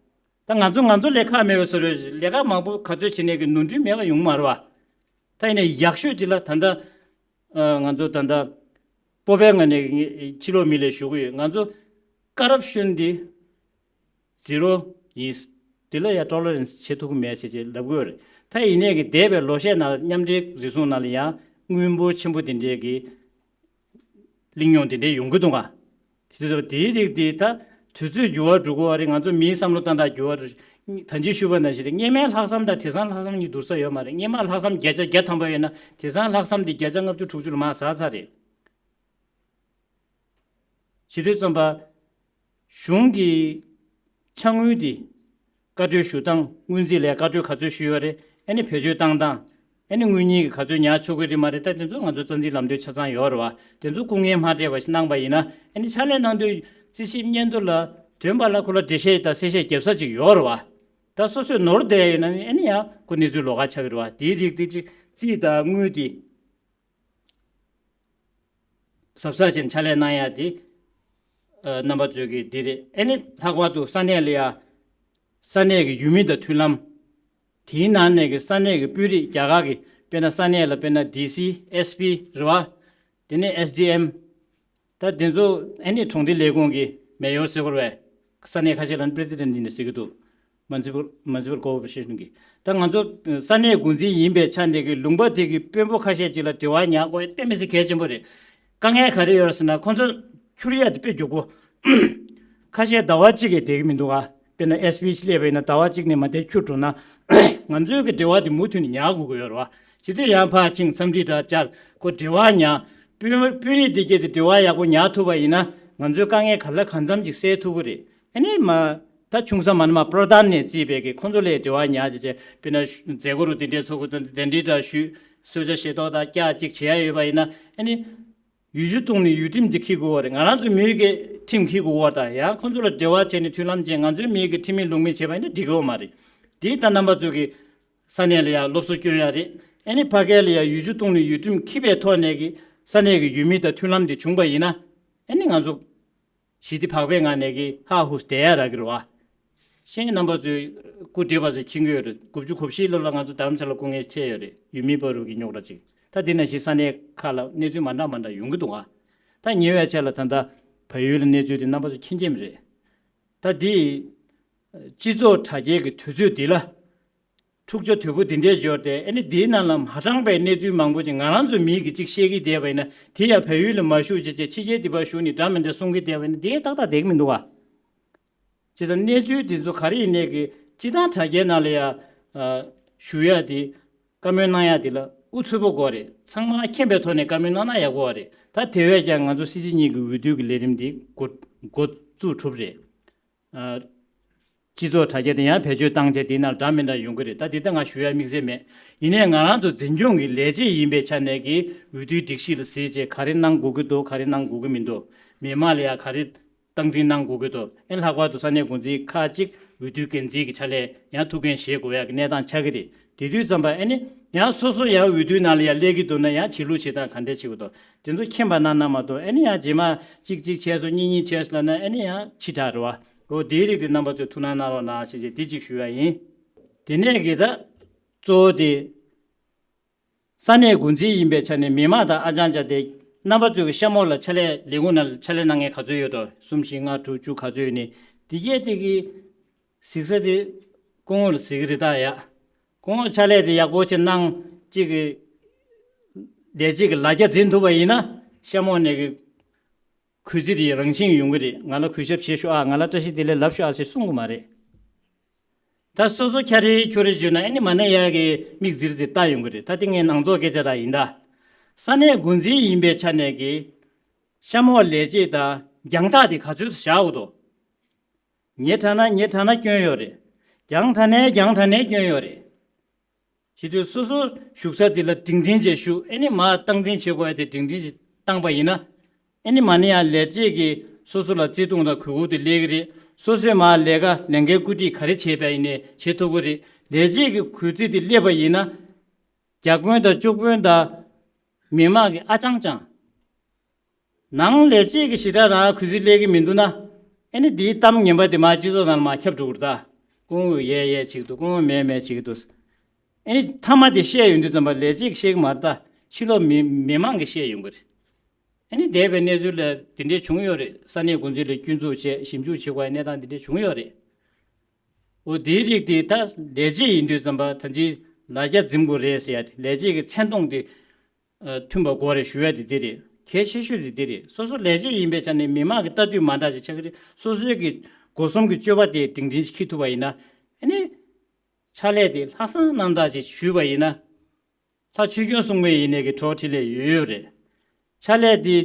ད་ང་ཚོ་ང་ཚོ་ལས་ཁག་མེད་པའི་བཟོ་འདྲ་ལས་ཀ་མང་པོ་ག་ཚོད་བྱེད་ནས་ཀྱི་ནོར་འཁྲུལ་མེད་པ་ཡོང་གི་མ་རེད་བ། ད་ཡིན་ནའི་ཡག་ཤོས་ཅིག་ལ་ད་ལྟ་ང་ཚོ་ད་ལྟ་སྤོབས་པའི་ངང་ནས་ཕྱི་ལོགས་མི་ལ་ཞུ་གི་ཡོད། ང་ཚོ་ཀ་རབ་ཤོན་འདི་ཛི་རོ་ཡིན། འདི་ལ་ཡ་ཊོ་ལེ་རན་སི་བྱེད་ཐུབ་ཀྱི་མེད་ཅེས་ཅེས་ལབ་དགོས་རེད། ད་ཡིན་ནའི་གི་འདས་པའི་ལོ་ཤས་ནང་མཉམ་འབྲེལ་རེ་ཟུང་ནང་ལ་ཡང་དངུལ་འབོར་ཆེན་པོ་དེ་འདྲའི་གི་གླེང་སློང་དེ་འདྲའི་ཡོང་གི་འདུག་ག་དེ་ཚོ་དེའི་རིགས་དེ་ད་དུས་ཚོད་འགྱུར་བ་འགྲོ་གི་ཡོད་རེད། ང་ཚོ་མིའི་བསམ་བློ་བཏང་སྟངས་འགྱུར་བ་རེད། ད་གིན་ཞུས་པ་ནང་བཞིན་རེད། སྔོན་མའི་ལྷག་བསམ་དང་དེང་སང་ལྷག་བསམ་གཉིས་བསྡུར་ས་ཡོད་མ་རེད། སྔོན་མ་ལྷག་བསམ་བརྒྱ་ཆ་བརྒྱ་ཐམ་པ་ཡོད་ན་དེང་སང་ལྷག་བསམ་དེ་བརྒྱ་ཆ་ལྔ་བཅུ་དྲུག་ཅུ་ལ་མར་ཟག་ཚར་རེད། བྱེད་དུས་ཙམ་པ། གཞུང་གི་ཕྱག་དངུལ་འདི་བཀའ་འཁྲོལ་ཞུ་སྟངས། སྔོན་རྩིས་ལས་བཀའ་འཁྲོལ་ག་ཚོད་ཞུས་ཡོད་རེད། ཨ་ནི་བེད་སྤྱོད་བཏང་སྟངས། ཨ་ནི་དངུལ་རྙིང་གི་ག་ཚོད་ཉར་ཆོག་གི་རེད་མ་རེད། ད་དེ་ཚོ་ང་ཚོ་རྩ་འཛིན་ལམ་སྟོན་ཆ་ཚང་ཡོད་རེད་བ། དེ་ཚོ་སྐུ་ངལ་མ་སྤྲད་པ་ཞིག་གནང་པ་ཡིན་ན་ཨ་ནི་ཕྱག་ལས་གནང་དུས་རྩིས་ཞིབ་སྙན་ཐོ་ལ་དོན་པ་ལ་ཁོ་ལ་འགྲེལ་བཤད་དང་གསལ་བཤད་རྒྱབ་ས་ཅིག་ཡོད་རེད་བ། ད་སོ་སོས་ནོར་བསྡད་ཡོད་ན་ཨ་ནི་ཡང་ཁོ་གནས་ཚུལ་ལོགས་ཀ་ཆགས་ཀྱི་རེད་བ། དེའི་རིགས་དེ་ཅིག་རྩིས་དང་དངུལ་དེ། གཟབ་གཟབ་བྱས་ནས་ཕྱག་ལས་གནང་ཡ་དེ་རྣམ་པ་ཚོས་ཀྱི་འདི་རེད། ཨེ་ནི་ལྷག་པར་དུ་ས་གནས་ལ་ཡ་ས་གནས་ཀྱི་ཡུལ་མི་དང་མཐུན་ལམ། དེའི་ནང་ནས་ཀྱི་ས་གནས་ཀྱི་དཔོན་རིགས་རྒྱ་གར་གྱི་དཔེར་ན་ས་གནས་ལ་དཔེར་ན་ཌི་སི་ཨེས་པི་རེད་བ། དེ་ནས་ཨེས་ཌི་ཨེམ། ད་དེ་ཚོ་ཨེ་ནི་གྲོང་སྡེ་ལས་ཁུངས་ཀྱི་མེ་ཡོར་ཟེར་དགོས་རེད་བས། ས་གནས་ཁ་ཤས་ལ་ནི་པི་རེ་སི་ཌེན་ཊི་ཡིན་ནས་ཟེར་གྱི་འདུག་མུ་ནི་སི་པལ་མུ་ནི་སི་པལ་ཀོ་པོ་རེ་ཤན་གྱི། ད་ང་ཚོ་ས་གནས་འགོ་འཛིན་ཡིན་པའི་ཆ་ནས་ཀྱི་ལུང་པ་དེ་གི་དཔོན་པོ་ཁ་ཤས་ཅིག་ལ་དྲི་བ་ཉར་དགོས་དཔེ་མི་སྲིད་གལ་ཆེན་པོ་རེད། དཀའ་ངལ་ག་རེ་ཡོད་ཟེར་ན་ཁོང་ཚོ་ འཁྱུར་ཡ་དེ་དཔེ་མགྱོགས་པོ། ཁ་ཤས་ཟླ་བ་གཅིག་གིས་བསྡད་ཀྱི་མི་འདུག་ག་དཔེར་ན་ཨེས་པི་ཅིག་སླེབས་པ་ཡིན་ན་ཟླ་བ་གཅིག་ནས་མ་བསྡད་འཁྱུར་འགྲོ་ན། ང་ཚོའི་གི་འབྲེལ་བ་དེ་མུ་མཐུད་ནས་ཉར་དགོས་ཀྱི་ཡོད་རེད་བ། བྱེད་དུས་ཡང་ཕར་ཕྱིན་འཚམས་འདྲི་འདྲ་བཅར། ཁོ་འབྲེལ་བ་ཉར། དཔོན་དཔོན་རིགས་དེ་གྱད་དེ་འབྲེལ་བ་ཡག་པོ་ཉར་ཐུབ་པ་ཡིན་ན་ང་ཚོའི་དཀའ་ངལ་ག་ལ་གང་འཚམ་ཅིག་སེལ་ཐུབ་ཀྱི་རེད། ཨ་ནི་མ། ད་ཆུང་ས་མ་ནི་མ་པྲོ་དྷན་ནས་བརྩིས་པའི་གི་ཁོང་ཚོ་ལས་འབྲེལ་བ་ཉར་བྱས་བྱས་དཔེར་ན་མཛད་སྒོ་རུ་དེ་འདྲའི་ཚོགས་དགོས་དོན་གདན་འདྲེན་འདྲ་ཞུས། གསོལ་ཇ་བཞེས་ཏོག་དང་སྐྱག་གཅིག་བྱེད་ཡ་ཡོད་པ་ཡིན་ན་ཨ་ནི། ཡུལ་ཆུ་བཏུང་ནས་ཡུལ་ཁྲིམས་དེ་འཁྱེར་དགོས་བ་རེད། ང་རང་ཚོ་མི་ཡུལ་གྱི་ཁྲིམས་འཁྱེར་དགོས་བ་དང་ཡང་ཁོང་ཚོ་ལ་འབྲེལ་བ་བྱས་ནས་མཐུན་ལམ་བྱས་ང་ཚོའི་མི་ཡུལ་གྱི་ཁྲིམས་མེད་ལུགས་མེད་བྱས་པ་ཡིན་ན་འགྲིག་གི་ཡོད་མ་རེད། དེ་ལྟར་རྣམ་པ་ཚོ་གི་ས་གནས་ལ་ཡང་སློབ་གསོ་སྐྱོན་ཡ་རེད། ཨ་ནི་ཕ་གི་ལ་ཡང་ཡུལ་ཆུ་བཏུང་ནས་ཡུལ་ཁྲིམས་འཁྱེར་པའི་ཐོག་ནས་ཀྱི་ས་གནས་ཀྱི་ཡུལ་མི་དང་མཐུན་ལམ་དེ་བྱུང་པ་ཡིན་ན་ཨ་ནི་ང་ཚོ་ཞི་བདེ་བག་ཕེབས་ངང་ནས་ཀྱི་ཧ་ཧུ་བསྡད་ཡ་རག་གི་རེད་བ། ཤེས་རྣམ་པ་ཚོས་སྐུ་བགྲེས་པ་ཚོས་མཁྱེན་གྱི་ཡོད་རེད། དགུ་བཅུ་གོ་བཞི་ལོ་ལ་ང་ཚོ་དྷ་རམ་ས་ལ་སྐུ་ངལ་འཕྲད་ཡོད་རེད། ཡུལ་མི་བར་དུ་གི་རྙོག་དྲ་ཅིག་ད་འདི་ནང་བཞིན་ས་གནས་ཁག་ལ་གནས་ཚུལ་མ་འདྲ་མ་འདྲ་ཡོང་གི་འདུག་ཨ། ད་ཉེ་བའི་ཆར་ལ་ད་ལྟ་བལ་ཡུལ་ལ་གནས་ཚུལ་དེ་རྣམ་པ་ཚོ་མཁྱེན་མཁྱེན་རེད། ད་འདི་སྤྱི་ཚོགས་དྲ་རྒྱའི་གི་དུས་ཚོད་འདི་ལ་འཁྲུག་ཆ་དོད་པོ་འདི་འདྲས་འབྱོར་ཏེ་ཨ་ནི་འདིའི་ནང་ལ་མ་དྲངས་པའི་གནས་ཚུལ་མང་པོ་ཅིག་ང་རང་ཚོ་མིའི་གི་ཅིག་བཤད་ཀྱི་བསྡད་པ་ཡིན་ན་དེ་ཡང་བལ་ཡུལ་ལ་མ་བཞུགས་བྱས་བྱས་ཕྱི་རྒྱལ་འདི་པར་བཞུགས་ནས་འདྲ་མི་འདྲ་གསུང་གི་བསྡད་པ་ཡིན་ན་འདི་ཏག་ཏག་བསྡད་ཀྱི་མི་འདུག་བ། བྱས་ཙང་གནས་ཚུལ་འདི་ཚོ་ག་རེ་ཡིན་ནའི་གི་སྤྱི་བཏང་དྲ་རྒྱའི་ནང་ལ་ཡ། ཨ། ཞུ་ཡ་དེ། བཀའ་མོལ་གནང་ཡ་དེ་ལ་ཨུ་ཚུགས་པོ་དགོས་རེད། ཚང་མ་མཁྱེན་པའི་ཐོག་ནས་བཀའ་མོལ་གནང་ན་ཡག་པོ་རེད། ད་དེ་བས་ཀྱང་ང་ཚོ་སྲིད་སྤྱི་གཉིས་ཀྱི་འོས་བསྡུ་གི་ལས་རིམ་འདི་འགོ་འགོ་བཙུགས་གྲུབ་རེད། ཨ། སྤྱི་ཚོགས་དྲ་རྒྱ་དེ་ཡང་བེད་སྤྱོད་བཏང་བྱས་དེ་ནང་འདྲ་མི་འདྲ་ཡོང་གི་རེད། ད་དེ་ལྟ་ང་ཞུ་ཡ་དམིགས་བསལ་མེད། ཡིན་ནའི་ང་རང་ཚོ་འཛིན་སྐྱོང་གི་ལས་བྱེད་ཡིན་པའི་ཆ་ནས་ཀྱི་འོས་བསྡུའི་སྒྲིག་གཞི་ལ་གཟིགས་བྱས་ག་རེ་གནང་དགོས་ཀྱི་འདུག་ག་རེ་གནང་དགོས་ཀྱི་མི་འདུག་མི་མང་ལ་ཡང་ག་རེ་སྟངས་འཛིན་གནང་དགོས་ཀྱི་འདུག་ཨེ་ལྷག་པར་དུ་ས་གནས་འགོ་འཛིན་ཁག་ཅིག་འོས་བསྡུའི་འགན་འཛིན་གྱི་ཕྱག་ལས་ཡང་ཐུགས་འགན་བཞེས་དགོས་ཡག་གི་གནས་སྟངས་ཆགས་ཀྱི་རེད། དེ་དུས་ཙམ་པ་ཨེ་ནི་ཡང་སོ་སོ་ཡང་འོས་བསྡུའི་ནང་ལ་ཡང་སླེབས་ཀྱི་འདུག་ན་ཡང་བྱེད་ལུགས་བྱེད་སྟངས་ག་འདྲ་བྱེད་དགོས་འདུག་དེ་ཚོ་མཁྱེན་པ་གནང་ན་མ་གཏོགས་ཨེ་ནི་ཡང་རྗེས་མ་གཅིག་གཅིག་བྱས་སོང་གཉིས་གཉིས་བྱས་སོང་ལབ་ན་ཨེ་ནི་ཡང་ཕྱི་དྲགས་རེད་བ། འོ་དེའི་རིགས་དེ་རྣམ་པ་ཚོས་ཐུགས་སྣང་གནང་རོགས་གནང་ཞེས་བྱས་འདི་གཅིག་ཞུ་ཡ་ཡིན། དེ་ནས་གི་ད་གཙོ་བོ་དེ། ས་གནས་འགོ་འཛིན་ཡིན་པའི་ཆ་ནས་མི་མང་དང་ཨ་ཅང་ཅག་དེ་རྣམ་པ་ཚོའི་གི་ཤ་མོ་ལ་ཕྱག་ལས་ལས་ཁུངས་ནང་ལ་ཕྱག་ལས་གནང་མཁན་ག་ཚོད་ཡོད་དོ། གསུམ་བཞི་ལྔ་དྲུག་བཅུ་ག་ཚོད་ཡོད་ནི་དེ་གས་དེ་གི་གཟིགས་ས་དེ་སྐུ་ངོ་ལ་གཟིགས་གི་རེད་ད་ཡ། སྐུ་ངོ་ཕྱག་ལས་དེ་ཡག་པོ་བྱས་གནང་གཅིག་གི་ལས་བྱེད་ཀྱི་ལ་རྒྱ་འཛིན་ཐུབ་པ་ཡིན་ན་ཤ་མོ་ནས་གི་གུས་བརྩི་དེ་རང་བཞིན་ཡོང་གི་རེད། ང་ལ་གུས་ཞབས་བྱེད་ཤོག་ཨ། ང་ལ་བཀྲ་ཤིས་བདེ་ལེགས་ལབ་ཤོག་ཨ་ཟེར་གསུང་གི་མ་རེད། ད་སོ་སོ་ཁྱ་རེ་ཁྱོ་རེ་བརྗོད་ན་ཨ་ནི་མ་ན་ཡ་གི་མིག་ཟིར་ཟིར་ལྟ་ཡོང་གི་རེད། ད་དེ་ངའི་ནང་ཚོགས་སྐད་ཆ་ར་ཡིན་ད། ས་གནས་འགོ་འཛིན་ཡིན་པའི་ཆ་ནས་ཀྱི་ཤ་མོ་ལས་བྱེད་དང་རྒྱང་ཐག་དེ་ག་ཚོད་དུ་བཞག་འོ་དོ། ཉེ་དྲགས་ན་ཉེ་དྲགས་ན་སྐྱོན་ཡོད་རེད། རྒྱང་དྲགས་ནའི་རྒྱང་དྲགས་ནའི་སྐྱོན་ཡོད་རེད། བྱེད་དུས་སོ་སོ་བཞུགས་ས་དེ་ལ་སྒྲིང་སྒྲིང་བྱས་བཞུགས། ཨེ་ནི་མར་སྟངས་འཛིན་བྱེད་དགོས་ཡ་དེ་སྒྲིང་སྒྲིང་བྱས་བཏང་པ་ཡིན་ན། ཨེ་ནི་མ་ནི་ཡང་ལས་བྱེད་ཀྱིས་སོ་སོ་ལ་བརྩེ་དུང་དང་གུས་བཀུར་དེ་སླེབས་ཀྱི་རེད། སོ་སོས་མར་ལས་ཀ་ལས་འགན་བཀོད་སྒྲིག་ག་རེ་བྱས་པ་ཡིན་ནའི་བྱེད་ཐུབ་ཀྱི་རེད། ལས་བྱེད་ཀྱི་གུས་བརྩི་དེ་སླེབས་པ་ཡིན་ན། བརྒྱ་དཔོན་དང་བཅུ་དཔོན་དང་མི་མང་གི་ཨ་ཅང་ཅང་། ནང་ལས་བྱེད་ཀྱི་ཞེ་དྲག་རང་གུས་བརྩི་སླེབས་ཀྱི་མི་འདུག་ན། ཨེ་ནི་འདིའི་གཏམ་ངན་པ་དེ་མར་སྤྱི་ཚོགས་ནང་ལ་མར་ཁྱབ་འགྲོ་གི་རེད་ད། སྐུ་ངོ་ཡས་ཡས་བྱེད་ཀྱི་འདུག་སྐུ་ངོ་མེད་མེད་བྱེད་ཀྱི་འདུག་ཨེ་ནི་མཐའ་མ་དེ་བཤད་ཡོང་དུས་ཙམ་པ་ལས་བྱེད་ཀྱིས་བཤད་ཀྱི་མ་རེད་ད། ཕྱི་ལོགས་མི་མི་མང་གིས་བཤད་ཡོང་གི་རེད། ཨེ་ནི་འདས་པའི་གནས་ཚུལ་ལ་དེ་འདྲས་བྱུང་ཡོད་རེད། ས་གནས་འགོ་འཛིན་ལ་སྐྱོན་འཛུགས་བྱས་ཞིབ་འཇུག་བྱེད་དགོས་པའི་གནས་སྟངས་དེ་འདྲས་བྱུང་ཡོད་རེད། འོ་དེའི་རིགས་དེ་ད་ལས་བྱེད་ཡིན་དུས་ཙམ་པ་ད་ཅི་ལ་རྒྱ་འཛིན་དགོས་རེད་ཟེར་ཡ་དེ་ལས་བྱེད་ཀྱི་མཚན་མཐོང་དེ་མཐུན་པ་དགོས་རེད་ཞུ་ཡ་དེ་དེ་རེད། གལ་ཆེ་ཤོས་དེ་དེ་རེད། སོ་སོ་ལས་བྱེད་ཡིན་པའི་ཆ་ནས་མི་མང་གི་ལྟ་དུས་མ་འདྲ་ཞིག་ཆགས་ཀྱི་རེད། སོ་སོའི་གི་སྒོ་གསུམ་གྱི་སྤྱོད་པ་དེ་སྒྲིང་སྒྲིང་ཞིག་འཁྱེར་ཐུབ་པ་ཡིན་ན། ཨ་ནི་ཕྱག་ལས་དེ་ལྷག་བསམ་རྣམ་དག་ཅིག་ཞུས་པ་ཡིན་ན། ལྷ་ཆོས་སྐྱོང་སྲུང་མའི་ཡིན་ནའི་གི་གྲོགས་འཕྲིན་ལས་ཡོད་ཡོད་རེད། ཕྱག་ལས་དེ་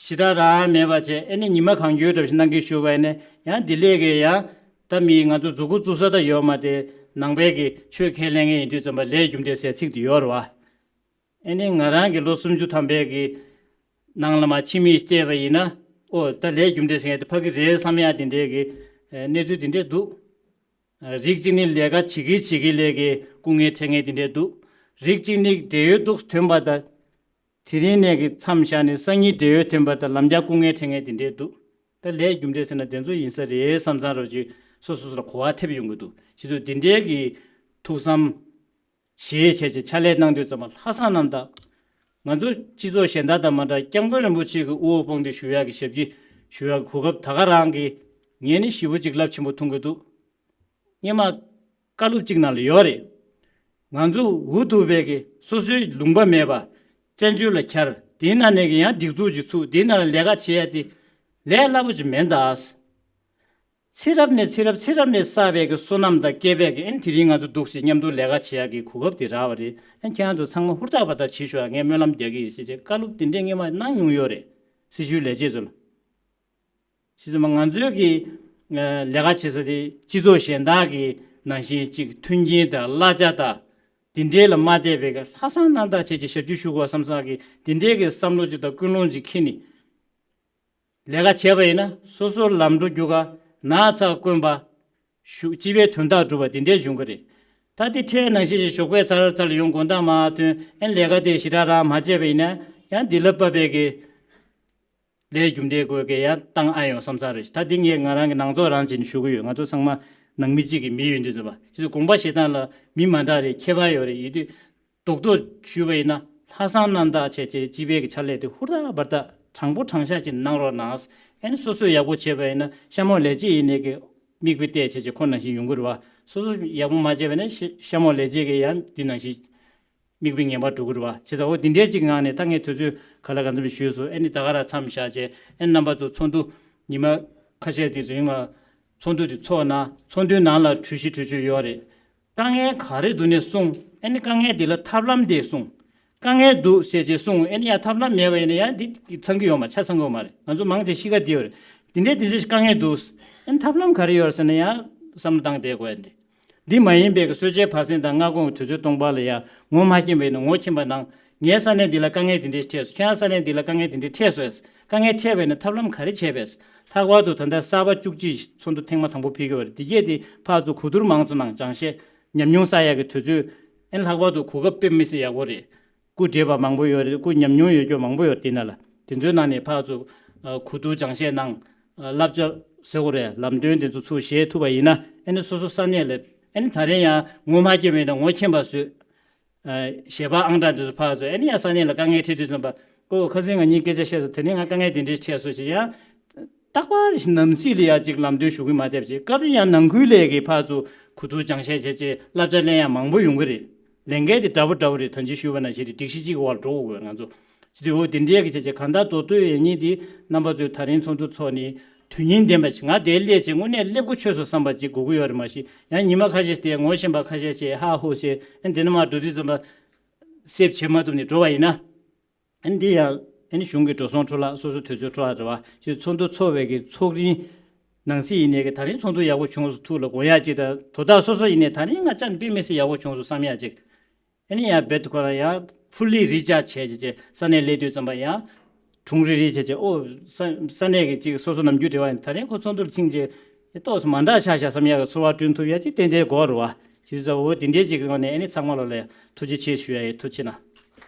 ཞེ་དྲག་རང་མེད་པ་བྱས་ཨ་ནི་ཉི་མ་གང་འཁྱོལ་འདྲ་ཞིག་གནང་གི་ཞུ་བ་ཡིན་ན་ཡང་འདི་ལས་ཀྱི་ཡང་ད་མི་ང་ཚོ་མཛུ་གུ་བཙུགས་ས་ད་ཡོད་མ་དེ་ནང་པའི་གི་ཆོས་ཁས་ལེན་མཁན་ཡིན་དུས་ཙམ་པ་ལས་རྒྱུ་འབྲས་ཟེར་ཚིག་དེ་ཡོད་རེད་བ། ཨ་ནི་ང་རང་གི་ལོ་སུམ་ཅུ་ཐམ་པའི་གི་ནང་ལ་མ་ཕྱི་མིག་བལྟས་པ་ཡིན་ན་ཨོ་ད་ལས་རྒྱུ་འབྲས་ཟེར་མཁན་དེ་ཕ་གི་རེད་བསམ་ཡ་དེ་འདྲའི་གི་གནས་ཚུལ་དེ་འདྲས་འདུག་རིགས་གཅིག་ནི་ལས་ཀ་བྱེད་ཀྱི་བྱེད་ཀྱི་ལས་ཀའི་སྐུ་ངལ་འཕྲད་མཁན་དེ་འདྲས་འདུག་རིགས་གཅིག་ནི་བགྲེས་ཡོལ་འདུག་ཐོན་པ་དང་། དེ་རིང་ནས་ཀྱི་མཚམས་བཞག་ནས་སང་ཉིན་བགྲེས་ཡོལ་ཐོན་པ་དང་ལམ་རྒྱག་སྐུ་ངལ་འཕྲད་མཁན་དེ་འདྲས་འདུག་ད་ལས་རྒྱུ་འབྲས་ཟེར་ན་དེ་ཚོ་ཡིན་ས་རེད་བསམ་བསམ་རོགས་ཀྱིས་སོ་སོ་སོ་ལ་གོ་བ་ཐེབས་ཡོང་གི་འདུག་བྱེད་དུས་དེ་འདྲའི་གི་ཐུགས་བསམ་བཞེས་བྱས་ཀྱི་ཕྱག་ལས་གནང་དུས་ཙམ་པ་ལྷག་བསམ་རྣམ་དག་ང་ཚོ་སྤྱི་ཚོགས་གཞན་དག་དང་མ་འདྲ་སྐྱབས་མགོན་རིན་པོ་ཆེ་གི་དབུ་འོག་དཔུང་སྡེ་ཞུ་ཡག་གི་ཞབས་ཕྱི་ཞུ་ཡག་གི་གོ་སྐབས་ད་ག་རང་གི་ངས་ནི་ཞེ་པོ་ཅིག་རླབས་ཆེན་པོ་མཐོང་གི་འདུག་སྔོན་མ་བཀའ་སློབ་ཅིག་ནང་ལ་ཡོད་རེད། ང་ཚོ་འུ་ཐུག་པའི་གི་སོ་སོའི་ལུང་པ་མེད་པ་བཙན་བྱོལ་ལ་འཁྱར། དེའི་ནང་ནས་གི་ཡང་སྒྲིག་འཛུགས་ཅིག་ཚུགས། དེའི་ནང་ལ་ལས་ཀ་བྱེད་ཡ་དེ་ ལས་སླ་པོ་ཅིག་མིན་ད། ཚེ་རབས་ནས་ཚེ་རབས་ཚེ་རབས་ནས་བསགས་པའི་གི་བསོད་ནམས་དང་སྐྱེས་པའི་གི་ཨན་དེ་རིང་ང་ཚོ་འདུག་སེ་མཉམ་དུ་ལས་ཀ་བྱེད་ཡག་གི་གོ་སྐབས་དེ་རག་པ་རེད། ཨན་ཁྱེད་རང་ཚོ་ཚང་མ་ཧུར་ཐག་པ་ཐག་བྱེད་ཤོག་ངས་སྨོན་ལམ་རྒྱག་གི་ཡིན་ཟེར་བྱས་བཀའ་སློབ་དེ་འདྲས་སྔོན་མ་གནང་མྱོང་ཡོད་རེད། སྲི་ཞུའི་ལས་བྱེད་ཚོ་ལ། ཕྱིས་སུ་མ་ང་ཚོའི་གི་ལས་ཀ་བྱེད་ས་དེ་སྤྱི་ཚོགས་གཞན་དག་གི་ནང་བཞིན་གཅིག་མཐུན་རྐྱེན་དང་གླ་ཆ་དང་དེ་འདྲས་ལ་མ་བལྟས་པའི་གི་ལྷག་བསམ་རྣམ་དག་བྱས་ཀྱི་ཞབས་ཕྱི་ཞུ་དགོས་བསམ་ས་གི་དེ་འདྲས་གི་བསམ་བློ་ཅིག་དང་ཀུན་སློང་ཅིག་འཁྱེར་ནས། ལས་ཀ་བྱས་པ་ཡིན་ན་སོ་སོར་ལམ་འགྲོ་རྒྱུག་ག་ན་ཚ་དཀོན་པ། ཞུ་སྤྱི་པའི་དོན་དག་སྒྲུབ་པ་དེ་འདྲའི་བྱུང་གི་རེད། ད་དེ་འཕྲལ་ནང་བཞིན་ཞིག་ཞོགས་པའི་ཚ་ར་ཚ་ལ་ཡོང་དགོང་དག་མ་ཐོན་ཨན་ལས་ཀ་དེ་ཞེ་དྲག་རང་མ་བྱས་པ་ཡིན་ན་ཡང་འདི་ལ་བབས་པའི་གི་ལས་རྒྱུ་འབྲས་དགོས་གི་ཡང་བཏང་ཨ་ཡོང་བསམ་ཚར་རེད། ད་འདི་ངས་ང་རང་གི་ནང་ཚོགས་རང་བྱས་ནས་ཞུ་གི་ཡོད། ང་ཚོ་ཚང་མ་ནང་མི་གཅིག་གི་མི་ཡོད་དུས་ཙམ་པ་ཕྱི་ཚོ་དགོངས་པ་བཞེས་སྟངས་ལ་མི་མ་འདྲ་རེད། ཁྱད་པར་ཡོད་རེད། ཡིན་དུས། རྡོག་རྡོག་ཞུས་པ་ཡིན་ན་ལྷག་བསམ་རྣམ་དག་བྱས་བྱས་སྤྱི་པའི་གི་ཕྱག་ལས་དེ་ཧུར་ཐག་འབར་ཐག་དྲང་པོ་དྲང་བཞག་ཅིག་གནང་རོགས་གནང་། ཨ་ནི་སོ་སོས་ཡག་པོ་བྱས་པ་ཡིན་ན་གཤམ་འོག་ལས་བྱེད་ཡིན་ནའི་གི་མིག་དཔེ་བལྟས་བྱས་བྱས་ཁོ་ནང་བཞིན་ཡོང་གི་རེད་བ། སོ་སོས་ཡག་པོ་མ་བྱས་པ་ཡིན་ན་གཤམ་འོག་ལས་བྱེད་ཀྱི་ཡང་འདི་ནང་བཞིན་མིག་དཔེ་ངན་པ་འགྲོ་གི་རེད་བ། བྱས་ཙང་འོ་འདི་འདྲས་ཅིག་ངང་ནས་ད་ངས་དུས་ཚོད་ག་ལ་ག་ཚོད་ཞུས་སོང་། ཨ་ནི་ད་ག་རང་མཚམས་བཞག་བྱས་ཨ་ནི་རྣམ་པ་ཚོ་ཚོགས་འདུ་ཉི་མ་ཁ་ཤས་ཀྱི་རིང་ལ་ཚོགས་འདུ་དེ་ཚོགས་ན་ཚོགས་འདུའི་ནང་ལ་གྲོས་གཞི་གྲོས་ཆོད་ཡོད་རེད། དཀའ་ངལ་ག་རེ་འདུག་ནས་གསུངས། ཨ་ནི་དཀའ་ངལ་འདི་ལ་ཐབས་ལམ་དེ་གསུངས། དཀའ་ངལ་འདུག་ཟེར་བྱས་གསུངས། ཨ་ནི་ཡང་ཐབས་ལམ་མེད་པ་ཡིན་ན་ཡང་འདི་ཚང་གི་ཡོད་མ་ཆ་ཚང་གི་ཡོད་མ་རེད། ང་ཚོ་མང་ཆེ་གཤིས་ཀ་འདི་ཡོད་རེད། འདི་འདྲའི་འདི་འདྲའི་དཀའ་ངལ་འདུག་ཨ་ནི་ཐབས་ལམ་ག་རེ་ཡོད་རེད་ཟེར་ན་ཡང་བསམ་བློ་བཏང་བསྡད་དགོས་ཡ་འདི། འདི་མ་ཡིན་པའི་གི་གསོལ་ཇའི་བར་གསེང་དང་སྔ་དགོང་གི་དུས་ཚོད་སྟོང་པ་ལ་ཡང་ངོ་མ་མཁྱེན་པ་ཡིན་ན་ངོ་མཁྱེན་པ་གནང་། ངའི་ས་གནས་འདི་ལ་དཀའ་ངལ་འདི་འདྲའི་འཕྲད་སོང་། ཁྱེད་རང་ས་གནས་འདི་ལ་དཀའ་ངལ་འདི་འདྲའི་འཕྲད་སོང་ཟེར། དཀའ་ངལ་འཕྲད་པ་ཡིན་ན་ཐབས་ལམ་ག་རེ་བྱས་པས། ལྷག་པར་དུ་ད་ལྟ་གསར་པ་བཅུ་གཅིག་ཚོགས་འདུ་ཐེངས་མ་དང་པོ་ཕེབས་ཀྱི་ཡོད་རེད། འདི་གས་དེ་ཕར་ཚུར་གོ་བསྡུར་མང་ཙམ་ནང་སྦྱང་བཤད་ཉམས་མྱོང་བསགས་ཡག་གི་དུས་ཚོད། ཨན་ལྷག་པར་དུ་གོ་སྐབས་དཔེ་མི་སྲིད་ཡག་པོ་རེད། སྐུ་བགྲེས་པ་མང་པོ་ཡོད་རེད། སྐུ་ཉམས་མྱོང་ཡོད་ཀྱོག་མང་པོ་ཡོད་རེད། དེ་ན་ལ་དེ་ཚོའི་ནང་ནས་ཕར་ཚུར་གོ་བསྡུར་སྦྱང་བཤད་གནང་། བསླབ་བྱ་ཟེར་དགོས་རེད། ལམ་སྟོན་དེ་ཚོ་ཚུར་བཞེས་ཐུབ་པ་ཡིན་ན་ཨ་ནི་སོ་སོ་ས་གནས་ལ་ཨ་ནི་ད་རེས་ཡང་ངོ་མ་སྐྱེ་མེད་ན་ངོ་མཁྱེན་པ་བཟོས། ཞལ་པར་ཨང་གྲངས་དེ་ཚོ་ཕར་ཚུར་ཨ་ནི་ཡང་ས་གནས་ལ་དཀའ་ངལ་འཕྲད་དུས་ཙམ་པ་ཨོ་ཁ་སང་ང་གཉིས་སྐད་ཆ་བཤད་སོང་། དེ་ནས་ང་དཀའ་ངལ་དེ་འདྲས་འཕྲད་སོང་ཞེས་ཡང་རྟག་པར་ནམ་སྲིད་ལ་ཡང་ཅིག་ལམ་སྟོན་ཞུ་གི་མ་བསྡད་པ་ཅིག་སྐབས་རེ་ཡང་ནང་ཁུལ་ལས་ཀྱི་ཕར་ཚུར་གོ་བསྡུར་སྦྱང་བཤད་བྱས་བྱས་བསླབ་བྱ་ལེན་ཡང་མང་པོ་ཡོང་གི་རེད། ལས་འགན་དེ་འདྲ་པོ་འདྲ་པོ་རེད། ད་ཅི་ཞུས་པ་ནང་བཞིན་རེད། སྒྲིག་གཞི་གཅིག་གི་འོག་ལ་འགྲོ་དགོས་ང་ཚོ། ཅི་དེ་འོ་དེ་འདྲའི་གི་བྱས་བྱས་གང་ལྟར་མདོར་བསྡུས་ཡིན་གཉིས་དེ་རྣམ་པ་ཚོས་ད་རིང་ཚོགས་འདུ་ཚོགས་ནས་དོན་སྙིང་ལྡན་པ་ཞིག་ང་དེ་སླེབས་བྱས་དངོས་གནས་སླེབས་དགོས་ཆོད་སོང་བསམ་པ་ཅིག་དགོས་ཀྱི་ཡོད་རེད། མ་གཞི་ཡང་ཉི་མ་ཁ་ཤས་དེ་ངོ་ཤེས་པ་ཁ་ཤས་ཤིག་ཧ་ཧུ་ཞེས་ཨ་འདི་ནས་མར་འགྲོ་དུས་ཙམ་པ་སེབ་བྱེད་མ་ཐུབ་ནས་འགྲོ་བ་ཡིན་ན། ཨ་འདི་ཡང་ཨ་ནི་གཞུང་གི་འགྲོ་སོང་འཕྲོ་བརླག་སོ་སོ་དུས་ཚོད་འཕྲོ་བརླག་རེད་བ། ཅིག་ཚོགས་འདུ་ཚོགས་པའི་གི་ཚོགས་རིང་ནང་སྲིད་ཡིན་ནའི་གི་ད་རིང་ཚོགས་འདུ་ཡག་པོ་བྱུང་སོང་ཐུགས་ལ་དགོངས་ཡག་ཅིག་དང་དོ་བདག་སོ་སོ་ཡིན་ནའི་ད་རིང་ང་ཅག་དཔེ་མི་སྲིད་ཡག་པོ་བྱུང་སོང་བསམ་ཡག་ཅིག་ཨ་ནི་ཡང་རྦད་དེ་ཁོ་རང་ཡང་ཕུལ་ལི་རི་ཅར་བྱས་བྱས་བྱས་ས་གནས་སླེབས་དུས་ཙམ་པ་ཡང་གྲུང་རི་རི་བྱས་བྱས་ཨོ་ས་ས་གནས་ཀྱི་ཅིག་སོ་སོ་ནམ་རྒྱུན་འབྲེལ་བ་ཡིན། ད་རིང་ཁོ་ཚོགས་འདུར་ཕྱིན་བྱས་ཏོག་ཙམ་མ་འདྲ་ཆགས་ཤག་བསམ་ཡག་གི་ཚོར་བ་བསྐྲུན་ཐུབ་ཡག་ཅིག་ཏན་ཏན་དགོས་རེད་བ། ཞེས་ཙམ་འོ་དེ་འདྲའི་ཅིག་གི་ངོས་ནས་ཨ་ནི་ཚང་མ་ལོ་ལ་ཡང་ཐུགས་རྗེ་ཆེ་ཞུ་ཡ་ཡིན། ཐུགས་རྗེ་གནང་།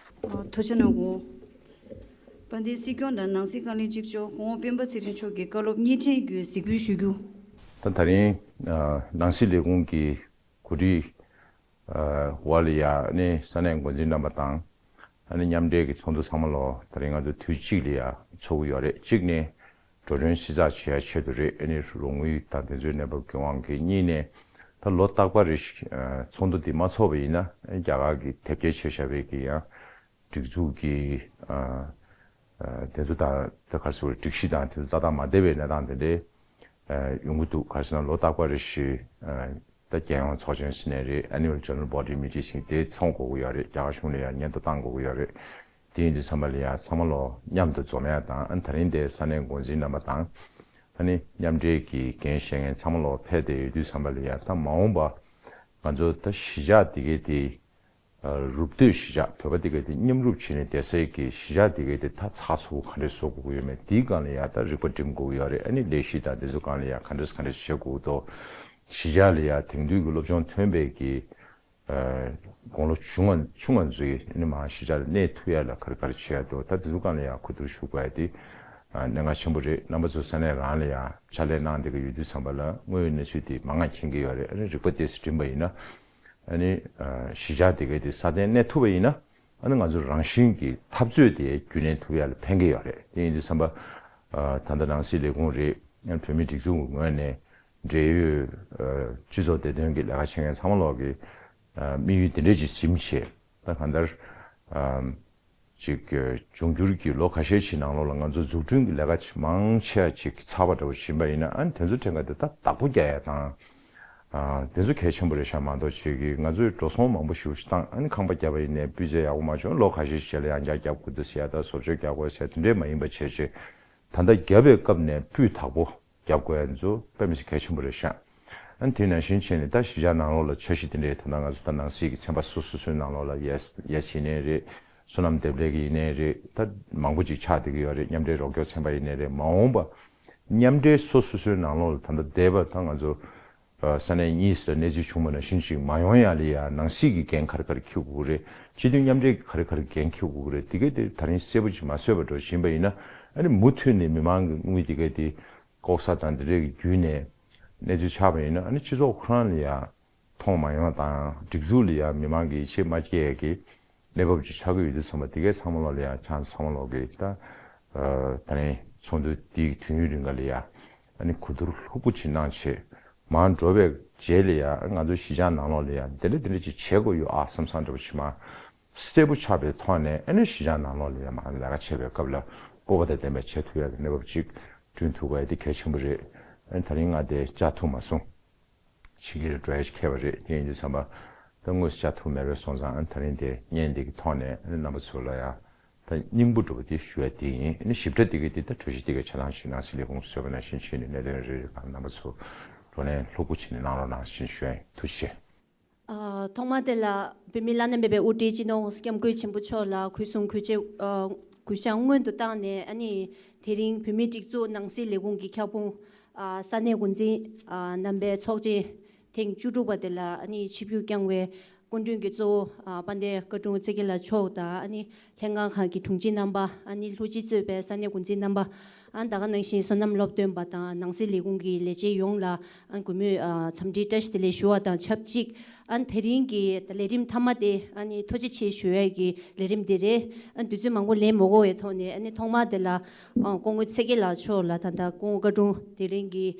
ཐུགས་རྗེ་གནང་གོ། དཔལ་ལྡན་སྲིད་སྐྱོང་དང་ནང་སྲིད་བཀའ་བློན་གཅིག་ལྕོགས་སྐུ་ངོ་སྤེན་པ་ཚེ་རིང་མཆོག་གིས་བཀའ་སློབ་བརྙན་འཕྲིན་བརྒྱུད་གཟིགས་འབུལ་ཞུ་རྒྱུ། ད་ད་རིང་ནང་སྲིད་ལས་ཁུངས་ཀྱི་གོ་སྒྲིག་འོག་ལ་ཡ་ནི་ས་གནས་འགོ་འཛིན་རྣམ་པ་དང་ཨ་ནི་མཉམ་འབྲེལ་གྱི་ཚོགས་འདུ་ཚང་མ་ལོ་ད་རིང་ང་ཚོ་དུས་གཅིག་ལ་ཡ་ཚོགས་ཀྱི་ཡོད་རེད། གཅིག་ནས་འགྲོ་གྲོན་གཞི་རྩ་བྱེད་ཡ་ཆེད་དུ་རེད། ཨ་ནི་རོགས་དངུལ་དང་དེ་ཚོའི་གནས་བབ་ཀྱི་དབང་གིས། གཉིས་ནས་ད་ལོ་རྟག་པར་རེ་བཞིན་ཚོགས་འདུ་འདི་མ་ཚོགས་པ་ཡིན་ན་རྒྱ་གར་གྱི་དེབ་སྐྱེལ་བྱས་བཞག་པའི་གི་ཡང་སྒྲིག་འཛུགས་ཀྱི་དེ་ཚོ་དང་ད་ག་རེ་ཟེར་སྒྲིག་གཞི་དང་དེ་ཚོ་ཏག་ཏག་མ་བསྡད་པའི་གནས་སྟངས་དེ་འདྲའི་ཡོང་གི་འདུག་ག་རེ་ཟེར་ན་ལོ་རྟག་པར་རེ་བཞིན་ད་རྒྱལ་ཡོངས་ཚོགས་ཆེན་ཟེར་ནའི་རེད། Annual General Body Meeting་ཟེར་དེ་ཚོགས་དགོས་ཀྱི་ཡོད་རེད། རྒྱ་གར་གཞུང་ལ་ཡང་སྙན་ཐོ་བཏང་དགོས་ཀྱི་ཡོད་རེད། དེ་ཡིན་དུས་ཙམ་པ་ལ་ཡང་ཚང་མ་ལོ་མཉམ་དུ་འཛོམས་ཡ་དང་ཨ་ནི་ད་རིང་དེ་ས་གནས་འགོ་འཛིན་རྣམ་པ་དང་ཨ་ནི་མཉམ་འབྲེལ་གྱི་འགན་བཞེས་མཁན་ཚང་མ་ལོ་ཕེབས་བསྡད་ཡོད་དུས་ཙམ་པ་ལ་ཡང་ད་མ་འོངས་པ་ང་ཚོ་ད་གཞིས་ཆགས་དེ་གའི་དེ་རུབ་སྟོད་གཞིས་ཆགས་བོད་པ་དེ་གའི་དེ་མཉམ་རུབ་བྱས་ནས་བསྡད་སའི་གི་གཞིས་ཆགས་དེ་གའི་དེ་ད་ཚགས་ཚུད་ག་འདྲས་བཟོ་དགོས་ཀྱི་ཡོད་མེད་དེའི་སྒང་ལ་ཡང་ད་རིག་པ་སྒྲིམ་དགོས་ཀྱི་ཡོད་རེད། ཨ་ནི་ལས་གཞི་དང་དེ་ཚོ་སྒང་ལ་ཡང་ག་འདྲས་ག་འདྲས་བྱེད་དགོས་འདུག་གཞིས་ཆགས་ལ་ཡང་དེང་དུས་ཀྱི་སློབ་སྦྱོང་ཐོན་པའི་གི་དགུང་ལོ་ཆུང་ང་ཆུང་ང་ཚོས་ནི་མང་གཞིས་ཆགས་ལ་གནས་ཐུབ་ཡ་ལ་ག་རེ་ག་རེ་བྱེད་ཡ་འདུག་ད་དེ་ཚོ་སྒང་ལ་ཡང་གོ་བསྡུར་ཞུ་དགོས་ཡ་དེ་གནད་འགག་ཆེན་པོ་རེད། རྣམ་པ་ཚོ་ས་གནས་རང་ལ་ཡང་ཕྱག་ལས་གནང་བསྡད་ཀྱི་ཡོད་དུས་ཙམ་པ་ལ་དངོས་ཡོད་གནས་ཚུལ་དེ་མང་ང་མཁྱེན་གྱི་ཡོད་རེད། ཨ་ནི་རིག་པ་ཏོག་ཙམ་སྒྲིམ་པ་ཡིན་ན་ཨ་ནི་གཞིས་ཆགས་དེ་གའི་དེ་སྲ་བརྟན་གནས་ཐུབ་པ་ཡིན་ན་ཨ་ནི་ང་ཚོ་རང་བཞིན་གྱི་འཐབ་རྩོད་དེ་རྒྱུན་གནས་ཐུབ་ཡ་ལ་ཕན་གྱི་ཡོད་རེད། དེ་ཡིན་དུས་ཙམ་པ་ད་ལྟ་ནང་སྲིད་ལས་ཁུངས་རེད། ཨ་ནི་བོད་མིའི་སྒྲིག་འཛུགས་ཀྱི་ངོས་ནས་འབྲེལ་ཡོད་སྤྱི་ཚོགས་བདེ་དོན་གྱི་ལས་ཀ་བྱེད་མཁན་ཚང་མ་ལོག་གི་དམིགས་ཡུལ་དེ་འདྲས་ཅིག་ཟིན་བྱས་ད་གང་ལྟར་ཨམ་ ཅིག་འབྱུང་འགྱུར་གྱི་ལོ་ཁ་ཤས་ཤིག་ནང་ལོགས་ལ་ང་ཚོ་འཛུགས་སྐྲུན་གྱི་ལས་ཀ་ཅིག་མང་ཆེ་བ་ཅིག་ཚར་བ་འདྲ་བོ་ཞིག་ཡིན་པ་ཡིན་ན། ཨ་ནི་དེ་ཚོ་ཕྲན་ཁ་དེ་ད་བདག་པོ་རྒྱག་ཡ་དང་། ཨ་དེ་ཚོ་གལ་ཆེན་པོ་རེད་ཤག་མ་གཏོགས་ཅིག་གིས་ང་ཚོས་འགྲོ་སོང་མང་པོ་ཞེ་པོ་ཞིག་བཏང་། ཨ་ནི་ཁང་པ་བརྒྱབ་པ་ཡིན་ནའི་སྤུས་ཚད་ཡག་པོ་མ་བྱུང་། ལོ་ཁ་ཤས་ཤིག་རྗེས་ལ་ཡང་བསྐྱར་བརྒྱབ་དགོས་འདུག་ཟེར་ཡ་ད་བཟོ་བཅོས་རྒྱག་དགོས་ཟེར་དེ་འདྲས་མ་ཡིན་པ་བྱས་ཅིག་ད་ལྟ་བརྒྱབ་པའི་སྐབས་ནས་སྤུས་དག་པོ་རྒྱབ་དགོས་ཡ་འདི་ཚོ་དཔེ་མི་སྲིད་གལ་ཆེན་པོ་རེད་ཤག་ཨ་ནི་དེ་ནང་བཞིན་བྱས་ནས་ད་གཞིས་ཆགས་ནང་ལོགས་ལ་འཆར་གཞི་དེ་འདྲས་ད་ལྟ་ང་ཚོ་ད་ནང་སྲིད་ཀྱི་ཚན་པ་སོ་སོ་སོའི་ནང་ལོགས་ལ་ཡས་ཡས་བྱེད་ནའི་རེད། སོ་ནམ་འདེབས་ལས་ཀྱི་ཡིན་ནའི་རེད། ད་མང་པོ་ཅིག་ཆགས་བསྡད་ཀྱི་ཡོད་རེད། མཉམ་འབྲེལ་རོགས་སྐྱོར་ཚན་པ་ཡིན་ནའི་རེད། མ་འོངས་པ་མཉམ་འབྲེལ་སོ་སོ་སོའི་ནང་ལོགས་ལ་ད་ལྟ་འདས་པ་ད་ང་ཚོ་ཨ་ས་གནས་གཉིས་ལ་གནས་ཚུལ་བྱུང་བ་ནང་བཞིན་ཅིག་མ་ཡོང་ཡ་ལ་ཡ་ནང་སྲིད་ཀྱི་འགན་ག་རེ་ག་རེ་འཁྱེར་དགོས་ཀྱི་རེད། སྤྱི་མཐུན་མཉམ་འབྲེལ་གྱི་ག་རེ་ག་རེ་འགན་འཁྱེར་དགོས་ཀྱི་རེད། དེ་གས་དེ་ད་རིང་གསལ་པོ་ཅིག་མ་བཟོས་པ་འདྲ་བཞིན་པ་ཡིན་ན། ཨ་ནི་མུ་མཐུད་ནས་མི་མང་གི་དངུལ་དེ་གས་དེ་ལྐོག་ཟ་དང་དེ་འདྲས་ཀྱི་བརྒྱུད་ནས་གནས་ཚུལ་ཆགས་པ་ཡིན་ན། ཨ་ནི་སྤྱི་ཚོགས་ཁོ་རང་ལ་ཡ་མཐོང་མ་ཡོང་དང་། སྒྲིག་འཛུགས་ལ་ཡ་མི་མང་གིས་ཡིད་ཆེས་མ་སྐྱེ་ཡ་གི་གནས་བབ་ཅིག་ཆགས་ཀྱི་ཡོད་དུས་ཙམ་པ་དེ་གས་ཚང་མ་ལོག་ལ་ཡ་ཆང་ཚང་མ་ལོག་གི་ད་ཨ་ད་རིང་ཚོགས་འདུ་དེའི་དུས་ཡུན་རིང་ག་ལ་ཡ་ཨ་ནི་གོ་བསྡུར་ལྷུག་པོ་ཅིག་གནང་བྱས་མར་འགྲོ་བའི་རྗེས་ལ་ཡ། ང་ཚོ་གཞིས་ཆགས་ནང་ལོགས་ལ་ཡ་འདི་འདྲ་འདི་འདྲ་ཅིག་བྱེད་དགོས་ཡོད་ཨ་བསམ་བསམ་འདྲ་པོ་ཅིག་མར་གསལ་པོ་ཆགས་པའི་ཐོག་ནས། ཨ་ནི་གཞིས་ཆགས་ནང་ལོགས་ལ་ཡ་མར་ལས་ཀ་བྱེད་པའི་སྐབས་ལ་སྤོབས་པ་དང་ལྡན་པའི་བྱེད་ཐུབ་ཡ་གི་གནས་བབ་ཅིག་བསྐྲུན་ཐུབ་པ་ཡ་དེ་གལ་ཆེན་པོ་རེད། ཨ་ནི་ད་རིང་ང་དེ་བཅར་ཐུབ་མ་སོང་། ཕྱི་རྒྱལ་ལ་འགྲོ་ཡ་ཅིག་འཁེལ་བ་རེད། དེ་ཡིན་དུས་ཙམ་པ་ད་དངོས་སུ་བཅར་ཐུབ་མེད་པས་སོང་ཙང་། ཨ་ནི་ད་རིང་དེ་བརྙན་འདི་གི་ཐོག་ནས་ཨ་ནི་རྣམ་པ་ཚོ་ལ་ཡ་ད་སྙིང་པོ་འདྲ་པོ་དེ་ཞུ་ཡ་དེ་ཡིན། ཨ་ནི་ཞིབ་ཕྲ་དེ་གི་དེ་ད་གྲོས་གཞི་དེ་གའི་ཆ་ཚང་ཞིག་ནང་སྲིད་ལས་ཁུངས་བཟོས་པ་ནང་བཞིན་བྱས་ནས་གནད་དོན་རེ་རེ་གང་རྣམ་པ་ཚོ་བགྲོ་གླེང་ལྷུག་པོ་བྱས་ནས་གནང་རོགས་གནང་ཞེས་ཞུ་ཡ་ཡིན། ཐུགས་རྗེ་ཆེ། ཨ། ཐོག་མ་དེ་ལ་བོད་མིའི་བླ་ན་མེད་པའི་དབུ་ཁྲིད་སྤྱི་ནོར་༸གོང་ས་༸སྐྱབས་མགོན་ཆེན་པོ་མཆོག་ལ་གུས་གསུང་གུས་ཕྱག་ཨ། གུས་ཕྱག་སྔོན་དུ་བཏང་ནས། ཨ་ནི་དེ་རིང་བོད་མིའི་སྒྲིག་འཛུགས་ནང་སྲིད་ལས་ཁུངས་ཀྱི་ཁྱབ་ཁོངས། ཨ། ས་གནས་འགོ་འཛིན། ཨ། རྣམ་པའི་ཚོགས་ཆེན་ཐེངས་བཅུ་དྲུག་པ་དེ་ལ་ཨ་ནི་ཆིབས་བསྒྱུར་བསྐྱངས་པའི་སྐུ་མགྲོན་གྱི་གཙོ་བོ། ཨ། དཔལ་ལྡན་བཀའ་དྲུང་ཚེ་རྒྱ་ལགས་མཆོག་དང་། ཨ་ནི་ལྷན་ཁང་ཁག་གི་དྲུང་ཆེ་རྣམ་པ། ཨ་ནི་ལྷུ་སྤྱི་གཙོས་པའི་ས་གནས་འགོ་འཛིན་རྣམ་པ། ཨ། ད་ག་ནང་བཞིན་སོ་ནམ་སློབ་སྟོན་པ་དང་ནང་སྲིད་ལས་ཁུངས་ཀྱི་ལས་བྱེད་ཡོངས་ལ། ཨ། གུས་མོས། ཨ། འཚམས་འདྲིའི་བཀྲ་ཤིས་བདེ་ལེགས་ཞུ་བ་དང་ཆབས་ཅིག་ཨ། དེ་རིང་གི་ལས་རིམ་མཐའ་མ་དེ། ཨ་ནི་ཐུགས་རྗེ་ཆེ་ཞུ་ཡས་ཀྱི་ལས་རིམ་དེ་རེད། ཨ། དུས་ཚོད་མང་པོ་ལེན་མ་དགོས་པའི་ཐོག་ནས། ཨ་ནི་ཐོག་མ་དེ་ལ། ཨ། སྐུ་ངོ་ཚེ་རྒྱ་ལགས་མཆོག་ལ་ད་ལྟ་སྐུ་ངོ་བཀའ་དྲུང་དེ་རིང་གི།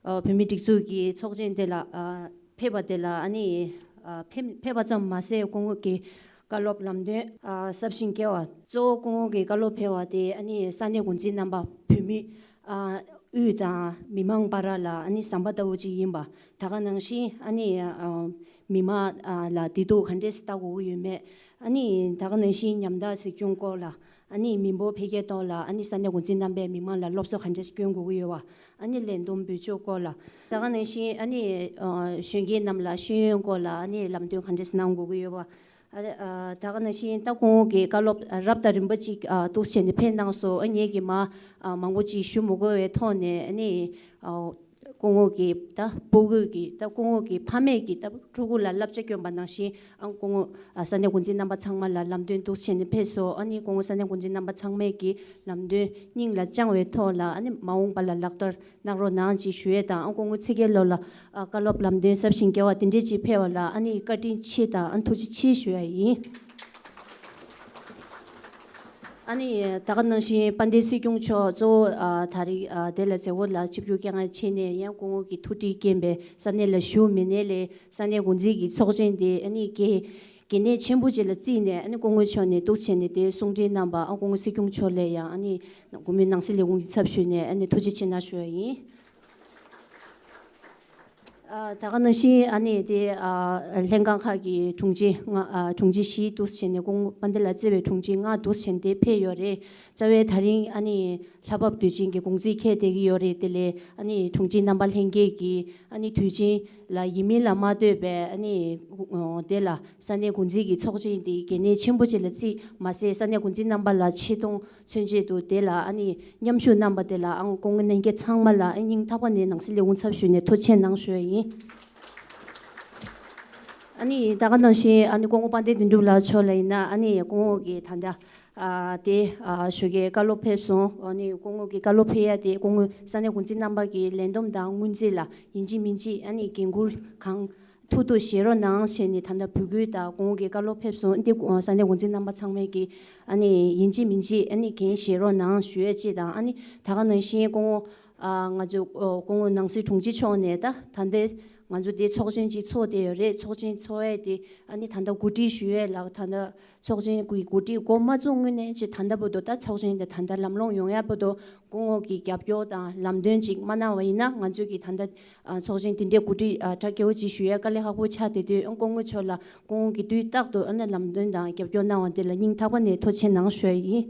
ཨ། བོད་མིའི་སྒྲིག་འཛུགས་ཀྱི་ཚོགས་ཆེན་དེ་ལ། ཨ། ཕེབས་པ་དེ་ལ། ཨ་ནི། ཨ། ཕེབས་ཕེབས་པ་ཙམ་མ་ཟད་སྐུ་ངོ་གི་བཀའ་སློབ་ལམ་སྟོན། ཨ། ཟབ་ཞིང་རྒྱས་པ། གཙོ་བོ་སྐུ་ངོ་གི་བཀའ་སློབ་ཕེབས་པ་དེ། ཨ་ནི་ས་གནས་འགོ་འཛིན་རྣམ་པ། བོད་མི། ཨ། དབུས་དང་མི་མང་བར་ལ། ཨ་ནི་ཟམ་པ་ལྟ་བུ་ཅིག་ཡིན་པ། ད་ག་ནང་བཞིན། ཨ་ནི། ཨ། མི་མང་ལ་བདེ་སྡུག་ག་འདྲས་ལྟ་དགོས་ཀྱི་ཡོད་མེད། ཨ་ནི་ད་ག་ནང་བཞིན་ཉམ་ཐག་གཟིགས་སྐྱོང་སྐོར་ལ། ཨ་ནི་མི་འབོར་འཕེལ་རྒྱས་ཐོག་ལ། ཨ་ནི་ས་གནས་འགོ་འཛིན་རྣམ་པས་མི་མང་ལ་སློབ་གསོ་ག་འདྲས་སྐྱོན་དགོས་ཀྱི་ཡོད་པ། ཨ་ནི་ལས་བསྡོམས་འབུལ་ཕྱོགས་སྐོར་ལ། ད་ག་ནང་བཞིན། ཨ་ནི། ཨ། གཞོན་སྐྱེས་རྣམས་ལ་ཤེས་ཡོན་སྐོར་ལ། ཨ་ནི་ལམ་སྟོན་ག་འདྲས་གནང་དགོས་ཀྱི་ཡོད་པ། ཨ། ཨ། ད་ག་ནང་བཞིན་ད་སྐུ་ངོ་གི་བཀའ་སློབ་རབ་དང་རིམ་པ་ཅིག་ཨ། འདུག་བྱས་ནས་ཕེབས་གནང་སོང་། ཨ། ངེད་ཀྱིས་མ། ཨ། མང་པོ་ཅིག་ཞུ་མི་དགོས་པའི་ཐོག་ནས། ཨ་ནི། ཨ། སྐུ་ངོ་གི་ད་སྤུ་གུ་གི། ད་སྐུ་ངོ་གི་ཕ་མས་ཀྱི་ད་ཕྲུ་གུ་ལ་བསླབ་བྱ་བསྐྱོན་པ་ནང་བཞིན། ཨ། སྐུ་ངོ། ཨ། ས་གནས་འགོ་འཛིན་རྣམ་པ་ཚང་མ་ལ་ལམ་སྟོན་འདུག་བྱས་ནས་ཕེབས་སོང་། ཨ་ནི་སྐུ་ངོ་ས་གནས་འགོ་འཛིན་རྣམ་པ་ཚང་མས་ཀྱི་ལམ་སྟོན་སྙིང་ལ་བཅངས་པའི་ཐོག་ལ། ཨ་ནི་མ་འོངས་པ་ལ་ལག་བསྟར་གནང་རོགས་གནང་ཅེས་ཞུ་ཡས་དང་། ཨ། སྐུ་ངོ་ཚེ་རྒྱལ་ལགས་ལ། ཨ། བཀའ་སློབ་ལམ་སྟོན་ཟབ་ཞིང་རྒྱས་པ་དེ་འདྲས་ཅིག་ཕེབས་པ་ལ། ཨ་ནི་བཀའ་དྲིན་ཆེ་དང་། ཨ། ཐུགས་རྗེ་ཆེ་ཞུ་ཡ་ཡིན། ཨ་ནི་ད་ག་ནང་བཞིན་དཔལ་ལྡན་སྲིད་སྐྱོང་མཆོག་གཙོ་བོ། ཨ། ད་རེས། ཨ། དེ་ལ་མཛད་སྒོ་ལ་ཆིབས་བསྒྱུར་བསྐྱངས་པ་བྱས་ནས། ཡང་སྐུ་ངོ་གི་ཐུགས་ཁྲལ་རྐྱེན་པས་ས་གནས་ལ་བཞུགས་མེད་ནའི་ལས། ས་གནས་འགོ་འཛིན་གྱི་ཚོགས་ཆེན་དེ། ཨ་ནི་གལ་གལ་གནད་ཆེན་པོ་ཅིག་ལ་བརྩིས་ནས། ཨ་ནི་སྐུ་ངོ་མཆོག་ནས་འདུག་བྱས་ནས་དེ་གསུང་འཕྲིན་གནང་བ། ཨ། སྐུ་ངོ་སྲིད་སྐྱོང་མཆོག་ལ་ཡང་། ཨ་ནི་སྒོ་མོའི་ནང་སྲིད་ལས་ཁུངས་ཀྱི་ཚབ་ཞུས་ནས། ཨ་ནི་ཐུགས་རྗེ་ཆེ་གནང་ཞུ་ཡ་ཡིན། ཨ། ད་ག་ནང་བཞིན། ཨ་ནི་དེ། ཨ། ལྷན་ཁང་ཁག་གི་དྲུང་ཆེ་ལྔ། ཨ། དྲུང་ཆེ་བཞི་འདུག་བྱས་ནས། སྐུ་ངོ་དཔལ་ལྡན་ལགས་གཙོས་པའི་དྲུང་ཆེ་ལྔ་འདུག་བྱས་ནས་དེ་ཕེབས་ཡོད་རེད། རྩ་བའི་ད་རིང་། ཨ་ནི་ལྷ་བབས་དུས་ཆེན་གྱི་དགོང་ཚིགས་འཁེལ་བསྡད་ཀྱི་ཡོད་རེད། དེ་ལས། ཨ་ནི་དྲུང་ཆེ་རྣམ་པ་ལྷན་རྒྱས་ཀྱིས། ཨ་ནི་དུས་ཆེན་ལ་ཡིན་མིན་ལ་མ་ལྟོས་པའི། ཨ་ནི་དེ་ལ་ས་གནས་འགོ་འཛིན་གྱི་ཚོགས་ཆེན་དེ་གལ་གནད་ཆེན་པོ་ཅིག་ལ་བརྩིས་མ་ཟད། ས་གནས་འགོ་འཛིན་རྣམ་པ་ལ་ཆེ་མཐོང་མཚོན་ཆེད་དུ། དེ་ལ་ཨ་ནི་མཉམ་ཞུགས་གནང་པ་དེ་ལ། ཨང་། སྐུ་ངོ་ལྷན་རྒྱས་ཚང་མ་ལ། ཨ། སྙིང་ཐག་པ་ནས་ནང་སྲིད་ལས་ཁུངས་ཚབ་ཞུས་ནས་ཐུགས་རྗེ་ཆེ་གནང་ཞུ་ཡ་ཡིན། ཨ་ནི་ད་ག་ནང་བཞིན། ཨ་ནི་སྐུ་ངོ་དཔལ་ལྡན་དོན་གྲུབ་ལགས་མཆོག་ལ་ཡིན་ན། ཨ་ནི་སྐུ་ངོ་གི་ད་ལྟ། ཨ། དེ། ཨ། ཞོགས་ཀའི་བཀའ་སློབ་ཕེབས་སོང་། ཨ་ནི་སྐུ་ངོ་གི་བཀའ་སློབ་ཕེབས་ཡ་དེ། སྐུ་ངོ་ས་གནས་འགོ་འཛིན་རྣམ་པ་གི་ལས་བསྡོམས་དང་སྔོན་རྩིས་ལ་ཡིན་གཅིག་མིན་གཅིག་ཨ་ནི་འགན་འཁུར་གང་ཐུབ་ཐུབ་བཞེས་རོགས་གནང་ཞེས་ནས་ད་ལྟ་འབོད་སྐུལ་དང་། སྐུ་ངོ་གི་བཀའ་སློབ་ཕེབས་སོང་། འདི་ས་གནས་འགོ་འཛིན་རྣམ་པ་ཚང་མས་ཀྱིས་ཨ་ནི་ཡིན་གཅིག་མིན་གཅིག་ཨ་ནི་འགན་བཞེས་རོགས་གནང་ཞུ་ཡས་ཅིག་དང་། ཨ་ནི་ད་ག་ནང་བཞིན་སྐུ་ངོ། ཨ། ང་ཚོའི་སྐུ་ངོ་ནང་སྲིད་དྲུང་ཆེ་མཆོག་ནས་ད་ད་ལྟའི་ ང་ཚོ་དེ་ཚོགས་ཆེན་ཅིག་ཚོགས་བསྡད་ཡོད་རེད། ཚོགས་ཆེན་ཚོགས་ཡས་དེ་ཨ་ནི་ད་ལྟ་གོ་སྒྲིག་ཞུ་ཡས་ལ་ད་ལྟ་ཚོགས་ཆེན་གྱི་གོ་སྒྲིག་འགོ་མ་བཙུགས་སྔོན་ནས་ཅིག་ད་ལྟ་བར་དུ་ད་ཚོགས་ཆེན་དེ་ད་ལྟ་ལམ་ལྷོང་ཡོང་ཡས་བར་དུ་སྐུ་ངོ་གི་རྒྱབ་སྐྱོར་དང་ལམ་སྟོན་ཅིག་མ་གནང་བ་ཡིན་ན། ང་ཚོས་ཀྱི་ད་ལྟ་ཨ་ཚོགས་ཆེན་དེ་འདྲའི་གོ་སྒྲིག་ཨ་གྲ་རྒྱས་པོ་ཅིག་ཞུ་ཡས་དཀའ་ལས་ཁག་པོ་ཆགས་བསྡད་དུས། ཨ་སྐུ་ངོ་མཆོག་ལ་སྐུ་ངོ་གིས་དུས་རྟག་ཏུ་ཨ་ནི་ལམ་སྟོན་དང་རྒྱབ་སྐྱོར་གནང་བ་དེ་ལ་སྙིང་ཐག་པ་ནས་ཐུགས་རྗེ་ཆེ་གནང་ཞུ་ཡས་ཡིན།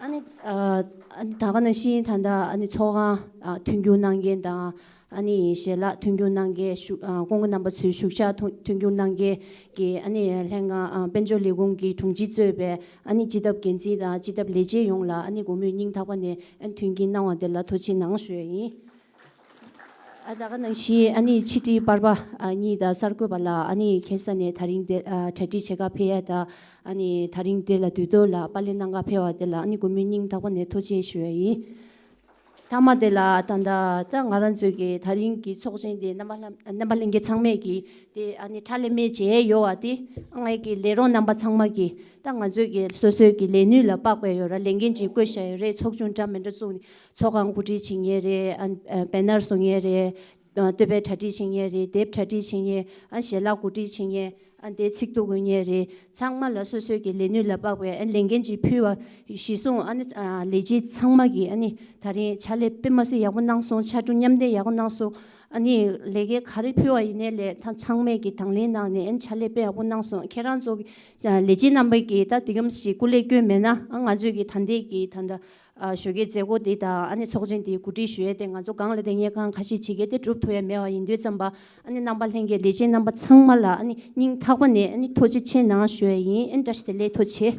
ཨ་ནི་ཨ་ཨ་ནི་ད་ག་ནང་བཞིན་ད་ལྟ་ཨ་ནི་ཚོགས་ཁང་ཨ་མཐུན་འགྱུར་གནང་མཁན་དང་། ཨ་ནི་ཞལ་ལག་མཐུན་འགྱུར་གནང་མཁན་བཞུགས་ཨ་སྐུ་ངོ་རྣམ་པ་ཚོའི་བཞུགས་ཤག་མཐུན་མཐུན་འགྱུར་གནང་མཁན་གྱི་ཨ་ནི་ལྷན་ཁང་ཨ་དཔལ་འབྱོར་ལས་ཁུངས་ཀྱི་དྲུང་ཆེ་གཙོས་པའི་ཨ་ནི་སྤྱི་ཁྱབ་འགན་འཛིན་དང་སྤྱི་ཁྱབ་ལས་བྱེད་ཡོངས་ལ་ཨ་ནི་སྒོ་མོའི་སྙིང་ཐག་པ་ནས་ཨ་ནི་མཐུན་རྐྱེན་གནང་བ་དེ་ལ་ཐུགས་རྗེ་ཆེ་གནང་ཞུ་ཡས་ཡིན། ཨ་ད་ག་ནང་བཞིན་ཨ་ནི་ཕྱི་དྲིལ་པར་པ་ཨ་གཉིས་དང་གསར་འགོད་པ་ལགས། ཨ་ནི་ཁ་སང་ནས་དེ་རིང་དེ་ཨ་གྲ་སྒྲིག་བྱེད་ག་ཕེབས་ཡས་དང་། ཨ་ནི་དེ་རིང་དེ་ལ་དུས་ཐོག་ལ་པར་ལེན་གནང་ག་ཕེབས་པ་དེ་ལ་ཨ་ནི་སྒོ་མོའི་སྙིང་ཐག་པ་ནས་ཐུགས་རྗེ་ཆེ་ཞུ་ཡས་ཡིན། མཐའ་མ་དེ་ལ་ད་ལྟ་ད་ང་རང་ཚོའི་གི་དེ་རིང་གི་ཚོགས་ཆེན་དེ་རྣམ་པ་ལྷན་རྣམ་པ་ལྷན་རྒྱས་ཚང་མས་གི་དེ་ཨ་ནི་ཕྱག་ལས་མེད་བྱས་ཡོད་པ་དེ། ཨ་ངའི་གི་ལས་རོགས་རྣམ་པ་ཚང་མ་གི་ད་ང་ཚོའི་གི་སོ་སོའི་གི་ལས་ནུས་ལ་དཔག་པའི་ཡོད་ར། ལས་འགན་ཅིག་བསྐོས་བཞག་ཡོད་རེད། ཚོགས་ཆུང་འདྲ་མི་འདྲ་བཙུགས་ནས་ཚོགས་ཁང་གོ་སྒྲིག་བྱེད་མཁན་རེད། ཨ་ཨ་བེ་ནར་བཟོ་མཁན་རེད། ཨ་བསྟོད་པའི་གྲ་སྒྲིག་བྱེད་མཁན་རེད། དེབ་གྲ་སྒྲིག་བྱེད་མཁན། ཨ་ཞལ་ལག་གོ་སྒྲིག་བྱེད་མཁན། ཨ་དེ་ཚིག་ཐོ་འགོད་མཁན་རེད། ཚང་མ་ལ་སོ་སོའི་གི་ལས་ནུས་ལ་དཔག་པའི་ཨ་ལས་འགན་ཅིག་ཕུལ་བ་གཞི་བཟུང་། ཨ་ནི་ཨ་ལས་བྱེད་ཚང་མ་གིས་ཨ་ནི་དེ་རིང་ཕྱག་ལས་དཔེ་མ་སྲིད་ཡག་པོ་གནང་སོང་། ཕྱར་གྲུ་མཉམ་འདེགས་ཡག་པོ་གནང་སོང་། ཨ་ནི་ལས་ཀ་ག་རེ་ཕུལ་བ་ཡིན་ནའི་ལས་ད་ཚང་མས་ཀྱི་དང་ལེན་གནང་ནས་ཨ་ནི་ཕྱག་ལས་དཔེ་ཡག་པོ་གནང་སོང་། ཁྱེད་རང་ཚོ་གི་ལས་བྱེད་རྣམ་པ་གིས་ད་དེ་གམ་ཞིག་སྐུ་ལས་བསྐྱོན་མེད་ན། ཨ་ང་ཚོས་ཀྱི་ད་ལྟའི་གི་ད་ལྟ་ཨ་ཞོགས་ཀའི་མཛད་སྒོ་འདི་དང་ཨ་ནི་ཚོགས་ཆེན་འདི་གོ་སྒྲིག་ཞུ་ཡས་དེ་ང་ཚོ་སྒང་ལ་དེ་ཉེ་གང་ཁ་ཤས་བྱེད་མཁན་དེ་གྲུབ་ཐུབ་ཡས་མེད་པ་ཡིན་དུས་ཙམ་པ། ཨ་ནི་རྣམ་པ་ལྷན་རྒྱས་ལས་བྱེད་རྣམ་པ་ཚང་མ་ལ་ཨ་ནི་སྙིང་ཐག་པ་ནས་ཨ་ནི་ཐུགས་རྗེ་ཆེ་གནང་ཞུ་ཡས་ཡིན། ཨ་ནི་བཀྲ་ཤིས་བདེ་ལེགས། ཐུགས་རྗེ་ཆེ།